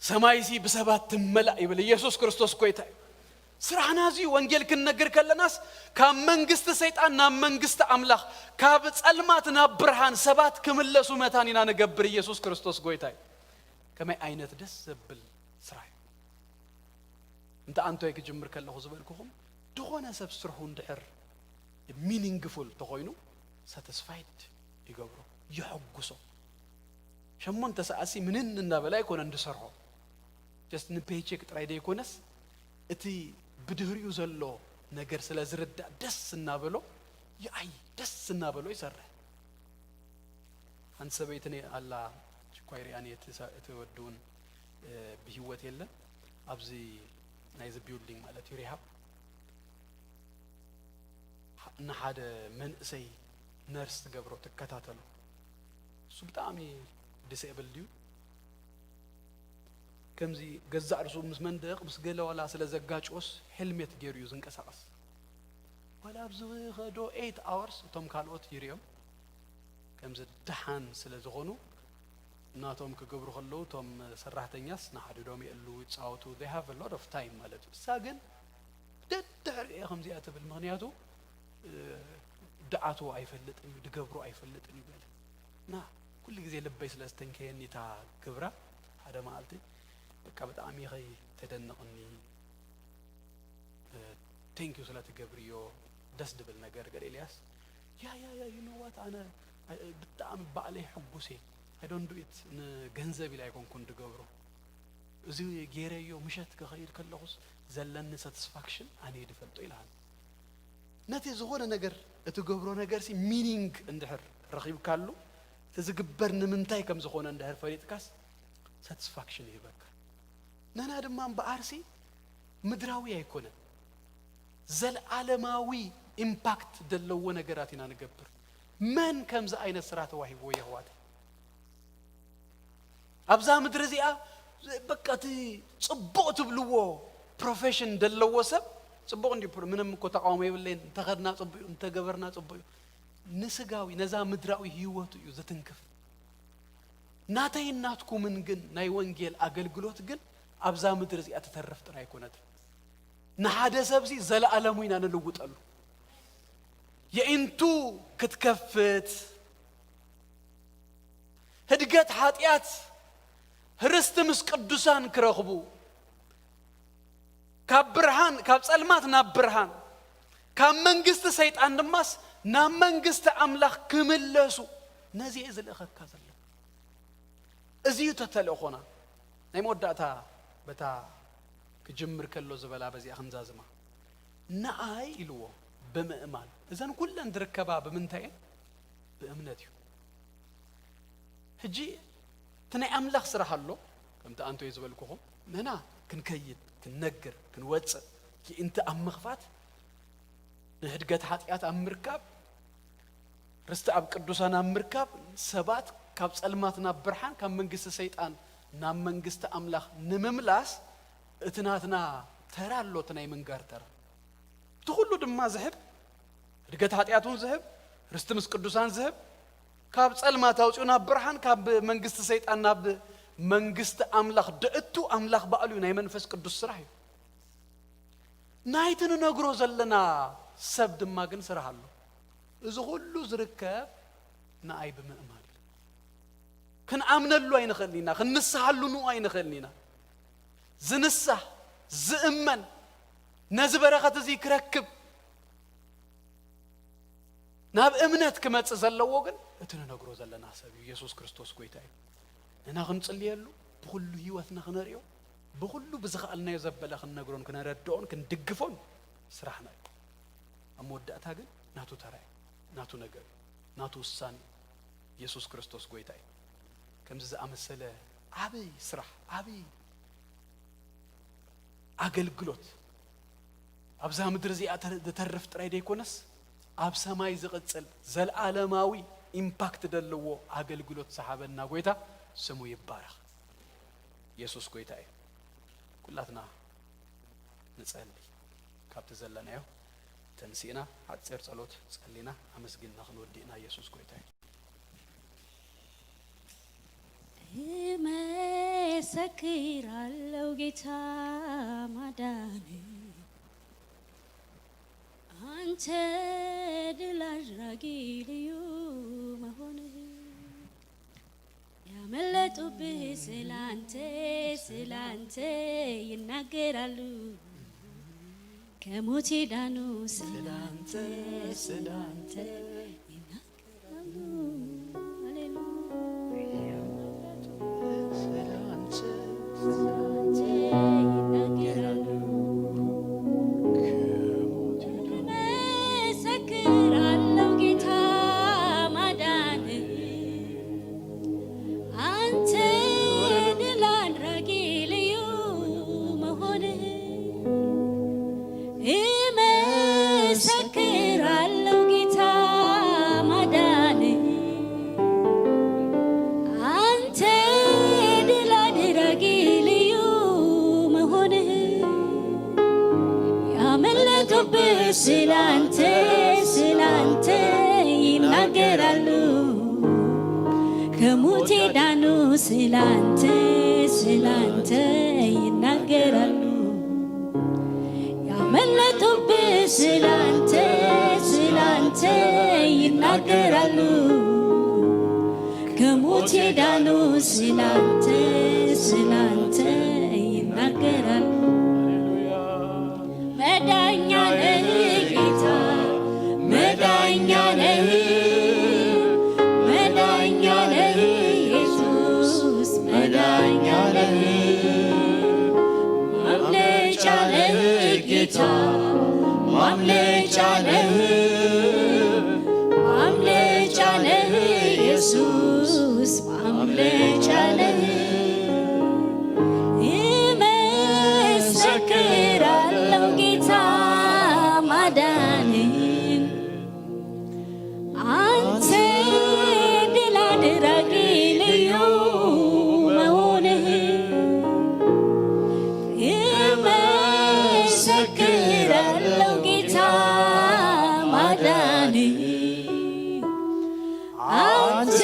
ሰማይሲ ብሰባት ትመላእ ይብል። ኢየሱስ ክርስቶስ ጎይታ እዩ። ስራሕና እዚ እዩ። ወንጌል ክንነግር ከለናስ ካብ መንግስቲ ሰይጣን ናብ መንግስቲ ኣምላኽ፣ ካብ ጸልማት ናብ ብርሃን ሰባት ክምለሱ መታን ኢና ንገብር። ኢየሱስ ክርስቶስ ጎይታ እዩ። ከመይ ዓይነት ደስ ዘብል ስራሕ እዩ። እንተ ኣንቶይ ክጅምር ከለኹ ዝበልኩኹም፣ ዝኾነ ሰብ ስርሑ እንድሕር ሚኒንግፉል ተኾይኑ፣ ሳቲስፋይድ ይገብሮ፣ የሐጉሶ። ሸሞንተ ሰዓትሲ ምንን እናበለ ኣይኮነን ዝሰርሖ። ጀስት ንፔይቼክ ጥራይ ዘይኮነስ፣ እቲ ብድህሪኡ ዘሎ ነገር ስለ ዝርዳእ ደስ እናበሎ፣ ይኣይ ደስ እናበሎ ይሰርሕ። ሓንቲ ሰበይቲ ነ-፣ ኣላ፣ ሽኳይ ሪኣኒ፣ እቲ ሰ-፣ እቲ ወዲ እውን፣ እ፣ ብህይወት የለን። ኣብዚ ናይዚ ቢልዲንግ ማለት እዩ፣ ሪሃብ፣ ንሓደ መንእሰይ ነርስ ትገብሮ፣ ትከታተሎ። እሱ ብጣዕሚ ዲስኤብል ድዩ? ከምዚ ገዛእ ርእሱ ምስ መንደቕ፣ ምስ ገለ ዋላ ስለ ዘጋጭዎስ፣ ሄልሜት ገይሩ እዩ ዝንቀሳቐስ። ዋላ ኣብዚ ኸዶ ኤይት ኣወርስ እቶም ካልኦት ይርእዮም። ከምዚ ደሓን ስለ ዝኾኑ፣ ናቶም ክገብሩ ከለዉ፣ እቶም ሰራሕተኛስ ንሓድሕዶም የእሉ፣ ይጻወቱ፣ they have a lot of time ማለት እዩ። እሳ ግን ደድሕሪኡ እየ ከምዚኣ ትብል፣ ምኽንያቱ፣ እ፣ ድኣትዎ ኣይፈልጥን እዩ፣ ድገብሮ ኣይፈልጥን እዩ በለ። እና ኩሉ ግዜ ልበይ ስለ ዝተንከየኒ እታ ግብራ፣ ሓደ መዓልቲ፣ በቃ ብጣዕሚ ኢኺ ተደንቕኒ፣ እ፣ ቴንክ ዩ ስለ ትገብርዮ፣ ደስ ድብል ነገር። ገለ ኤልያስ፣ ያ፣ ያ፣ ያ፣ you know what፣ ኣነ፣ እ፣ ብጣዕሚ ባዕለይ ሕጉስ እየ። I don't do it ንገንዘብ ኢለ ኣይኮንኩን ድገብሮ። እዚ ገይረዮ ምሸት ክኸይድ ከለኹስ ዘለኒ ሳቲስፋክሽን ኣነ እየ ድፈልጦ ኢልሃኒ። ነቲ ዝኾነ ነገር እትገብሮ ነገርሲ ሚኒንግ እንድሕር ረኺብካሉ፣ እቲ ዝግበር ንምንታይ ከም ዝኾነ እንድሕር ፈሊጥካስ ሳቲስፋክሽን ይህበካ። ንሕና ድማ እምበኣርሲ ምድራዊ ኣይኮነን፣ ዘለዓለማዊ ኢምፓክት ዘለዎ ነገራት ኢና ንገብር። መን ከምዚ ዓይነት ስራሕ ተዋሂብዎ የሕዋተይ? ኣብዛ ምድሪ እዚኣ በቃ እቲ ጽቡቕ ትብልዎ ፕሮፌሽን ዘለዎ ሰብ ጽቡቕ እንዲ፣ ምንም እኮ ተቃውሞ የብለይን። እንተኸድና ጽቡቕ እዩ፣ እንተገበርና ጽቡቕ እዩ። ንስጋዊ፣ ነዛ ምድራዊ ህይወቱ እዩ ዝትንክፍ። ናተይን ናትኩምን ግን ናይ ወንጌል ኣገልግሎት ግን ኣብዛ ምድሪ እዚኣ ትተርፍ ጥራይ ኣይኮነትን። ንሓደ ሰብሲ ዘለኣለሙ ኢና ንልውጠሉ። የኢንቱ ክትከፍት፣ ህድገት ሓጢኣት፣ ርስቲ ምስ ቅዱሳን ክረኽቡ፣ ካብ ብርሃን፣ ካብ ጸልማት ናብ ብርሃን፣ ካብ መንግስቲ ሰይጣን ድማስ ናብ መንግስቲ ኣምላኽ ክምለሱ፣ ነዚ እየ ዝልእኸካ ዘለኹ። እዚ እዩ ተተልእኾና። ናይ መወዳእታ በታ ክጅምር ከሎ ዝበላ በዚኣ ክንዛዝማ። ንኣይ ኢልዎ ብምእማን። እዘን ኩለን ዝርከባ ብምንታይ እየን? ብእምነት እዩ። ሕጂ እቲ ናይ ኣምላኽ ስራሕ ኣሎ፣ ከምቲ ኣንቶይ ዝበልኩኹም፣ ንሕና ክንከይድ፣ ክንነግር፣ ክንወጽእ፣ ይእንቲ ኣብ ምኽፋት፣ ንህድገት ሓጢኣት ኣብ ምርካብ፣ ርስቲ ኣብ ቅዱሳን ኣብ ምርካብ፣ ሰባት ካብ ጸልማት ናብ ብርሃን፣ ካብ መንግስቲ ሰይጣን ናብ መንግስቲ ኣምላኽ ንምምላስ፣ እቲ ናትና ተራ ኣሎ፣ እቲ ናይ ምንጋር ተራ። እቲ ኩሉ ድማ ዝህብ፣ ህድገት ሓጢኣት እውን ዝህብ፣ ርስቲ ምስ ቅዱሳን ዝህብ፣ ካብ ጸልማት ኣውጺኡ ናብ ብርሃን፣ ካብ መንግስቲ ሰይጣን ናብ መንግስቲ ኣምላኽ ደእቱ ኣምላኽ ባዕሉ እዩ። ናይ መንፈስ ቅዱስ ስራሕ እዩ። ናይቲ ንነግሮ ዘለና ሰብ ድማ ግን ስራሕ ኣሎ። እዚ ኩሉ ዝርከብ ንኣይ ብምእማን እዩ። ክንኣምነሉ ኣይንኽእልን ኢና፣ ክንንስሃሉ ንኡ ኣይንኽእልን ኢና። ዝንሳህ፣ ዝእመን፣ ነዚ በረኸት እዚ ክረክብ፣ ናብ እምነት ክመጽእ ዘለዎ ግን እቲ ንነግሮ ዘለና ሰብ እዩ። ኢየሱስ ክርስቶስ ጎይታ እዩ። ንሕና ክንጽልየሉ፣ ብኹሉ ህይወትና ክነርእዮ፣ ብኹሉ ብዝኸኣልናዮ ዘበለ ክንነግሮን ክነረድኦን ክንድግፎን ስራሕና እዩ። ኣብ መወዳእታ ግን ናቱ ተራ እዩ፣ ናቱ ነገር እዩ፣ ናቱ ውሳኔ እዩ። ኢየሱስ ክርስቶስ ጎይታ እዩ። ከምዚ ዝኣመሰለ ዓብይ ስራሕ፣ ዓብይ ኣገልግሎት ኣብዛ ምድሪ እዚኣ ተር-፣ ዝተርፍ ጥራይ ደይኮነስ፣ ኣብ ሰማይ ዝቕጽል፣ ዘለዓለማዊ፣ ኢምፓክት ዘለዎ ኣገልግሎት ዝሃበና ጎይታ ስሙ ይባረኽ። የሱስ ጎይታ እዩ። ኩላትና ንጸሊ። ካብቲ ዘለናዮ ተንሲእና ሓጺር ጸሎት ጸሊና ኣመስጊንና ክንወድእና። የሱስ ጎይታ እዩ። እመሰክራለሁ ጌታ ማዳን፣ አንተ ድል አድራጊ ልዩ መሆንህ። ያመለጡብህ ስላንተ፣ ስላንተ ይናገራሉ፣ ከሞት የዳኑ ስላንተ፣ ስላንተ ይናገራሉ። ሃሌሉያ። ስላንተ፣ ስላንተ ይናገራሉ። እመሰክራለሁ ጌታ ማዳንህ፣ አንተ ድል አድራጊ ልዩ መሆንህ። እመሰክራለሁ ጌታ ማዳንህ፣ አንተ ድል አድራጊ ልዩ መሆንህ። ያመለጡብህ ስላንተ፣ ስላንተ ይናገራሉ፣ ከሞት የዳኑ ስላንተ፣ ስላንተ ይናገራሉ። ያመለጡብህ ስላንተ፣ ስላንተ ይናገራሉ፣ ከሞት የዳኑ ስላንተ፣ ስላንተ ይናገራሉ። መዳኛ ነህ ጌታ፣ መዳኛ ነህ፣ መዳኛ ነህ ኢየሱስ፣ መዳኛ ነህ። ማምለጫ ነህ ጌታ፣ ማምለጫ ነህ፣ ማምለጫ ነህ ኢየሱስ፣ ማምለጫ ነህ። እመሰክራለሁ ጌታ ማዳንህን፣ አንተ ድል አድራጊ ልዩ መሆንህን። እመሰክራለሁ ጌታ ማዳንህን፣ አንተ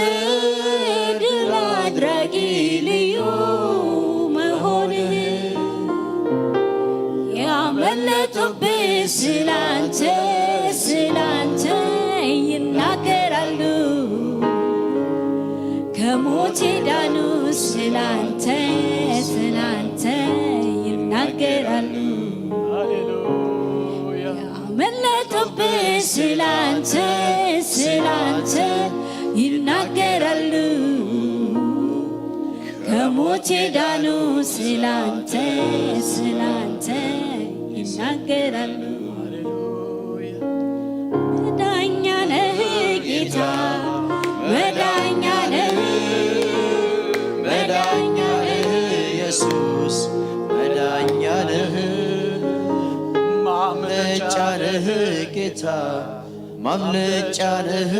ድል አድራጊ ልዩ መሆንህ። ያመለጡብህ ስላንተ፣ ስላንተ ይናገራሉ፣ ከሞት የዳኑ ስላንተ፣ ስላንተ ይናገራሉ። ሃሌሉያ። ያመለጡብህ ስላንተ፣ ስላንተ ይናገራሉ፣ ከሞት የዳኑ ስላንተ፣ ስላንተ ይናገራሉ። ሃሌሉያ። መዳኛ ነህ ጌታ፣ መዳኛ ነህ፣ መዳኛ ነህ ኢየሱስ፣ መዳኛ ነህ፣ ማምለጫ ነህ ጌታ፣ ማምለጫ ነህ፣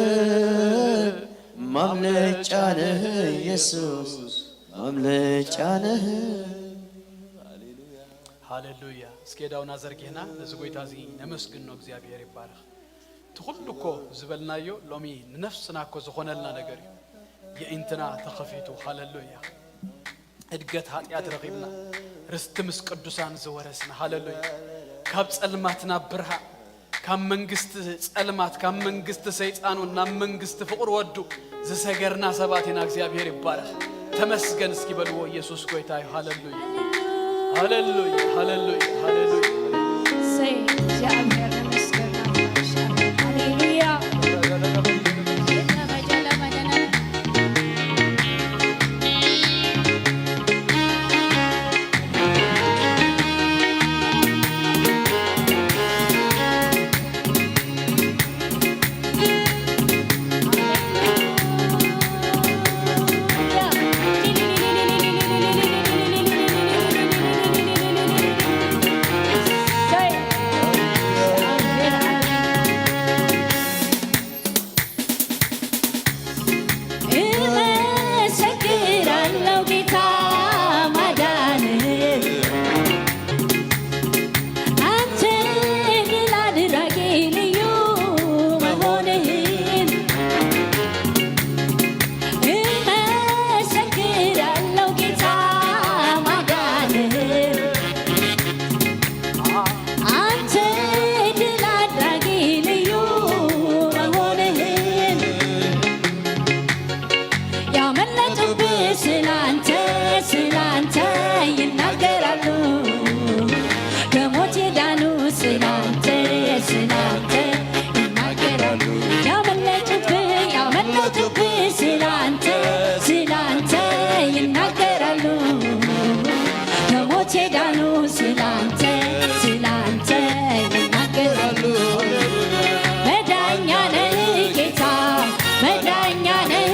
ማምለጫ ነህ ኢየሱስ፣ ማምለጫ ነህ። ሃሌሉያ። እስኪ የዳውና ዘርጊሕና ነዚ ጎይታ እዚ ነመስግኖ። እግዚኣብሔር ይባረኽ። እቲ ኩሉ እኮ ዝበልናዮ ሎሚ ንነፍስና እኮ ዝኾነልና ነገር እዩ። የኢንትና ተኸፊቱ። ሃሌሉያ። እድገት ኃጢአት ረኺብና፣ ርስቲ ምስ ቅዱሳን ዝወረስና። ሃሌሉያ። ካብ ጸልማት ናብ ብርሃን፣ ካብ መንግስቲ ጸልማት፣ ካብ መንግስቲ ሰይጣን እውን ናብ መንግስቲ ፍቕሪ ወዱ ዝሰገርና ሰባት ኢና። እግዚኣብሔር ይባረኽ። ተመስገን እስኪ በልዎ። ኢየሱስ ጎይታ እዩ። ሃሌሉያ፣ ሃሌሉያ፣ ሃሌሉያ፣ ሃሌሉያ። እሰይ፣ እግዚኣብሔር ይመስገን። ሃሌሉያ። ኪዳኑ ስላንተ ስላንተ ይናገራሉ። መዳኛ ነህ ጌታ፣ መዳኛ ነህ፣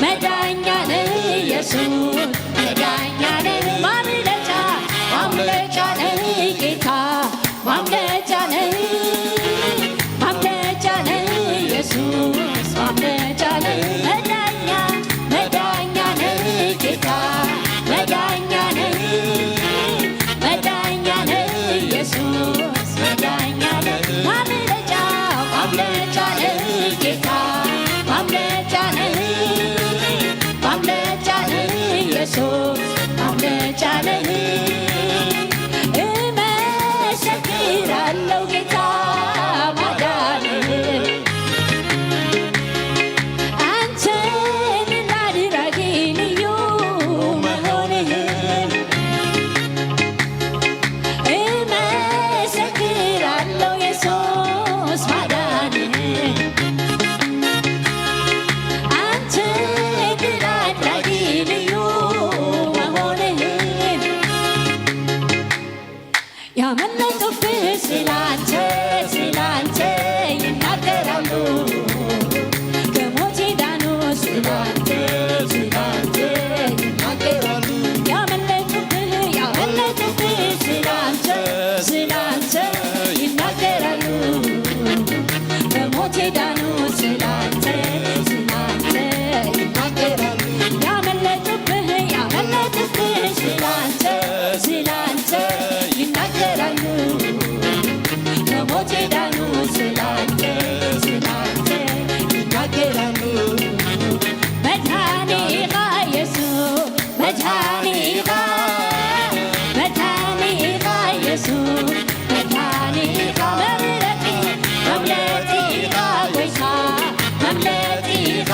መዳኛ ነህ ኢየሱስ፣ መዳኛ ነህ። ማምለጫ ማምለጫ ነህ ጌታ፣ ማምለጫ ነህ፣ ማምለጫ ነህ ኢየሱስ፣ ማምለጫ ነህ። መዳኛ መዳኛ ነህ ጌታ፣ መዳኛ ነህ፣ መዳኛ ነህ ኢየሱስ፣ መዳኛ ነህ። ማምለጫ ማምለጫ ነህ ጌታ፣ ማምለጫ ነህ፣ ማምለጫ ነህ ኢየሱስ፣ ማምለጫ ነህ። እመሰክራለሁ ጌታ ማዳንህን፣ አንተ ድል አድራጊ ልዩ መሆንህን። እመሰክራለሁ ኢየሱስ ማዳንህን፣ አንተ ድል አድራጊ ልዩ መሆንህን። ያመለጡብህ ስላንተ ስላንተ ይናገራሉ፣ ከሞት የዳኑ ስላንተ ስላንተ ይናገራሉ። ያመለጡብህ ያመለጡብህ ስላንተ ስላንተ ይናገራሉ፣ ከሞት የዳኑ ስላንተ ስላንተ ይናገራሉ። ያመለጡብህ ያመለጡብህ ስላንተ ስላንተ ይናገራሉ፣ ከሞት የዳኑ ስላንተ ስላንተ ይናገራሉ። መድኃኒ ኢኻ ኢየሱስ፣ መድኃኒ ኢኻ፣ መድኃኒ ኢኻ ኢየሱስ፣ መድኃኒ ኢኻ። መምለጢ መምለጢ ኢኻ ጎይታ፣ መምለጢ ኢኻ፣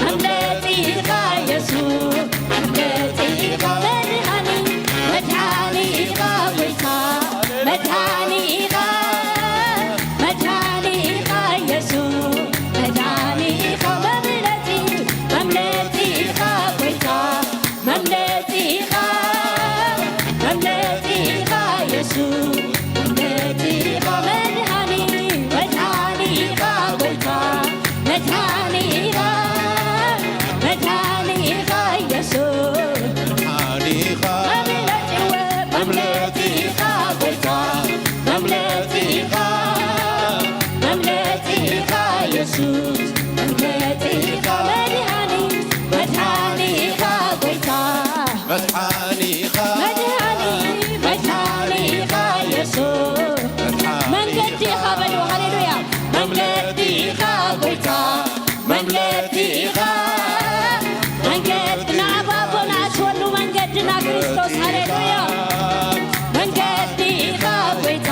መምለጢ ኢኻ ኢየሱስ፣ መምለጢ ኢኻ። መድኃኒ መድኃኒ ኢኻ ጎይታ፣ መድኃኒ ኢኻ፣ መድኃኒ ኢኻ ኢየሱስ፣ መድኃኒ ኢኻ። መምለጢ መምለጢ ኢኻ ጎይታ፣ መምለጢ ኢኻ፣ መምለጢ ኢኻ ኢየሱስ፣ መምለጢ ኢኻ። መድኃኒ መድኃኒ ኢኻ ጎይታ፣ መድኃኒ ኢኻ፣ መድኃኒ ኢኻ ኢየሱስ፣ መድኃኒ ኢኻ። መምለጢ ኢኻ ጎይታ፣ መምለጢ ኢኻ፣ መምለጢ ኢኻ ኢየሱስ፣ መምለጢ ኢኻ። መድኃኒ መድኃኒ ኢኻ ጎይታ፣ መድኃኒ ኢኻ፣ መድኃኒ መድኃኒ ኢኻ ኢየሱስ፣ መድኃኒ መንገዲ ኢኻ። ኢኻ በሉ። ሃሌሉያ። መምለጢ ኢኻ ጎይታ፣ መምለጢ ኢኻ። መንገድና ኣብ ኣቦ ንኣትወሉ መንገድና ክርስቶስ። ሃሌሉያ። መንገዲ ኢኻ ጎይታ፣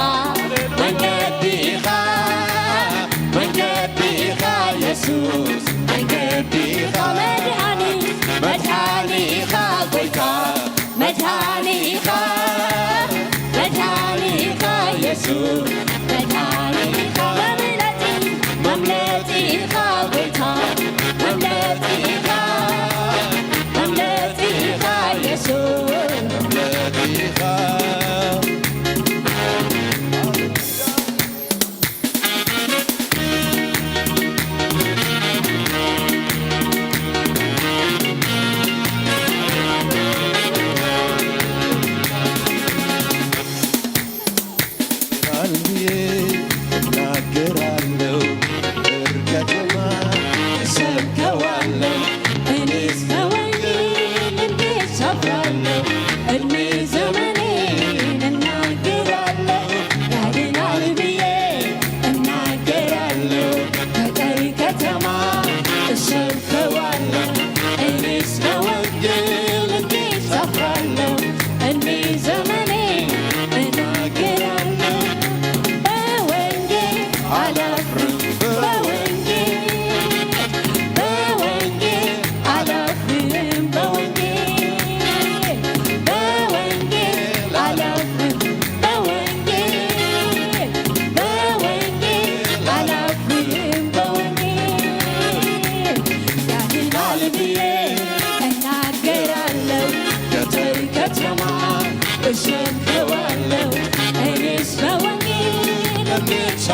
መንገዲ ኢኻ፣ መንገዲ ኢኻ ኢየሱስ፣ መንገዲ ኢኻ። መድኃኒ መድኃኒ ኢኻ ጎይታ፣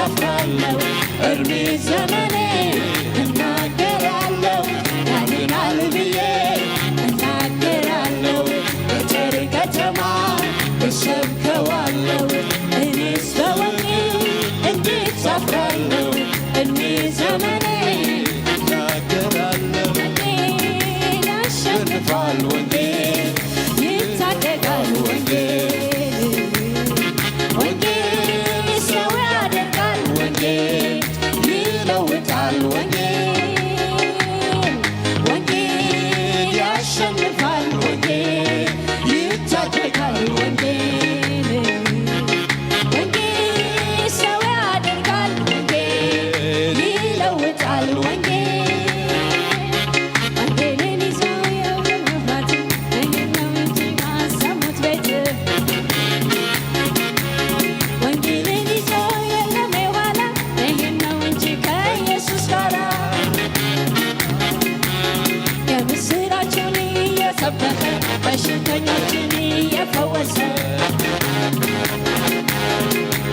አለው። እድሜ ዘመኔ እናገራለሁ፣ ያድናል ብዬ እናገራለሁ። ገጠር ከተማ እሰብከዋለሁ፣ እኔስ በወንጌል እንዴት አፍራለሁ? እድሜ ዘመኔ እናገራለሁ፣ ወንጌል ያሸንፋል፣ ወንጌል ይታደጋል፣ ወንጌል ወንጌል ሰው ያደርጋል፣ ወንጌል ይለውጣል፣ ወንጌል ወንጌል ያሸንፋል፣ ወንጌል ይታደጋል፣ ወንጌል ወንጌል ሰው ያደርጋል፣ ወንጌል ይለውጣል፣ ወንጌል ወንጌልን ይዞ የለም መፍራት፣ ይህን ነው እንጂ ማሰሙት ቤት። ወንጌልን ይዞ የለም የዋለ፣ ይህን ነው እንጂ ከኢየሱስ ጋር። የምስራችን እየሰበከ፣ በሽተኞችን እየፈወሰ፣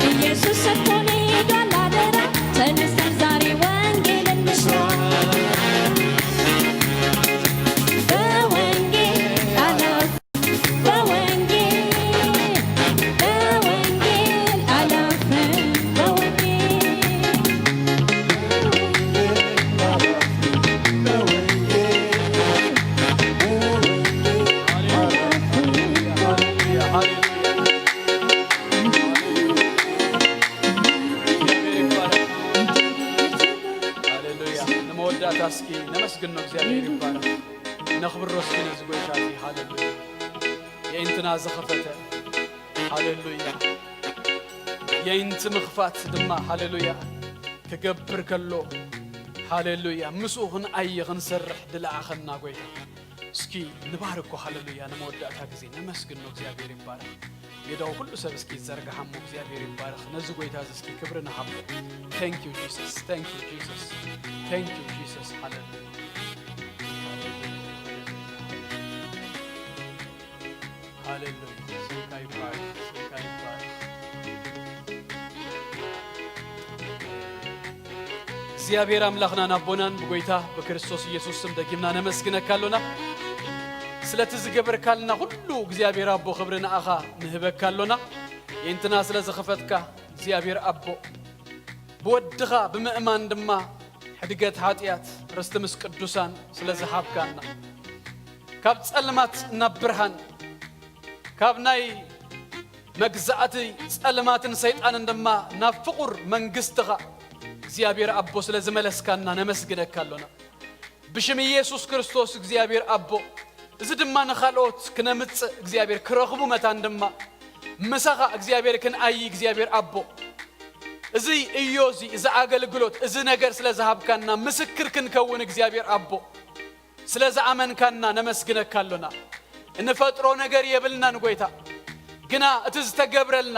ኢየሱስ ሰጥቶን ሄዷል አደራ። ተነስተን ዛሬ ወንጌል እንስራ። በወንጌል አላፍርም፣ በወንጌል፣ በወንጌል አላፍርም፣ በወንጌል። ሃሌሉያ። ንመወዳእታ እስኪ ነመስግኖ፣ እግዚኣብሔር ይባረክ። ነኽብሮ እስኪ ነዚ ጎይታ እዚ። ሃሌሉያ። የኢንትና ዝኸፈተ፣ ሃሌሉያ። የኢንቲ ምኽፋት ድማ፣ ሃሌሉያ፣ ክገብር ከሎ፣ ሃሌሉያ፣ ምስኡ ክንኣይ ክንሰርሕ ድለኣኸና ጎይታ። እስኪ ንባርኮ፣ ሃሌሉያ። ንመወዳእታ ግዜ ነመስግኖ፣ እግዚኣብሔር ይባረክ። ሜዳው ኩሉ ሰብ እስኪ ይዘርግሓሞ፣ እግዚኣብሔር ይባረክ። ነዚ ጎይታ እዚ እስኪ ክብሪ ንሃቦ። Thank you Jesus, thank you Jesus, thank you Jesus። ሃሌሉያ፣ ሃሌሉያ፣ ሃሌሉያ። ስምካ ይባረክ፣ ስምካ ይባረክ። እግዚኣብሔር ኣምላኽናን ኣቦናን ብጎይታ ብክርስቶስ ኢየሱስ ስም ደጊምና ነመስግነካ ኣሎና። ስለቲ ዝገበርካልና ኩሉ እግዚኣብሔር ኣቦ ክብሪ ንኣኻ ንህበካ ኣሎና። የኢንትና ስለ ዝኸፈትካ እግዚኣብሔር ኣቦ፣ ብወድኻ ብምእማን ድማ ሕድገት ሓጢኣት ርስቲ ምስ ቅዱሳን ስለ ዝሃብካና፣ ካብ ጸልማት ናብ ብርሃን፣ ካብ ናይ መግዛእቲ ጸልማትን ሰይጣንን ድማ ናብ ፍቑር መንግስትኻ እግዚኣብሔር ኣቦ ስለ ዝመለስካና ነመስግነካ ኣሎና። ብሽም ኢየሱስ ክርስቶስ እግዚኣብሔር ኣቦ፣ እዚ ድማ ንኻልኦት ክነምጽእ እግዚኣብሔር ክረኽቡ መታን ድማ ምሳኻ እግዚኣብሔር ክንኣይ እግዚኣብሔር ኣቦ፣ እዚ እዮ እዚ፣ እዚ ኣገልግሎት፣ እዚ ነገር ስለ ዝሃብካና ምስክር ክንከውን እግዚኣብሔር ኣቦ፣ ስለ ዝኣመንካና ነመስግነካ ኣሎና። እንፈጥሮ ነገር የብልናን ጎይታ፣ ግና እቲ ዝተገብረልና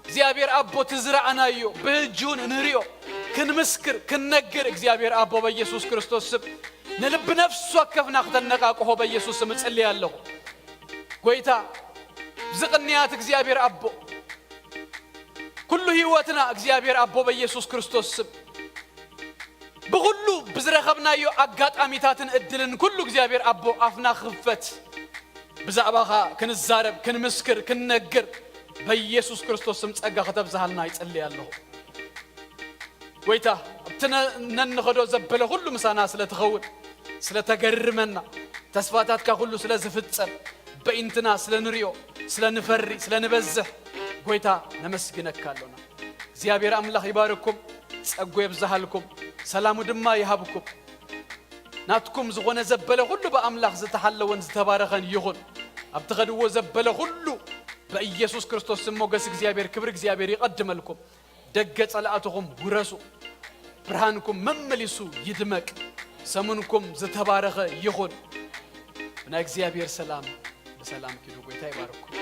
እግዚኣብሔር ኣቦ፣ እቲ ዝረኣናዮ ብእጁን እንሪኦ ክንምስክር ክንነግር እግዚኣብሔር ኣቦ በኢየሱስ ክርስቶስ ስም ንልቢ ነፍሲ ወከፍና ክተነቃቅሖ በኢየሱስ ስም እጽልይ ኣለኹ። ጎይታ ዝቕንያት እግዚኣብሔር ኣቦ፣ ኩሉ ህይወትና እግዚኣብሔር ኣቦ በኢየሱስ ክርስቶስ ስም ብኹሉ ብዝረኸብናዮ ኣጋጣሚታትን እድልን ኩሉ እግዚኣብሔር ኣቦ ኣፍና ክኽፈት ብዛዕባኻ ክንዛረብ ክንምስክር ክንነግር በኢየሱስ ክርስቶስ ስም ጸጋ ከተብዝሃልና ይጽልይ ኣለኹ። ጎይታ ኣብቲ ነ- ነንኸዶ ዘበለ ኩሉ ምሳና ስለ ትኸውን ስለ ተገርመና ተስፋታትካ ኩሉ ስለ ዝፍጸም በኢንትና ስለ ንሪኦ ስለ ንፈሪ ስለ ንበዝሕ ጎይታ ነመስግነካ ኣሎና። እግዚኣብሔር ኣምላኽ ይባርኩም፣ ጸጉ የብዝሃልኩም፣ ሰላሙ ድማ ይሃብኩም። ናትኩም ዝኾነ ዘበለ ኩሉ ብኣምላኽ ዝተሓለወን ዝተባረኸን ይኹን። ኣብ ትኸድዎ ዘበለ ኩሉ በኢየሱስ ክርስቶስ ስም ሞገስ እግዚኣብሔር ክብሪ እግዚኣብሔር ይቐድመልኩም። ደገ ጸላእትኹም ውረሱ፣ ብርሃንኩም መመሊሱ ይድመቅ፣ ሰሙንኩም ዝተባረኸ ይኹን። ብናይ እግዚኣብሔር ሰላም ብሰላም ኪዱ። ጎይታ ይባርኩም።